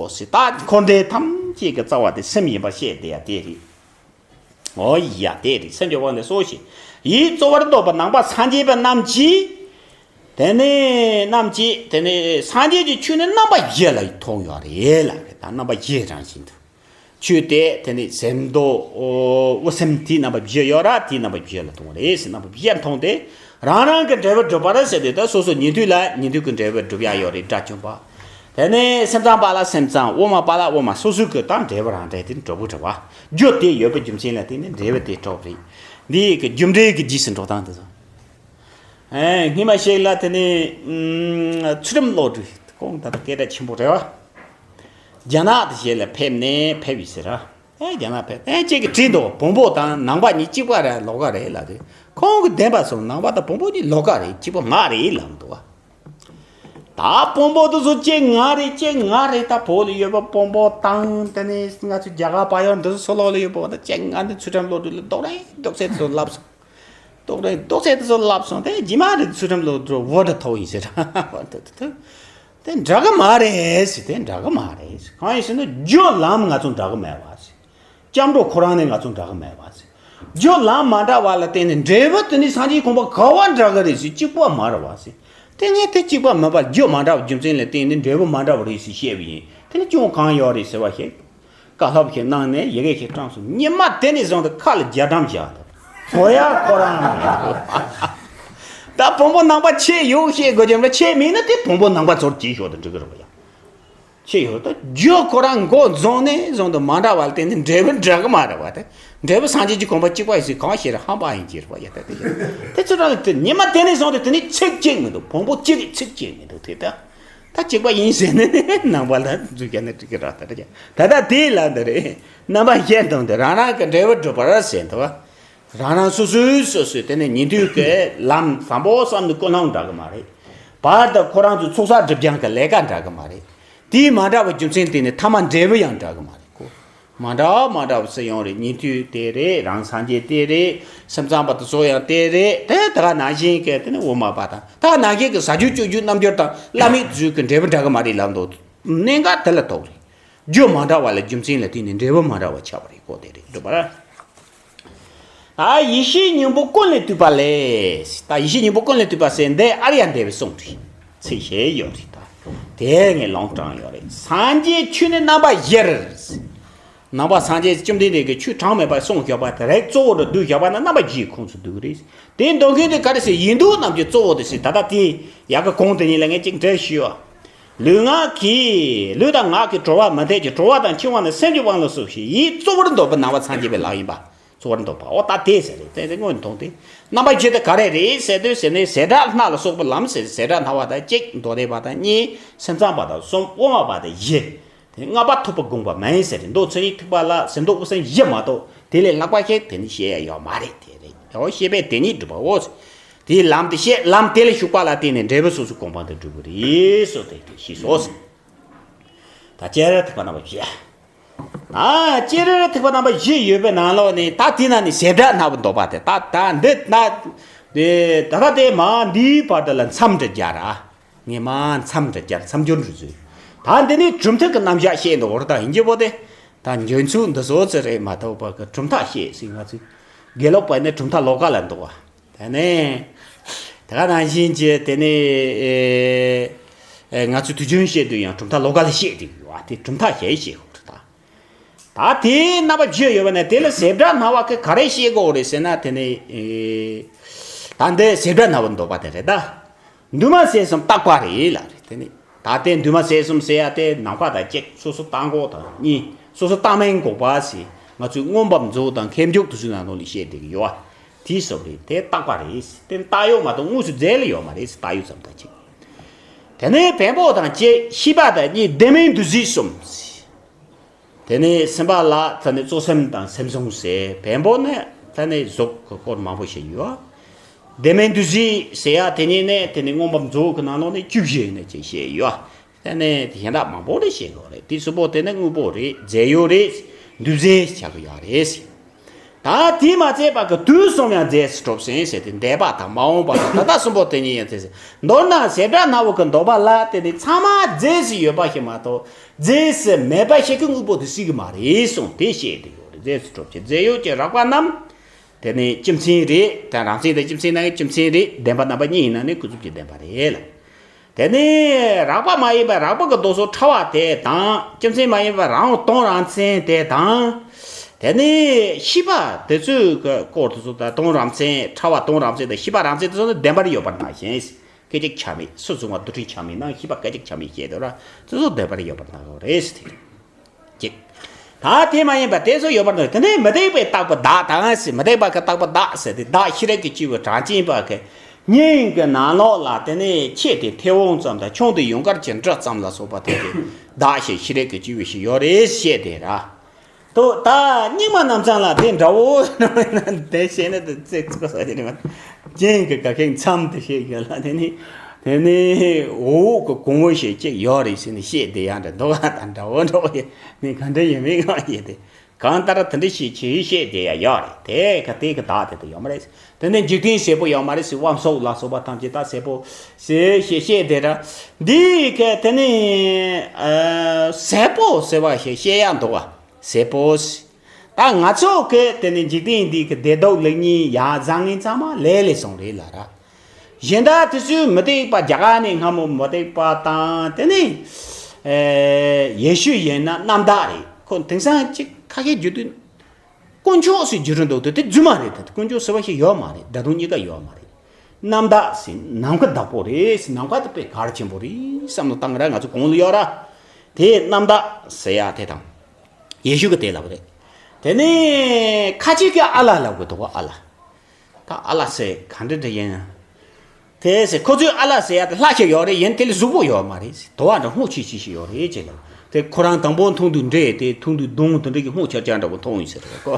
ཞེས། ད་འཁོར་འདས་ཐམས་ཅད་ཀྱི་རྩ་བ་དེ་སེམས་ཡིན་པར་བཤད་དེ་ཡ་དེ་རེད། འོ་ཡ་དེ་རེད། སེམས་ཀྱི་དབང་ལས་སོ་ཞེས། ཡིད་གཙོ་བོར་འདོགས་པ་ནང་པ་སངས་རྒྱས་པ་རྣམས་ཀྱིས། དེ་ནི་རྣམས་ཀྱིས་དེ་ནི་སངས་རྒྱས་ཀྱི་ཆོས་ནི་རྣམ་པ་བཞི་ལ་མཐོང་ཡོད་རེད་ལ། ད་རྣམ་པ་བཞི་རང་བཞིན་དུ། ཆོས་དེ་དེ་ནི་ཟེར་མདོ་དབུ་སེམས་དེའི་རྣམ་པ་བཞི་ཡོད་ར། དེའི་རྣམ་པ་བཞི་ལ་མཐོང་རེད་ཟེར། རྣམ་པ་བཞི་མཐོང་སྟེ་རང་རང་གི་འབྲས་བུ་སྒྲུབ་པར་ཟེར་དུས། ད་སོ་སོ་ཉན་ཐོས་ལ་ཉན་ཐོས་ཀྱི་འབྲས་བུ་སྒྲུབ་ཡ་ཡོད་རེད། དགྲ་བཅོམ་པ། དེ་ནས་སེམས་ཙམ་པ་ལ་སེམས་ཙམ། དབུ་མ་པ་ལ་དབུ་མ། སོ་སོ་གི་ད་འབྲས་བུ་རང་འབྲས་དེ་འགྲུབ་དགོས་རེད་བ། རྒྱུ་དེ་ཡོད་པའི་རྒྱུ་མཚན་ལ་བརྟེན་ནས་འབྲས་བུ་དེ་གྲུབ་རེད། འདི་ཡི་གི་རྒྱུ་འབྲས་ཀྱི་རྗེས་སུ་འགྲོ་སྟངས་དེ་ཚོ། ཨེ། སྔོན་མ་ཞིག་ལ་དེ་ནས་ཚུལ་ཁྲིམས་བློ་གྲོས་ཁོང་ད་ལྟ་སྐད་གྲགས་ཆེན་པོ་རེད་བ། རྒྱ་ནག་དེ་ཞིག་ལ་ཕེབས་ནས་ཕེབས་ཡིན་ཟེར་ར། ཨེ། རྒྱ་ནག་ཕེབས། ཨེ། ཁྱེད་ཀྱིས་བྲིས་འདུག་བོན་པོ་དང་ནང་པ་གཉིས་གཅིག་པ་རེད་ལོགས་ཀ་རེད་ལབ་དུས། ཁོང་གིས་བདེན་པ་སོང་། ནང་པ་དང་བོན་པོ་གཉིས་ལོགས་ཀ་རེད། གཅིག་པ་མ་རེད་ལབ་འདུག་བ། ད་བོན་པོ་དེ་ཚོ་གཅིག་ང་རེད། གཅིག་ང་རེད། ད་བོད་ལ་ཡོད་པ་བོན་པོ་དང་དེ་ནས་ང་ཚོ་རྒྱ་གར་བལ་ཡུལ་འདི་ཚོ་ལོགས་ལ་ཡོད་པ་ད་གཅིག་ང་འདི་ཚུལ་ཁྲིམས་བློ་གྲོས་ལ་རྡོག་རེ་རྡོག་རྩེ་དེ་ཚོ་ལབ་སོང་། རྡོག་རེ་རྡོག་རྩེ་དེ་ཚོ་ལབ་སོང་། དེ་རྗེས་མ་རེད། ཚུལ་ཁྲིམས་བློ་གྲོས་བོད་དུ་ཐོག་ཡིན་ཟེར། དེ་འདྲ་གི་མ་རེད་ཟེར། དེ་འདྲ་གི་མ་རེད་ཟེར། གང་ཡིན་ཟེར་ན་རྒྱུ་ལམ་ང་ཚོ་འདྲ་གི་མེད་པ་ཟེར། སྐྱབས་འགྲོ་ཁོ་རང་ནས་ང་ཚོ་འདྲ་གི་མེད་པ་ཟེར། རྒྱུ་ལམ་མ་འདྲ་བ་ལ་བརྟེན་ནས་འབྲས་བུ་དེ་ནི་སངས་རྒྱས་གོ་འཕང་ག་བ་འདྲ་གི་རེད་ཟེར། གཅིག་པ་མ་རེད་པ་ཟེར། དེ་ངས་དེ་གཅིག་པ་མིན་པར་རྒྱུ་མ་འདྲ་བའི་རྒྱུ་མཚན་ལ་བརྟེན་ནས་འབྲས་བུ་མ་འདྲ་བ་རེད་ཟེར་བཤད་པ་ཡིན། དེ་ནི་སྐྱོན་གང་ཡོད་རེད་ཟེར་བ་ཞིག་བཀའ་སློབ་ཞིག་གནང་ནས་ཡི་གེ་ཞིག་བཀྲམ་སོང་། ཉི་མ་དེ་ནས་བཟུང་སྟེ་ཁ་ལ་རྒྱ་གྲམ་བཞག་འདུག་གོ་ཡ་ཁོ་རང་མེད་འདུག་ད་བོན་པོ་ནང་པ་ཆེས་ཡོག་བཤད་དགོས་ཀྱི་མ་རེད། ཆེས་མིན་ན་དེ་བོན་པོ་ནང་པ་ཚོར་གྱིས་ཤོག་ཏུ་འགྲིག་གི་རེད་པ་ཡ། ཆེས་ཡོག་ད་རྒྱུ་ཁོ་རང་མགོ་རྫོགས་ནས་བཟུང་སྟེ་མ་འདྲ་བ་ལ་བརྟེན་ནས་འབྲས་བུ་འདྲ་གི་མ་རེད་པ། དེ་འབྲས་བུ་སངས་རྒྱས་ཀྱི་གོ་འཕང་གཅིག་པ་ཡིན་ཟེར་གང་བཤད་རེད། ཧམ་པ་ཡིན་གྱི་རེད་པ་ཡ། ད་དེ་དེ་ཚོ་རང་ལ་དེ་ཉི་མ་དེ་ནས་བཟུང་སྟེ་དེ་ནི་ཚིག་གཅིག་མི་འདུག་བོན་པོ་གཅིག་གིས་ཚིག་གཅིག་མི་འདུག་དེ་ད། ད་གཅིག་པ་ཡིན་ཟེར་ནས་ནང་པ་ལ་འཛུལ་རྒྱ་ནི་འགྲིག་གི་རེད། ད་ད་ད་དེ་ལ་འདི་རེད། རྣམ་པ་གཞན་དང་དེ་རང་རང་གི་འབྲས་བུ་སྒྲུབ་པར་ཟེར་འདུག་རང་རང་སོ་སོའི་སོ་སོའི་དེ་ནས་ཉན་ཐོས་ཀྱི་ལམ་བཟང་པོ་བསམ་ནས་ཀུན་སློང་འདྲ་གི་མ་རེད། བར་དུ་ཁོ་རང་ཚོའི་ཚོགས་བསགས་སྒྲིབ་སྦྱང་གི་ལས་ཀ་འདྲ་གི་མ་རེད། དེའི་མ་འདྲ་བའི་རྒྱུ་མཚན་དེ་ནི་ཐ་མ་འབྲས་བུ་ཡང་འདྲ་གི་མ་རེད་གོ། མ་འདྲ་བ་མ་འདྲ་བ་སུ་ཡང་རེད། ཉན་ཐོས་དེ་རེད། རང་སངས་རྒྱས་དེ་རེད། སེམས་ཙམ་པ་དེ་ཚོ་ཡང་དེ་རེད། དེ་ད་ག་ནང་བཞིན་གྱི་དེ་ནི་དབུ་མ་པ་དང་ད་ག་ནང་བཞིན་གྱི་ཟ་རྒྱུ་སྤྱོད་རྒྱུ་རྣམ་འགྱུར་དང་བླ་མེད་ཚུལ་གྱི་འབྲས་བུ་འདྲ་གི་མ་རེད་ལབ་འདུག་གནད་འགག་དེ་ལ་གཏོགས་རེད། རྒྱུ་མ་འདྲ་བ་ལ་རྒྱུ་མཚན་ལ་བརྟེན་ནས་འབྲས་བུ་མ་འདྲ་བ་ཆགས་པ་རེད་གོ། དེ་རེད་འགྲུབ་པ་ར། ད་ཡེ་ཤེས་སྙིང་པོ་ཀུན་ལས་བཏུས་པ་ལས། ད་ཡེ་ཤེས་སྙིང་པོ་ཀུན་ལས་བཏུས་པ་ཟེར་འདི་ཨཱརྱ་དེ་བའི་གསུང་རེད། ཚིག་བཞི་ཡོད་རེད་ད། དེ་ངས་ལུང་དྲངས་ཡོད་རེད། སངས་རྒྱས་ཆོས་ནི་རྣམ་པ་བཞིར། ནང་པ་སངས་རྒྱས་བཅོམ་ལྡན་འདས་ཀྱིས་ཆོས་གྲངས་མེད་པ་གསུངས་བཞག་པ་དེ་རིགས་གཙོ་བོ་རུ་བསྡུས་བཞག་པ་ན་རྣམ་པ་བཞིའི་ཁོངས་སུ་འདུ་གི་རེད། དེ་འདུ་མཁན་དེ་ག་རེ་ཟེར། ཡིན་འདུག་རྣམས་ཀྱི་གཙོ་བོ་དེ་ཟེར། ད་ལྟ་དེ་ཡ་གི་གོང་དེ་ཉིད་ལ་ངས་གཅིག་འགྲེལ་ཞུས་པ། ལུས་ངག་གིས། ལུས་དང་ངག་གིས་གྲོལ་བ་མི་འཐད་ཅིང་། གྲོལ་བ་དང་འཆིང་བ་ནི་སེམས་ཀྱི་དབང་ལ་སོགས་ཤིང་། ཡིད་གཙོ་བོར་འདོད་པ་ནང་པ་སངས་རྒྱས་པའི་ལམ་ཡིན་པ། གཙོ་བོར་འདོད་པ། འོ་ད་དེ་ཟེར་རེད། དེ་དེ་སྔོན་མཐོང་སྟེ། རྣམ་པ་བཞི་དེ་ག་རེ་རེད་ཟེར་དུས་ཟེར་ནས་བྱེ་བྲག་སྣ་ལ་སོགས་པ་ལམ་ཟེར། བྱེ་བྲག་སྣང་བ་དང་གཅིག་མདོ་སྡེ་པ་དང་གཉིས། སེམས་ཙམ་པ་དང་གསུམ། དབུ་མ་པ་དང་བཞི། དེ་ལྔ་པ་ཐུབ་པ་དགོངས་པ་མིན་ཟེར་རེད། མདོ་མཚན་ཉིད་ཐེག་པ་ལ་ཟེར་མདོ་དབུ་སེམས་བཞི་མ་གཏོགས་དེ་ལས་ལྷག་པ་ཞིག་དེ་ནི་བཤད་ཡ་ཡོད་མ་རེད། དེ་རེད། འོ་བཤད་པས་དེ་ཉིད་འགྲུབ་པའོ། དེའི་ལམ་དེ་བཤད། ལམ་དེ་ལ་ཞུགས་པ་ལ་བརྟེན་ནས་འབྲས་བུ་སོ་སོའི་གོ་འཕང་དུ་འགྲོ་གི་རེད་ཟེར་དེ་ཞེས་སོ། ད་བསྐྱེད་རིམ་ཐེག་པ་རྣམ་པ་བཞི། ཨ་བསྐྱེད་རིམ་ཐེག་པ་རྣམ་པ་བཞི་ཡོད་པའི་ནང་ལོགས་ནས་ད་དེ་ན་ནི་བྱེ་བྲག་སྣང་བ་འདོད་པ་དེ་ད་ད་འདི་ན་དེ་ད་ལྟ་དེ་མ་འདིའི་བར་དུ་ལ་མཚམས་འདྲི་རྒྱག་ར། ངས་མ་མཚམས་འདྲི་རྒྱག་མཚམས་སྦྱོར་འདྲི་ཚུལ། ད་འདི་ནི་གྲུབ་མཐའ་གི་རྣམ་གཞག་བཤད་འདུག་འོ་ད་ཡིན་གྱི་པོ་དེ། ད་འཇོན་ཚུལ་འདི་བཟོ་ཚེ་རེད་མ་གཏོགས་པ་གི་གྲུབ་མཐའ་བཤད་ཟིན་ང་ཚོས་དགེ་ལོག་པ་ནི་གྲུབ་མཐའ་ལོགས་ཀ་ལ་འདུག་བ། དེ་ནས་དེ་ག་ནང་བཞིན་གྱི་དེ་ནས་ཨེ་ཨེ་ང་ཚོས་དུས་རྒྱུན་བཤད་དུས་ཡང་གྲུབ་མཐའ་ལོགས་ཀ་ལ་བཤད་དེ་ཡོད་བ། དེ་གྲུབ་མཐའ་བཤད་བཤད་ཁོ་ཐག་ད་དེའི་རྣམ་པ་བརྗོད་ཡོད་པ་ནས་དེ་ལ་བྱེ་བྲག་སྣང་བ་གི་ག་རེ་བཤད་དགོས་རེད་ཟེར་ན། དེ་ནས་ཨེ་ད་འདི་བྱེ་བྲག་སྣང་བ་འདོད་པ་དེ་རེད་ད། འདུས་མ་བྱས་གསུམ་རྟག་པ་རེད་ལ་རེད། དེ་ནི་ད་ལྟའི་འདུས་མ་བྱས་གསུམ་ཟེར་ཡ་དེ་ནམ་མཁའ་དང་གཅིག་སོ་སོ་རྟག་འགོག་དང་གཉིས། སོ་སོ་རྟག་མིན་འགོག་པ་ཟེར། ང་ཚོས་མངོན་པར་རྫོགས་དང་མཁས་མཆོག་དེ་ཚོའི་ནང་ལོགས་ལ་བཤད་བསྡད་ཀྱི་ཡོད་པ། དེའི་སོགས་རེད། དེ་རྟག་པ་རེད། དེ་རྟགས་ཡོད་མ་གཏོགས་དངོས་སུ་རྫས་ལ་ཡོད་མ་རེད། རྟགས་ཡོད་ཙམ་དང་གཅིག་དེ་ནས་བེམ་པོ་དང་གཅིག་ཤེས་པ་དང་གཉིས། བདེན་མིན་འདུ་བྱེད་གསུམ། དེ་ནས་སེམས་པ་ལ་ད་ནི་གཙོ་སེམས་དང་སེམས་བྱུང་ཟེར། བེམ་པོ་ནི་ད་ནི་གཟུགས་ཀྱི་སྐོར་མང་པོ་ཞིག་ཡོད། བདེན་མིན་འདུ་བྱེད་ཟེར་ཡ་དེ་ཉིད་ནི་དེ་ནི་མངོན་པར་རྫོགས་ཀྱི་ནང་ལོགས་ནས་བཅུ་བཞི་ནས་ཅིག་བཤད་ཡོད། དེ་ནི་གཞན་དག་མང་པོ་རེ་བཤད་དགོས་རེད། དེ་གསུམ་པོ་དེ་ནི་དངོས་པོ་རེད། རྫས་ཡོད་རེད། འདུས་རྫས་ཆགས་ཀྱི་ཡོད་རེད། ད་དེས་མ་ཚད་པ་གི་དུས་གསུམ་ཡང་རྫས་སུ་གྲུབ་ཟིན་ཟེར་ཏེ། འདས་པ་དང་མ་འོངས་པ་དང་ད་ལྟ་གསུམ་པོ་དེ་ཉིད་ཡང་རྫས་སུ། མདོར་ན་བྱེ་བྲག་སྣང་བ་གི་འདོད་པ་ལ་དེ་ནི་ཚང་མ་རྫས་སུ་ཡོད་པ་ཞིག་མ་གཏོགས་རྫས་སུ་མེད་པ་ཞིག་གི་དངོས་པོ་དེ་སྲིད་ཀྱི་མ་རེད་གསུངས་ཏེ་བཤད་དེ་ཡོད་རེད། རྫས་སུ་གྲུབ་ཀྱི་རྫས་ཡོད་ཀྱི་རགས་པ་རྣམས་དེ་ནི་སྤྱི་མཚན་རེད། ད་རང་མཚན་དང་སྤྱི་མཚན་ནང་གི་སྤྱི་མཚན་རེད། བདེན་པ་རྣམ་པ་གཉིས་ཡིན་ན་ནི་ཀུན་རྫོབ་ཀྱི་བདེན་པ་རེད་ལ། དེ་ནས་རགས་པ་མ་ཡིན་པ་རགས་པ་གི་ལྡོག་ཕྱོགས་ཕྲ་བ་དེ་དང་། སྤྱི་མཚན་མ་ཡིན་པ་རང་དབང་དོན་རང་མཚན་དེ་དང་། དེ་ནས་ཤེས་པ་དེ་ཚོའི་གི་སྐོར་དེ་ཚོ་དང་། དོན་རང་མཚན་ཕྲ་བ་དོན་རང་མཚན་དང་ཤེས་པ་རང་མཚན་དེ་ཚོ་ནི་བདེན་པར་ཡོད་པར་སྣང་ཞིང་། སྐད་ཅིག་ཆ་མེད། སུན་འབྱུང་བ་རྡུལ་ཕྲན་ཆ་མེད་ནང་ཤེས་པ་སྐད་ཅིག་ཆ་མེད་བཤད་དེ་ར། དེ་ཚོ་བདེན་པར་ཡོད་པར་སྣང་གི་རེད་ཟེར་ཏེ། ཅིག་ད་དེ་མ་ཡིན་པ་དེ་ཚོ་ཡོད་པར་འདུག་དེ་ནས་མི་རྟག་པའི་རྟག་པ་བདག་དང་ཟེར། མི་རྟག་པ་གི་རྟག་པ་བདག་ཟེར་ཏེ། བདག་ཤེས་རབ་ཀྱི་སྐྱེས་བུ་གྲངས་ཅན་པ་གི་སྙིང་གི་ནང་ལོགས་ལ་དེ་ནས་ཆེ་སྟེ་མཐེ་བོང་ཙམ་དང་ཆུང་སྟེ་ཡུངས་ཀར་གྱི་འབྲུ་ཙམ་ལ་སོགས་པ་དེ་གི་བདག་ཞེས་ཤེས་རབ་ཀྱི་སྐྱེས་བུ་ཞིག་ཡོད་རེད་བཤད་དེ་ར། དོ་ད་སྙིགས་མ་རྣམ་གསུམ་ལ་དེ་འདྲ་བོ་དེ་བཤད་ན་དེ་ཚིག་ཚིག་ཟ་རྒྱུ་རེད་མ། རྐྱེན་གྱི་ག་གེ་མཚམས་དེ་བཤད་ཡོད་ལ། དེ་ནི་དེ་ནི་འོག་གི་གོང་བུ་ཞིག་ཅིག་ཡོད་རེད་ཟེར་ནས་བཤད་དེ་ཡང་འདྲ་འདུག་ད་འདྲ་བོ་འདྲ་བོ་ཡིན་ནི་ག་འདྲ་ཡིན་མིན་གང་ཡིན་དེ། གང་ལྟར་དེ་འདྲ་ཞིག་བྱེད་བཤད་དེ་ཡང་ཡོད་རེད། དེ་ག་དེ་ག་བདག་དེ་དུ་ཡོད་མ་རེད། དེ་ནས་འཇིག་རྟེན་ཟད་པོ་ཡོད་མ་རེད་ཟེར། དབང་སོགས་ལ་སོགས་པ་ཐམས་ཅད་ད་ཟད་པོ་ཟེར་བཤད་བཤད་དེ་ར། འདི་ག་དེ་ནས་ཨ་ཟད་པོ་ཟེར་བ་ཞིག་བཤད་ཡ་འདུག་བ། ཟད་པོ་ཟེར། ད་ང་ཚོ་གི་དེ་ནས་འཇིག་རྟེན་འདི་གི་བདེ་སྡུག་ལེགས་ཉེས་ཡ་བཟང་ངན་ཚང་མ་ལས་ལས་སོང་རེད་ལ་ར། གཞན་དག་དེ་ཚོའི་མུ་སྟེགས་པ། རྒྱ་གར་ནས་སྔ་མོ་མུ་སྟེགས་པ་དང་། དེ་ནས་ཨེ་ཡེ་ཤུ་ཡིན་ན་རྣམ་དག་རེད། ཁོ་དེང་སང་ཅིག་ཁ་ཤས་བརྗོད་དུས་དཀོན་མཆོག་ཟེར་བརྗོད་རུང་འདུག་དེ་དེ་རྫུན་མ་རེད། དེ་དཀོན་མཆོག་ཟེར་བ་ཞིག་ཡོད་མ་རེད། སྒྲ་དོན་གཉིས་ཀ་ཡོད་མ་རེད། རྣམ་དག་ཟེར་ནམ་མཁའ་བདག་པོ་རེད་ཟེར། ནམ་མཁའ་དེ་དཔེ་གལ་ཆེན་པོ་རེད་བསམ་བློ་བཏང་ར། ང་ཚོ་གོང་ལ་ཡོད་ར། དེ་རྣམ་དག་ཟེར་ཡ་དེ་དང་། ཡེ་ཤུ་གིས་དེ་ལབ་རེད། དེ་ནས་ཁ་ཅིག་གིས་ཨ་ལ་ལབ་གི་འདུག་ཨ་ལ། ད་ཨ་ལ་ཟེར་ག་འདྲ་འདྲ་ཡིན། དེ་ཟེར་ཁོ་ཚོས་ཨ་ལ་ཟེར་ཡ་དེ་ལྷ་ཞིག་ཡོད་རེད། ཡིན་དེ་ལས་གཟུགས་པོ་ཡོད་མ་རེད་ཟེར། དོ་བ་འདྲ་སྔོ་ཆི་ཆི་ཞིག་ཡོད་རེད་ཅེས་ལབ། དེ་ཁོ་རང་དང་པོ་མཐོང་དུས་འདྲེ་དེ་མཐོང་དུས་གདོང་དེ་འདྲ་གི་སྔོ་ཆར་ཆར་འདྲ་པོ་མཐོང་ཡོད་ཟེར་རེད་ཁོ།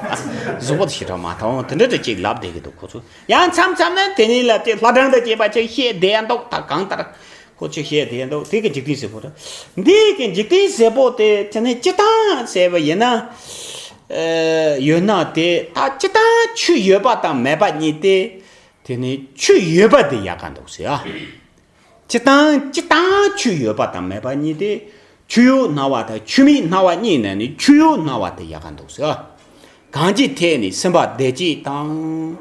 གཟུགས་པོ་དེ་ཞེ་དྲག་མ་མཐོང་། དེ་འདྲ་འདྲ་ཅིག་ལབ་བསྡད་ཀྱི་འདུག་ཁོ་ཚོ། ཡང་མཚམས་མཚམས་ན་དེ་ནས་ལབ་དེ་ལྷ་སྒྲུང་དང་བཅས་པ་ཅིག་བཤད་བསྡད་ཡ་འདུག་ད་གང་ལྟར་ཁོ་ཚོས་བཤད་བསྡད་ཡ་འདུག་དེ་གི་འཇིག་རྟེན་ཟེར་པོ་རེད། འདི་གི་འཇིག་རྟེན་ཟེར་པོ་དེ་དེ་ནས་སྤྱིར་བཏང་ཟེར་བ་ཡིན་ན། ཨ་ཡོད་ན་དེ་ད་སྤྱིར་བཏང་ཆོས་ཡོད་པ་དང་མེད་པ་གཉིས་ཏེ། དེ་ནས་ཆོས་ཡོད་པ་དེ་ཡག་ག་འདུག་ཟེར་ཨ། སྤྱིར་བཏང་སྤྱིར་བཏང་ཆོས་ཡོད་པ་དང་མེད་པ་གཉིས་ཏེ། ཆོས་ཡོད་སྣང་བ་དང་ཆོས་མེད་སྣང་བ་གཉིས་ནས་ནི་ཆོས་ཡོད་སྣང་བ་དེ་ཡག་ག་འདུག་ཟེར། གང་ཅིའི་ཐད་ནས་སེམས་པ་བདེ་སྐྱིད་དང་།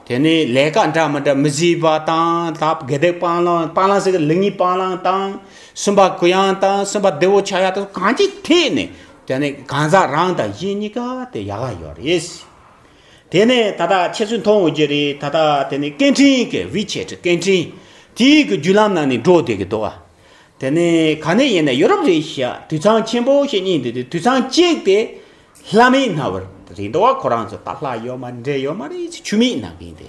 དེ་ནས་ལས་ཀ་འདྲ་མི་འདྲ་མི་བཟོས་པ་དང་། ད་དགེ་སྡིག་སྤང་བླང་། སྤང་བླང་ཟེར་གི་ལེགས་ཉེས་སྤང་བླང་དང་། སེམས་པ་གུ་ཡངས་དང་སེམས་པ་བདེ་བོ་ཆགས་ཡ་དང་། གང་ཅིའི་ཐད་ནས་དེ་ནས་གང་ཟག་རང་དང་གཞན་གཉིས་ཀ་དེ་ཡག་ག་ཡོད་རེད། དེ་ནས་ད་ལྟ་ཁྱེད་ཚོས་མཐོང་འོང་གི་རེད། ད་ལྟ་དེ་ནས་སྐད་འཕྲིན་གྱི་ཝི་ཆེ་ཊི་སྐད་འཕྲིན་དེའི་གི་བརྒྱུད་ལམ་ནང་ནས་འགྲོ་བསྡད་ཀྱི་འདུག་བ། དེ་ནས་ག་ནས་ཡིན་ན་ཡུ་རོབ་རེད་ཤག་དུད་ཚང་ཆེན་པོ་ཞིག་རྙེད་འདུག་དེ་དུད་ཚང་གཅིག་དེ་ལྷ་མེད་སྣང་བ་རེད་འདུག་བ། ཁོ་རང་ཚོ་ད་ལྷ་ཡོད་མ་འདྲེ་ཡོད་མ་རེད། ཆོས་མེད་སྣང་གི་ཡིན་ཏེ།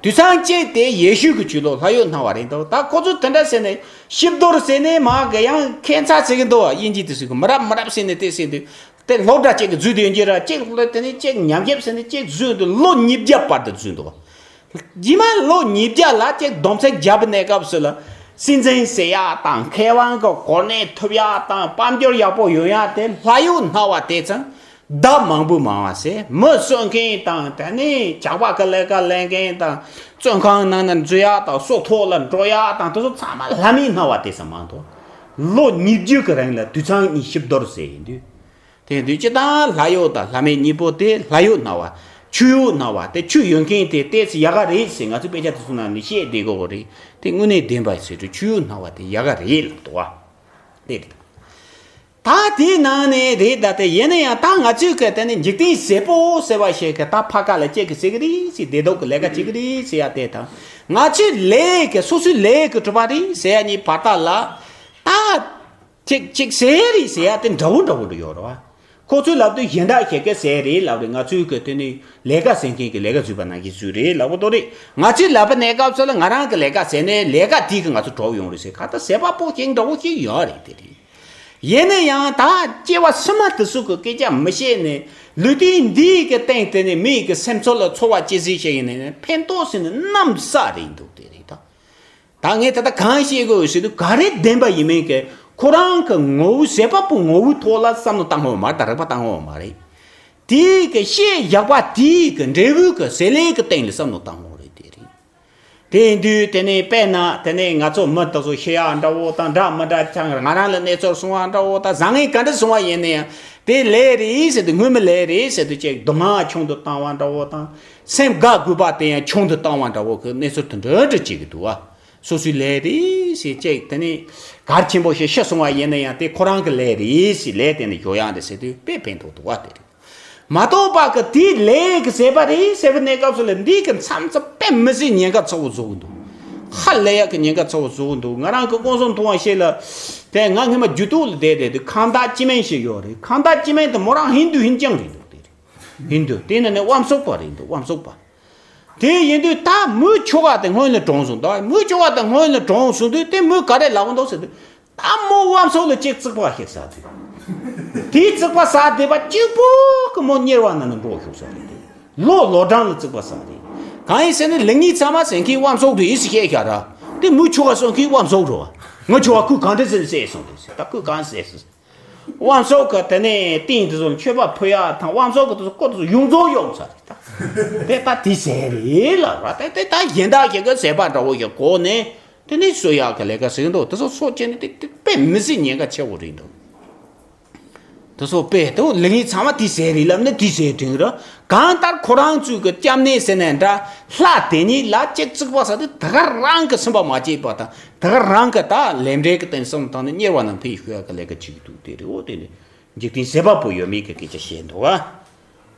དུད་ཚང་གཅིག་དེ་ཡེ་ཤུ་གི་ཆོས་ལུགས་ལྷ་ཡོད་སྣང་བ་རེད་འདུག་ད་ཁོ་ཚོ་དེ་འདྲ་ཟེར་ནས་གཤིབ་རྡོར་ཟེར་ནས་མ་གི་ཡང་ཁྱད་མཚར་ཟེར་གི་འདུག་བ། དབྱིན་ཇི་དེ་ཟེར་གི་མི་རབས་མི་རབས་ཟེར་ནས་དེ་ཟེར་འདུག་དེ་སློབ་གྲྭ་གཅིག་གི་འཛུལ་དུ་ཡོང་གི་ར། གཅིག་སློབ་དེ་ནས་གཅིག་ཉམས་ཞིབ་ཟེར་ནས་གཅིག་འཛུལ་འདུག་ལོ་ཉིས་བརྒྱ་བར་དུ་འཛུལ་འདུག་རྗེས་མ་ལོ་ཉིས་བརྒྱ་ལ་གཅིག་སྡོམ་ཚིག་བརྒྱབ་པའི་གནས་སྐབས་སུ་ལ། སྲིད་འཛིན་ཟེར་ཡག་དང་མཁས་དབང་གི་གོ་གནས་ཐོབ་ཡག་དང་དཔལ་འབྱོར་ཡག་པོ་ཡོང་ཡག་དེ་ལྷ་ཡུལ་སྣང་བ་དེ་ཚང་བདག་མང་པོ་མང་བ་ཟེར། མི་གསོད་མཁན་དང་། དེ་ནས་ཇག་པ་གི་ལས་ཀ་ལས་མཁན་དང་། བཙོན་ཁང་ནང་ན་འཛུལ་ཡག་དང་སྲོག་ཐོག་ལ་འགྲོ་ཡག་དང་དེ་ཚོ་ཚང་མ་ལྷ་མིའི་སྣང་བ་དེ་ཚང་མང་དུ། ལོ་ཉིས་བརྒྱ་གི་རིང་ལ་དུད་ཚང་གཉིས་གཤིབ་རྡོར་ཟེར་ཡིན་དུས། དེ་དུས་སྤྱིར་བཏང་ལྷ་ཡུལ་དང་ལྷ་མིན་གཉིས་པོ་དེ། ལྷ་ཡུལ་སྣང་བ། ཆོས་ཡུལ་སྣང་བ་དེ། ཆོས་ཡོད་མཁན་དེ་ཏོག་ཙམ་ཡག་ག་རེད་ཟེར་ང་ཚོས་དཔེ་ཆ་དེ་ཚོ་ནང་ནས་བཤད་བསྡད་དགོས་རེད། དེ་དངོས་གནས་བདེན་པ་ཟེར་དུས་ཆོས་ཡུལ་སྣང་བ་དེ་ཡག་ག་རེད་ལབ་འདུག་བ། དེ་རེད། ད་དེའི་ནང་ནས་རེད། ད་དེ་ཡིན་ན་ཡང་ད་ང་ཚོས་གི་དེ་ནི་འཇིག་རྟེན་ཟད་པོ་ཟེར་བ་ཞིག་གི་ད་ཕ་ག་ལ་སྐྱེ་གི་ཟེར་གི་རེད་ཟེར། བདེ་སྡུག་གི་ལས་ཀ་བྱེད་གི་རེད་ཟེར་ཡ་དེ་དང་། ང་ཚོའི་ལས་ཀྱི་སོ་སོའི་ལས་ཀྱི་གྲུབ་པ་རེད་ཟེར་ཡ་གཉིས་བར་ཐག་ལ་ད། ཅིག་ཅིག་ཟེར་རེད་ཟེར་ཡ་དེ་འདྲ་བོ་འདྲ་བོ་འདྲ་ཡོད་རེད་བ། ཁོ་ཚོས་ལབ་དུས་གཞན་དག་ཞིག་གིས་ཟེར་རེད་ལབ་རེད། ང་ཚོའི་གི་དེ་ནི་ལས་ཀ་ཟེར་མཁན་གྱི་ལས་ཀ་བཟོས་པ་ནང་བཞིན་བཟོས་རེད་ལབ་གི་འདུག་རེད། ང་ཚོས་ལབ་པ་ནས་སྐབས་སུ་ལ་ང་རང་གི་ལས་ཀ་ཟེར་ནས་ལས་ཀ་དེ་གི་ང་ཚོ་གྲོགས་ཡོང་རེད་ཟེར། ག་ད་ཟད་པ་པོ་ཞིག་འདྲ་བོ་ཞིག་ཡོད་རེད། དེ་རེད། ཡིན་ན་ཡང་ད་སྐྱེ་བ་ཕྱི་མ་དེ་ཚོ་གི་སྐད་ཆ་མི་བཤད་ནས་ལུས་རྟེན་འདིའི་གི་སྟེང་དེ་ནས་མིའི་གི་སེམས་ཚོར་ལ་ཚོར་བ་སྐྱེ་ཟིག་བྱས་ཡིན་ནས་ཕན་ཐོགས་ཟིན་ནས་གནམ་ས་རེད་འདུག་དེ་རེད་ད། ད་ངས་ད་ལྟ་གང་བཤད་དགོས་ཟེར་དུས་ག་རེ་བདེན་པ་ཡིན་མིན་གྱི་ཁོ་རང་གི་ངོ་བོ་ཟད་པ་པོ་ངོ་བོའི་ཐོག་ལ་བསམ་བློ་བཏང་ངོ་མ་རེད། ད་རིག་པ་བཏང་ངོ་མ་རེད། དེའི་གི་བཤད་བཞག་པ་དེའི་གི་འབྲས་བུའི་གི་ཟད་ལེན་གི་སྟེང་ལ་བསམ་བློ་བཏང་ངོ་རེད། དེ་རེད། དེ་ཡིན་དུས་དེ་ནས་དཔེར་ན་དེ་ནས་ང་ཚོ་མི་དེ་ཚོ་ཤི་ཡག་འདྲ་བོ་དང་འདྲ་མི་འདྲ་ཆགས། ང་རང་ལ་གནས་ཚུལ་སོང་བ་འདྲ་བོ་དང་བཟང་ངན་ག་འདྲ་སོང་བ་ཡིན་ན་ཡང་དེ་ལས་རེད་ཟེར་དུས་སྔོན་མའི་ལས་རེད་ཟེར་དུས་ཅིག་སྡུག་བསྔལ་ཆུང་དུ་བཏང་བ་འདྲ་བོ་དང་། སེམས་དགའ་དགོས་པ་དེ་ཡང་ཆུང་དུ་བཏང་བ་འདྲ་བོ་གི་གནས་ཚུལ་དེ་འདྲ་འདྲ་བྱེད་ཀྱི་འདུག་བ། སོ་སོའི་ལས་རེད་ཟེར་ཅིག་དེ་ནས་གལ་ཆེན་པོ་ཞིག་ཤི་སོང་བ་ཡིན་ན་ཡང་དེ་ཁོ་རང་གི་ལས་རེད་ཟེར། ལས་དེ་ནས་ཞོ་ཡང་རེད་ཟེར་དུས་དཔེ་ཕན་ཐོགས་འདུག་བ། དེ་རེད། མ་གཏོགས་པ་གི་དེའི་ལས་ཀྱི་ཟད་པ་རེད་ཟེར་བའི་གནས་སྐབས་སུ་ལ་འདི་གི་མཚམས་མཚམས་དཔེ་མི་སྲིད་ཉེན་ཁ་ཚ་བོ་བཟོ་གི་འདུག་ཧ་ལས་ཡག་གི་ཉེན་ཁ་ཚ་བོ་བཟོ་གི་འདུག་ང་རང་གི་སྐུ་སྲུང་མཐོང་བ་ཞིག་ལ་དེ་ང་སྔོན་མ་རྒྱུད་སྟོད་ལ་བསྡད་བསྡད་དུས་ཁང་བདག་སྐྱི་སྨན་ཞིག་ཡོད་རེད། ཁང་བདག་སྐྱི་སྨན་དེ་མོ་རང་ཧིན་དུ་ཧིན་ཅང་རེད་འདུག་དེ་རེད། ཧིན་དུ་དེ་ནས་ནི་དབང་ཕྱུག་པ་རེད་འདུག་དབང་ཕྱུག་པ། དེ་ཡིན་དུས་ད་མོའི་ཁྱོ་ག་དེ་སྔོན་ལ་གྲོངས་སོང་། ད་མོའི་ཁྱོ་ག་དེ་སྔོན་ལ་གྲོངས་སོང་དུས་དེ་མོས་ག་རེ་ལབ་འདུག་ཟེར་དུས། ད་མོ་དབང་ཕྱུག་ལ་གཅིག་རྩིག་པ་ཞིག་ཟ་དུས། དེའི་རྩིག་པ་ཟ་བསྡད་པ་གཅིག་པོ་གི་མོ་དམྱལ་བ་ནང་ན་འགྲོ་ཞུགས་ས་རེད། ལོ་ལོ་གྲངས་ལ་རྩིག་པ་ཟ་རེད། གང་ཡིན་ཟེར་ན་ལེགས་ཉེས་ཚང་མ་ཟེར་མཁན་དབང་ཕྱུག་རེད་ཟེར་བཤད་ཤག་ར། དེ་མོའི་ཁྱོ་ག་གསོད་མཁན་དབང་ཕྱུག་རེད་བ། ངའི་ཁྱོ་ག་ཁོས་གང་འདྲ་ཟེར་བསད་སོང་རེད་ཟེར། ད་ཁོས་གང་བསད་ཟེར། དབང་ཕྱུག་གི་དེ་ནས་རྟེན་དེ་ཚོ་མཆོད་པ་ཕུལ་ཡག་དང་དབང་ཕྱུག་གི་དེ་ཚོ་སྐོར་དེ་ཚོ་ཡོངས་རྫོགས་ཡོང་ཚར་རེད་ད། དེ་ད་དེ་ཟས་རེད་ལབ་ར། དེ་དེ་ད་གཞན་དག་ཞིག་གི་ཟས་པ་འདྲ་བོ་ཞིག་གོ་ནས་དེ་ནས་གསོ་ཡག་གི་ལས་ཀ་ཟེར་གི་འདུག་དེ་ཚོ་སོགས་བྱས་ནས་དེ་དེ་དཔེ་མི་སྲིད་ཉེན་ཁ་ཆེ་བོ་རེད་འདུག་དེ་ཚོ་དཔེ་དེ་ལས་ངན་ཚང་མ་དེ་ཟས་རེད་ལབ་ནས་དེ་ཟས་དྲན་ར། གང་ལྟར་ཁོ་རང་ཚོས་གི་སྐྱབས་གནས་ཟེར་ནས་འདྲ། ལྷ་དེ་ཉིད་ལ་གཅིག་བརྩིགས་པ་ཟེར་དུས་དེ་ག་རང་གི་སེམས་པ་མ་སྐྱིད་པ་དང་དེ་ག་རང་གི་ད་ལས་འབྲས་ཀྱི་རྟེན་གསུམ་དང་ནི་གཉེར་བ་རྣམས་ཕན་ཞུ་ཡག་གི་ལས་ཀ་བྱེད་ཀྱི་འདུག་དེ་རེད། འོ་དེ་ནི་འཇིག་རྟེན་ཟད་པ་པོ་ཡོད་མེད་ཀྱི་སྐད་ཆ་བཤད་འདུག་ཨ།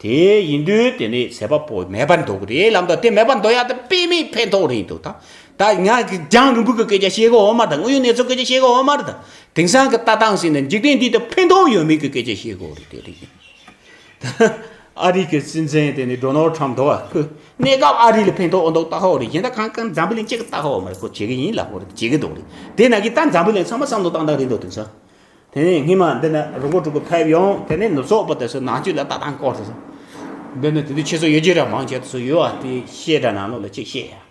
དེ་ཡིན་དུས་དེ་ནི་ཟད་པ་པོ་མེད་པར་འདུག་རེད་ལབ་འདུག་དེ་མེད་པར་འདུག་ཡག་དེ་དཔེ་མེད་ཕན་ཐོགས་རེད་འདུག་ད་ད་ང་གི་རྒྱང་རིང་པོ་གི་སྐད་ཆ་བཤད་གི་ཡོད་མ་རེད། ད་དངོས་ཡོད་གནས་ཚུལ་སྐད་ཆ་བཤད་གི་ཡོད་མ་རེད། ད་དེང་སང་གི་ལྟ་སྟངས་ཟིན་ནས་འཇིག་རྟེན་འདི་དེ་ཕན་ཐོགས་ཡོད་མེད་ཀྱི་སྐད་ཆ་བཤད་གི་ཡོད་རེད། དེ་རེད། ཨ་རི་གི་སྲིད་འཛིན་དེ་ནི་ཌོ་ནལ་ཊམ་འདུག་བ། ཁོས་གནས་སྐབས་ཨ་རི་ལ་ཕན་ཐོགས་འོ་འདུག་ལྟ་ཧོ་རེད། གཞན་ད་གང་གང་འཛམ་བུ་གླིང་གཅིག་གི་ལྟ་ཧོ་མ་རེད། ཁོ་བྱེད་གི་ཡིན་ལབ་ཧོ་རེད། བྱེད་གི་འདུག་རེད། དེ་ན་གི་ད་འཛམ་བུ་གླིང་ཚང་མ་བསམ་བློ་བཏང་སྟངས་རེད་འདུག་དེང་སང་། དེ་ནས་སྔོན་མ་འདི་ན་རི་མགོ་དྲུག་གི་ཕེབས་ཡོང་། དེ་ནས་ནུབ་ཕྱོགས་པ་དེ་ཚོ་ནང་ཆོས་ལ་ལྟ་སྟངས་སྐོར་དེ་ཚོ། འདི་ནས་དེ་དུས་ཁྱེད་ཚོ་ཡོད་ཀྱི་ར་མང་ཆེ་དེ་ཚོ་ཡོད་ཨ། དེ་བཤད་གྲྭ་ནང་ལོགས་ལ་གཅིག་བཤད་ཡ།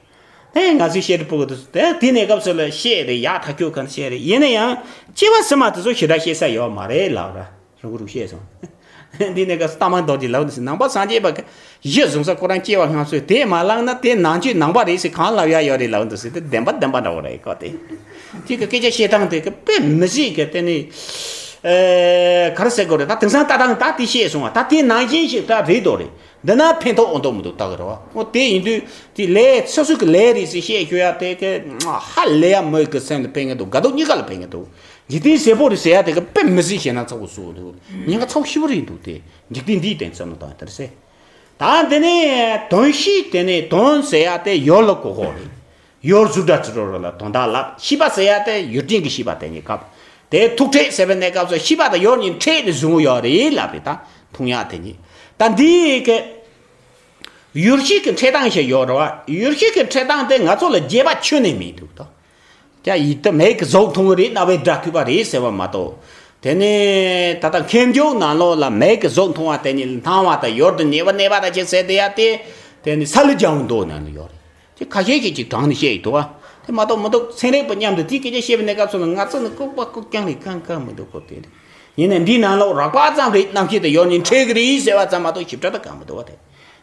ཨེ་ང་ཚོའི་བཤད་གྲྭ་ཕྲུ་གུ་དེ་ཚོ་དེ་དེ་ནས་སྐབས་སུ་ལ་བཤད་རེད། ཡག་ཐག་ཆོད་ག་བཤད་རེད། ཡིན་ན་ཡང་སྐྱེ་བ་ཕྱི་མ་དེ་ཚོ་ཞེ་དྲག་བཤད་ས་ཡོད་མ་རེད་ལབ་ར། རི་མགོ་དྲུག་བཤད་སོང་། འདི་ནས་སྐབས་སུ་ལྟ་མང་རྡོ་རྗེ་ལབ་འདུག་ཟེར། ནང་པ་སངས་རྒྱས་པ་གི་གཞི་བཟུང་ས་ཁོ་རང་སྐྱེ་བ་སྔ་ཚོད་དེ་མ་བླངས་ན་དེ་ནང་ཆོས་ནང་པ་རེད་ཟེར་གང་ལབ་ཡ་ཡོད་རེད་ལབ་འདུག་ཟེར། དེ་བདེན་པ་བདེན་པ་འདྲ་བོ་རེད་ཀོ་དེ། དེ་གི་སྐད་ཆ་བཤད་སྟངས་དེ་གི་དཔེ་མི་སྲིད་གི་དེ་ནི། ཨེ་ག་རེ་ཟེར་དགོས་རེད། ད་དེང་སང་ལྟ་སྟངས་ད་དེ་བཤད་སོང་བ། ད་དེ་ནང་བཞིན་ཞིག་ད་རེད་དོ་རེད། འདི་ན་ཕན་ཐོགས་འོང་དོ་མི་འདུག་ད་གི་རེད་བ། འོ་དེ་ཡིན་དུས་དེ་ལས་སོ་སོ་གི་ལས་རེད་ཟེར་བཤད་ཤོད་ཡ་དེ་གི་ཧ་ལས་ཡ་མོས་གི་སེམས་ལ་ཕན་གི་འདུག་དགའ་སྡུག་གཉིས་ཀ་ལ་ཕན་གི་འདུག་འཇིག་རྟེན་ཟད་པོ་རེད་ཟེར་ཡ་དེ་གི་དཔེ་མི་སྲིད་ཞེ་ན་ཚ་བོ་བཟོ་འདུག་ཉེན་ཁ་ཚ་བོ་ཞེ་པོ་རེད་འདུག་དེ་འཇིག་རྟེན་འདིའི་སྟེང་བསམ་བློ་བཏང་ཡ་དེ་རེད་ཟེར། ད་དེ་ནས་དོན་ཤེས་དེ་ནས་དོན་ཟེར་ཡ་དེ་ཡོར་ལ་གོ་གོ་རེད། ཡོར་གཟུགས་སྒྲ་དྲི་རོ་རོ་ལ་དོན་དག་ལབ། ཤེས་པ་ཟེར་ཡ་དེ་ཡུལ་ཅན་གྱི་ཤེས་པ་དེ་ཉིད་སྐབས་དེ་ཐུག་ཕྲད་ཟེར་བའི་གནས་སྐབས་སུ་ཤེས་པ་དང་ཡོར་གཉིས་ཕྲད་ནས་བཟུང་ཡོད་རེད་ལབ་རེད། ད་མཐོང་ཡ་དེ་ཉིད་ད་འདི་གི་ཡུལ་ཤེས་ཀྱི་ཕྲད་སྟངས་ཤིག་ཡོད་རེད་བ། ཡུལ་ཤེས་ཀྱི་ཕྲད་སྟངས་དེ་ང་ཚོ་ལ་རྒྱས་པ་ཁྱོན་ནས་མི་འདུག་ད། ཀྱ་ཡིད་དུ་མེད་ཀྱི་གཟུགས་མཐོང་བ་རེད། རྣ་བའི་སྒྲ་ཐོས་པ་རེད་ཟེར་བ་མ་གཏོགས། དེ་ནས་ད་ལྟ་མཁས་མཆོག་ནང་ལོགས་ལ་མེད་ཀྱི་གཟུགས་མཐོང་བ་དེ་ཉིད་སྣང་བ་དང་ཡོར་དུ་ཉེ་བར་གནས་པ་དང་ཅིག་ཟེར་དེ་ཡ་དེ། དེ་ནི་ས་ལུ་ལྗང་བུ་མདོ་ནང་ལ་ཡོད་རེད། དེ་ཁ་ཤས་ཀྱིས་ཅིག་དྲངས་ནས་བཤད་ཡི་འདུག་བ། དེ་མ་གཏོགས་མི་འདུག་ཚན་རིག་པ་མཉམ་དུ་དེའི་སྐད་ཆ་བཤད་པའི་གནས་སྐབས་སུ་ལ་ང་ཚོ་ནི་ལྐུགས་པ་ལྐུགས་རྐྱང་རེད། གང་གང་མི་འདུག་གོ་དེ་རེད། ཡིན་ནའི་འདིའི་ནང་ལོགས་རགས་པ་ཙམ་རེད། རྣམ་ཤེས་དང་ཡོར་གཉིས་ཕྲད་ཀྱི་རེད་ཟེར་བ་ཙམ་མ་གཏོགས་ཞིབ་ཕྲ་ད་གང་མི་འདུག་བ་དེ།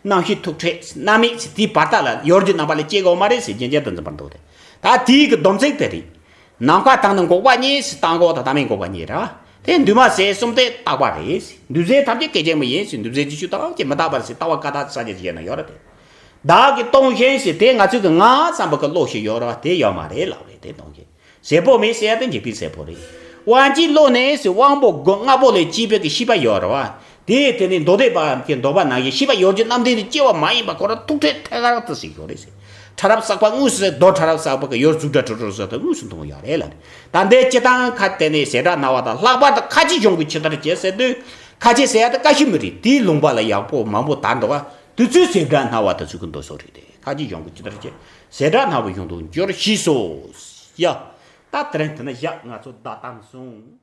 རྣམ་ཤེས་ཐུག་ཕྲད་རྣམ་མེད་ཚེ་དེའི་བར་དག་ལ་ཡོར་གྱི་རྣམ་པ་ལས་སྐྱེ་དགོས་མ་རེད་ཟེར་རྒྱན་ཆ་དུ་འཛིན་པར་འདུག་སྟེ། ད་དེའི་གི་སྡོམ་ཚིག་དེ་རེད། ནམ་མཁའ་དང་ནི་འགོག་པ་གཉིས་ཟེར་བཏང་གོ་དང་བཏང་མེད་འགོག་པ་གཉིས་ར། དེ་འདུས་མ་བྱས་གསུམ་དེ་རྟག་པ་རེད་ཟེར། འདུས་བྱས་ཐམས་ཅད་སྐད་ཅིག་མ་ཡིན་ཟེར། འདུས་བྱས་རྗེས་སུ་བརྟག་ཅེས་མི་རྟག་པར་ཟེར། ལྟ་བ་ཀ་དག་ས་ཆ་ཞེ་ན་ཡོད་ར་དེ། བདག་གིས་སྟོང་ཞེན་ཟེར་དེ་ང་ཚོས་གི་ང་བསམ་པ་གི་བློ་ཞིག་ཡོད་ར་བ་དེ་ཡོད་མ་རེད་ལབ་རེད། དེ་སྟོང་ཞེན། ཟད་པོ་མེད་ཟེར་ཡ་དེ་འཇིག་རྟེན་ཟད་པོ་རེད། དབང་གིས་བློ་ནི་ཟེར་དབང་པོ་སྒོ་ལྔ་པོ་ལས་སྐྱེས་པའི་གི་ཤེས་པ་ཡོད་རེད་བ། དེ་དེ་ནི་མདོ་སྡེ་པ་གི་འདོད་པ་ནང་བཞིན་ཤེས་པ་ཡོར་གྱི་རྣམ་ལྡན་དུ་སྐྱེ་བ་མ་ཡིན་པ་ཁོ་རང་ཐུག་ཕྲད་ཐད་ཀར་དུ་ཟེར་ཡོད་རེད་ཟེར། ཕྲ་རབ་བསགས་པ་དངོས་སུ་ཟེར། རྡོ་ཕྲ་རབ་བསགས་པ་གི་ཡོར་གཟུགས་སྒྲ་དྲི་རོ་རོ་ཟེར་དུ་དངོས་སུ་མཐོང་ཡོད་རེད་ལ། ད་འདི་སྤྱི་བཏང་ཁ་དེ་ནི་ཟེར་སྒྲ་སྣང་བ་དང་ལྷག་པར་དུ་ཁ་ཆེ་གཞུང་གི་ཇི་ལྟར་བྱེད་ཟེར་དུས་ཁ་ཆེ་ཟེར་ཡ་དེ་ཀ་ཤི་མི་རིགས་དེའི་ལུང་པ་ལ་ཡག་པོ་མང་པོ་དར་འདུག་བ། དུས་ཚོད་ཟེར་སྒྲ་སྣང་བ་དུ་ཚུད་ཀྱི་འདུག་སོ་རེད་དེ། ཁ་ཆེ་གཞུང་གི་ཇི་ལྟར་བྱེད་ཟེར་སྒྲ་སྣང་བ་གཞུང་དུ་འབྱོར་ཞེས་སོ། ཡ། ད་དེ་རིང་དེ་ན་བཞག་ང་ཚོ་བརྡ་བཏང་སོང་།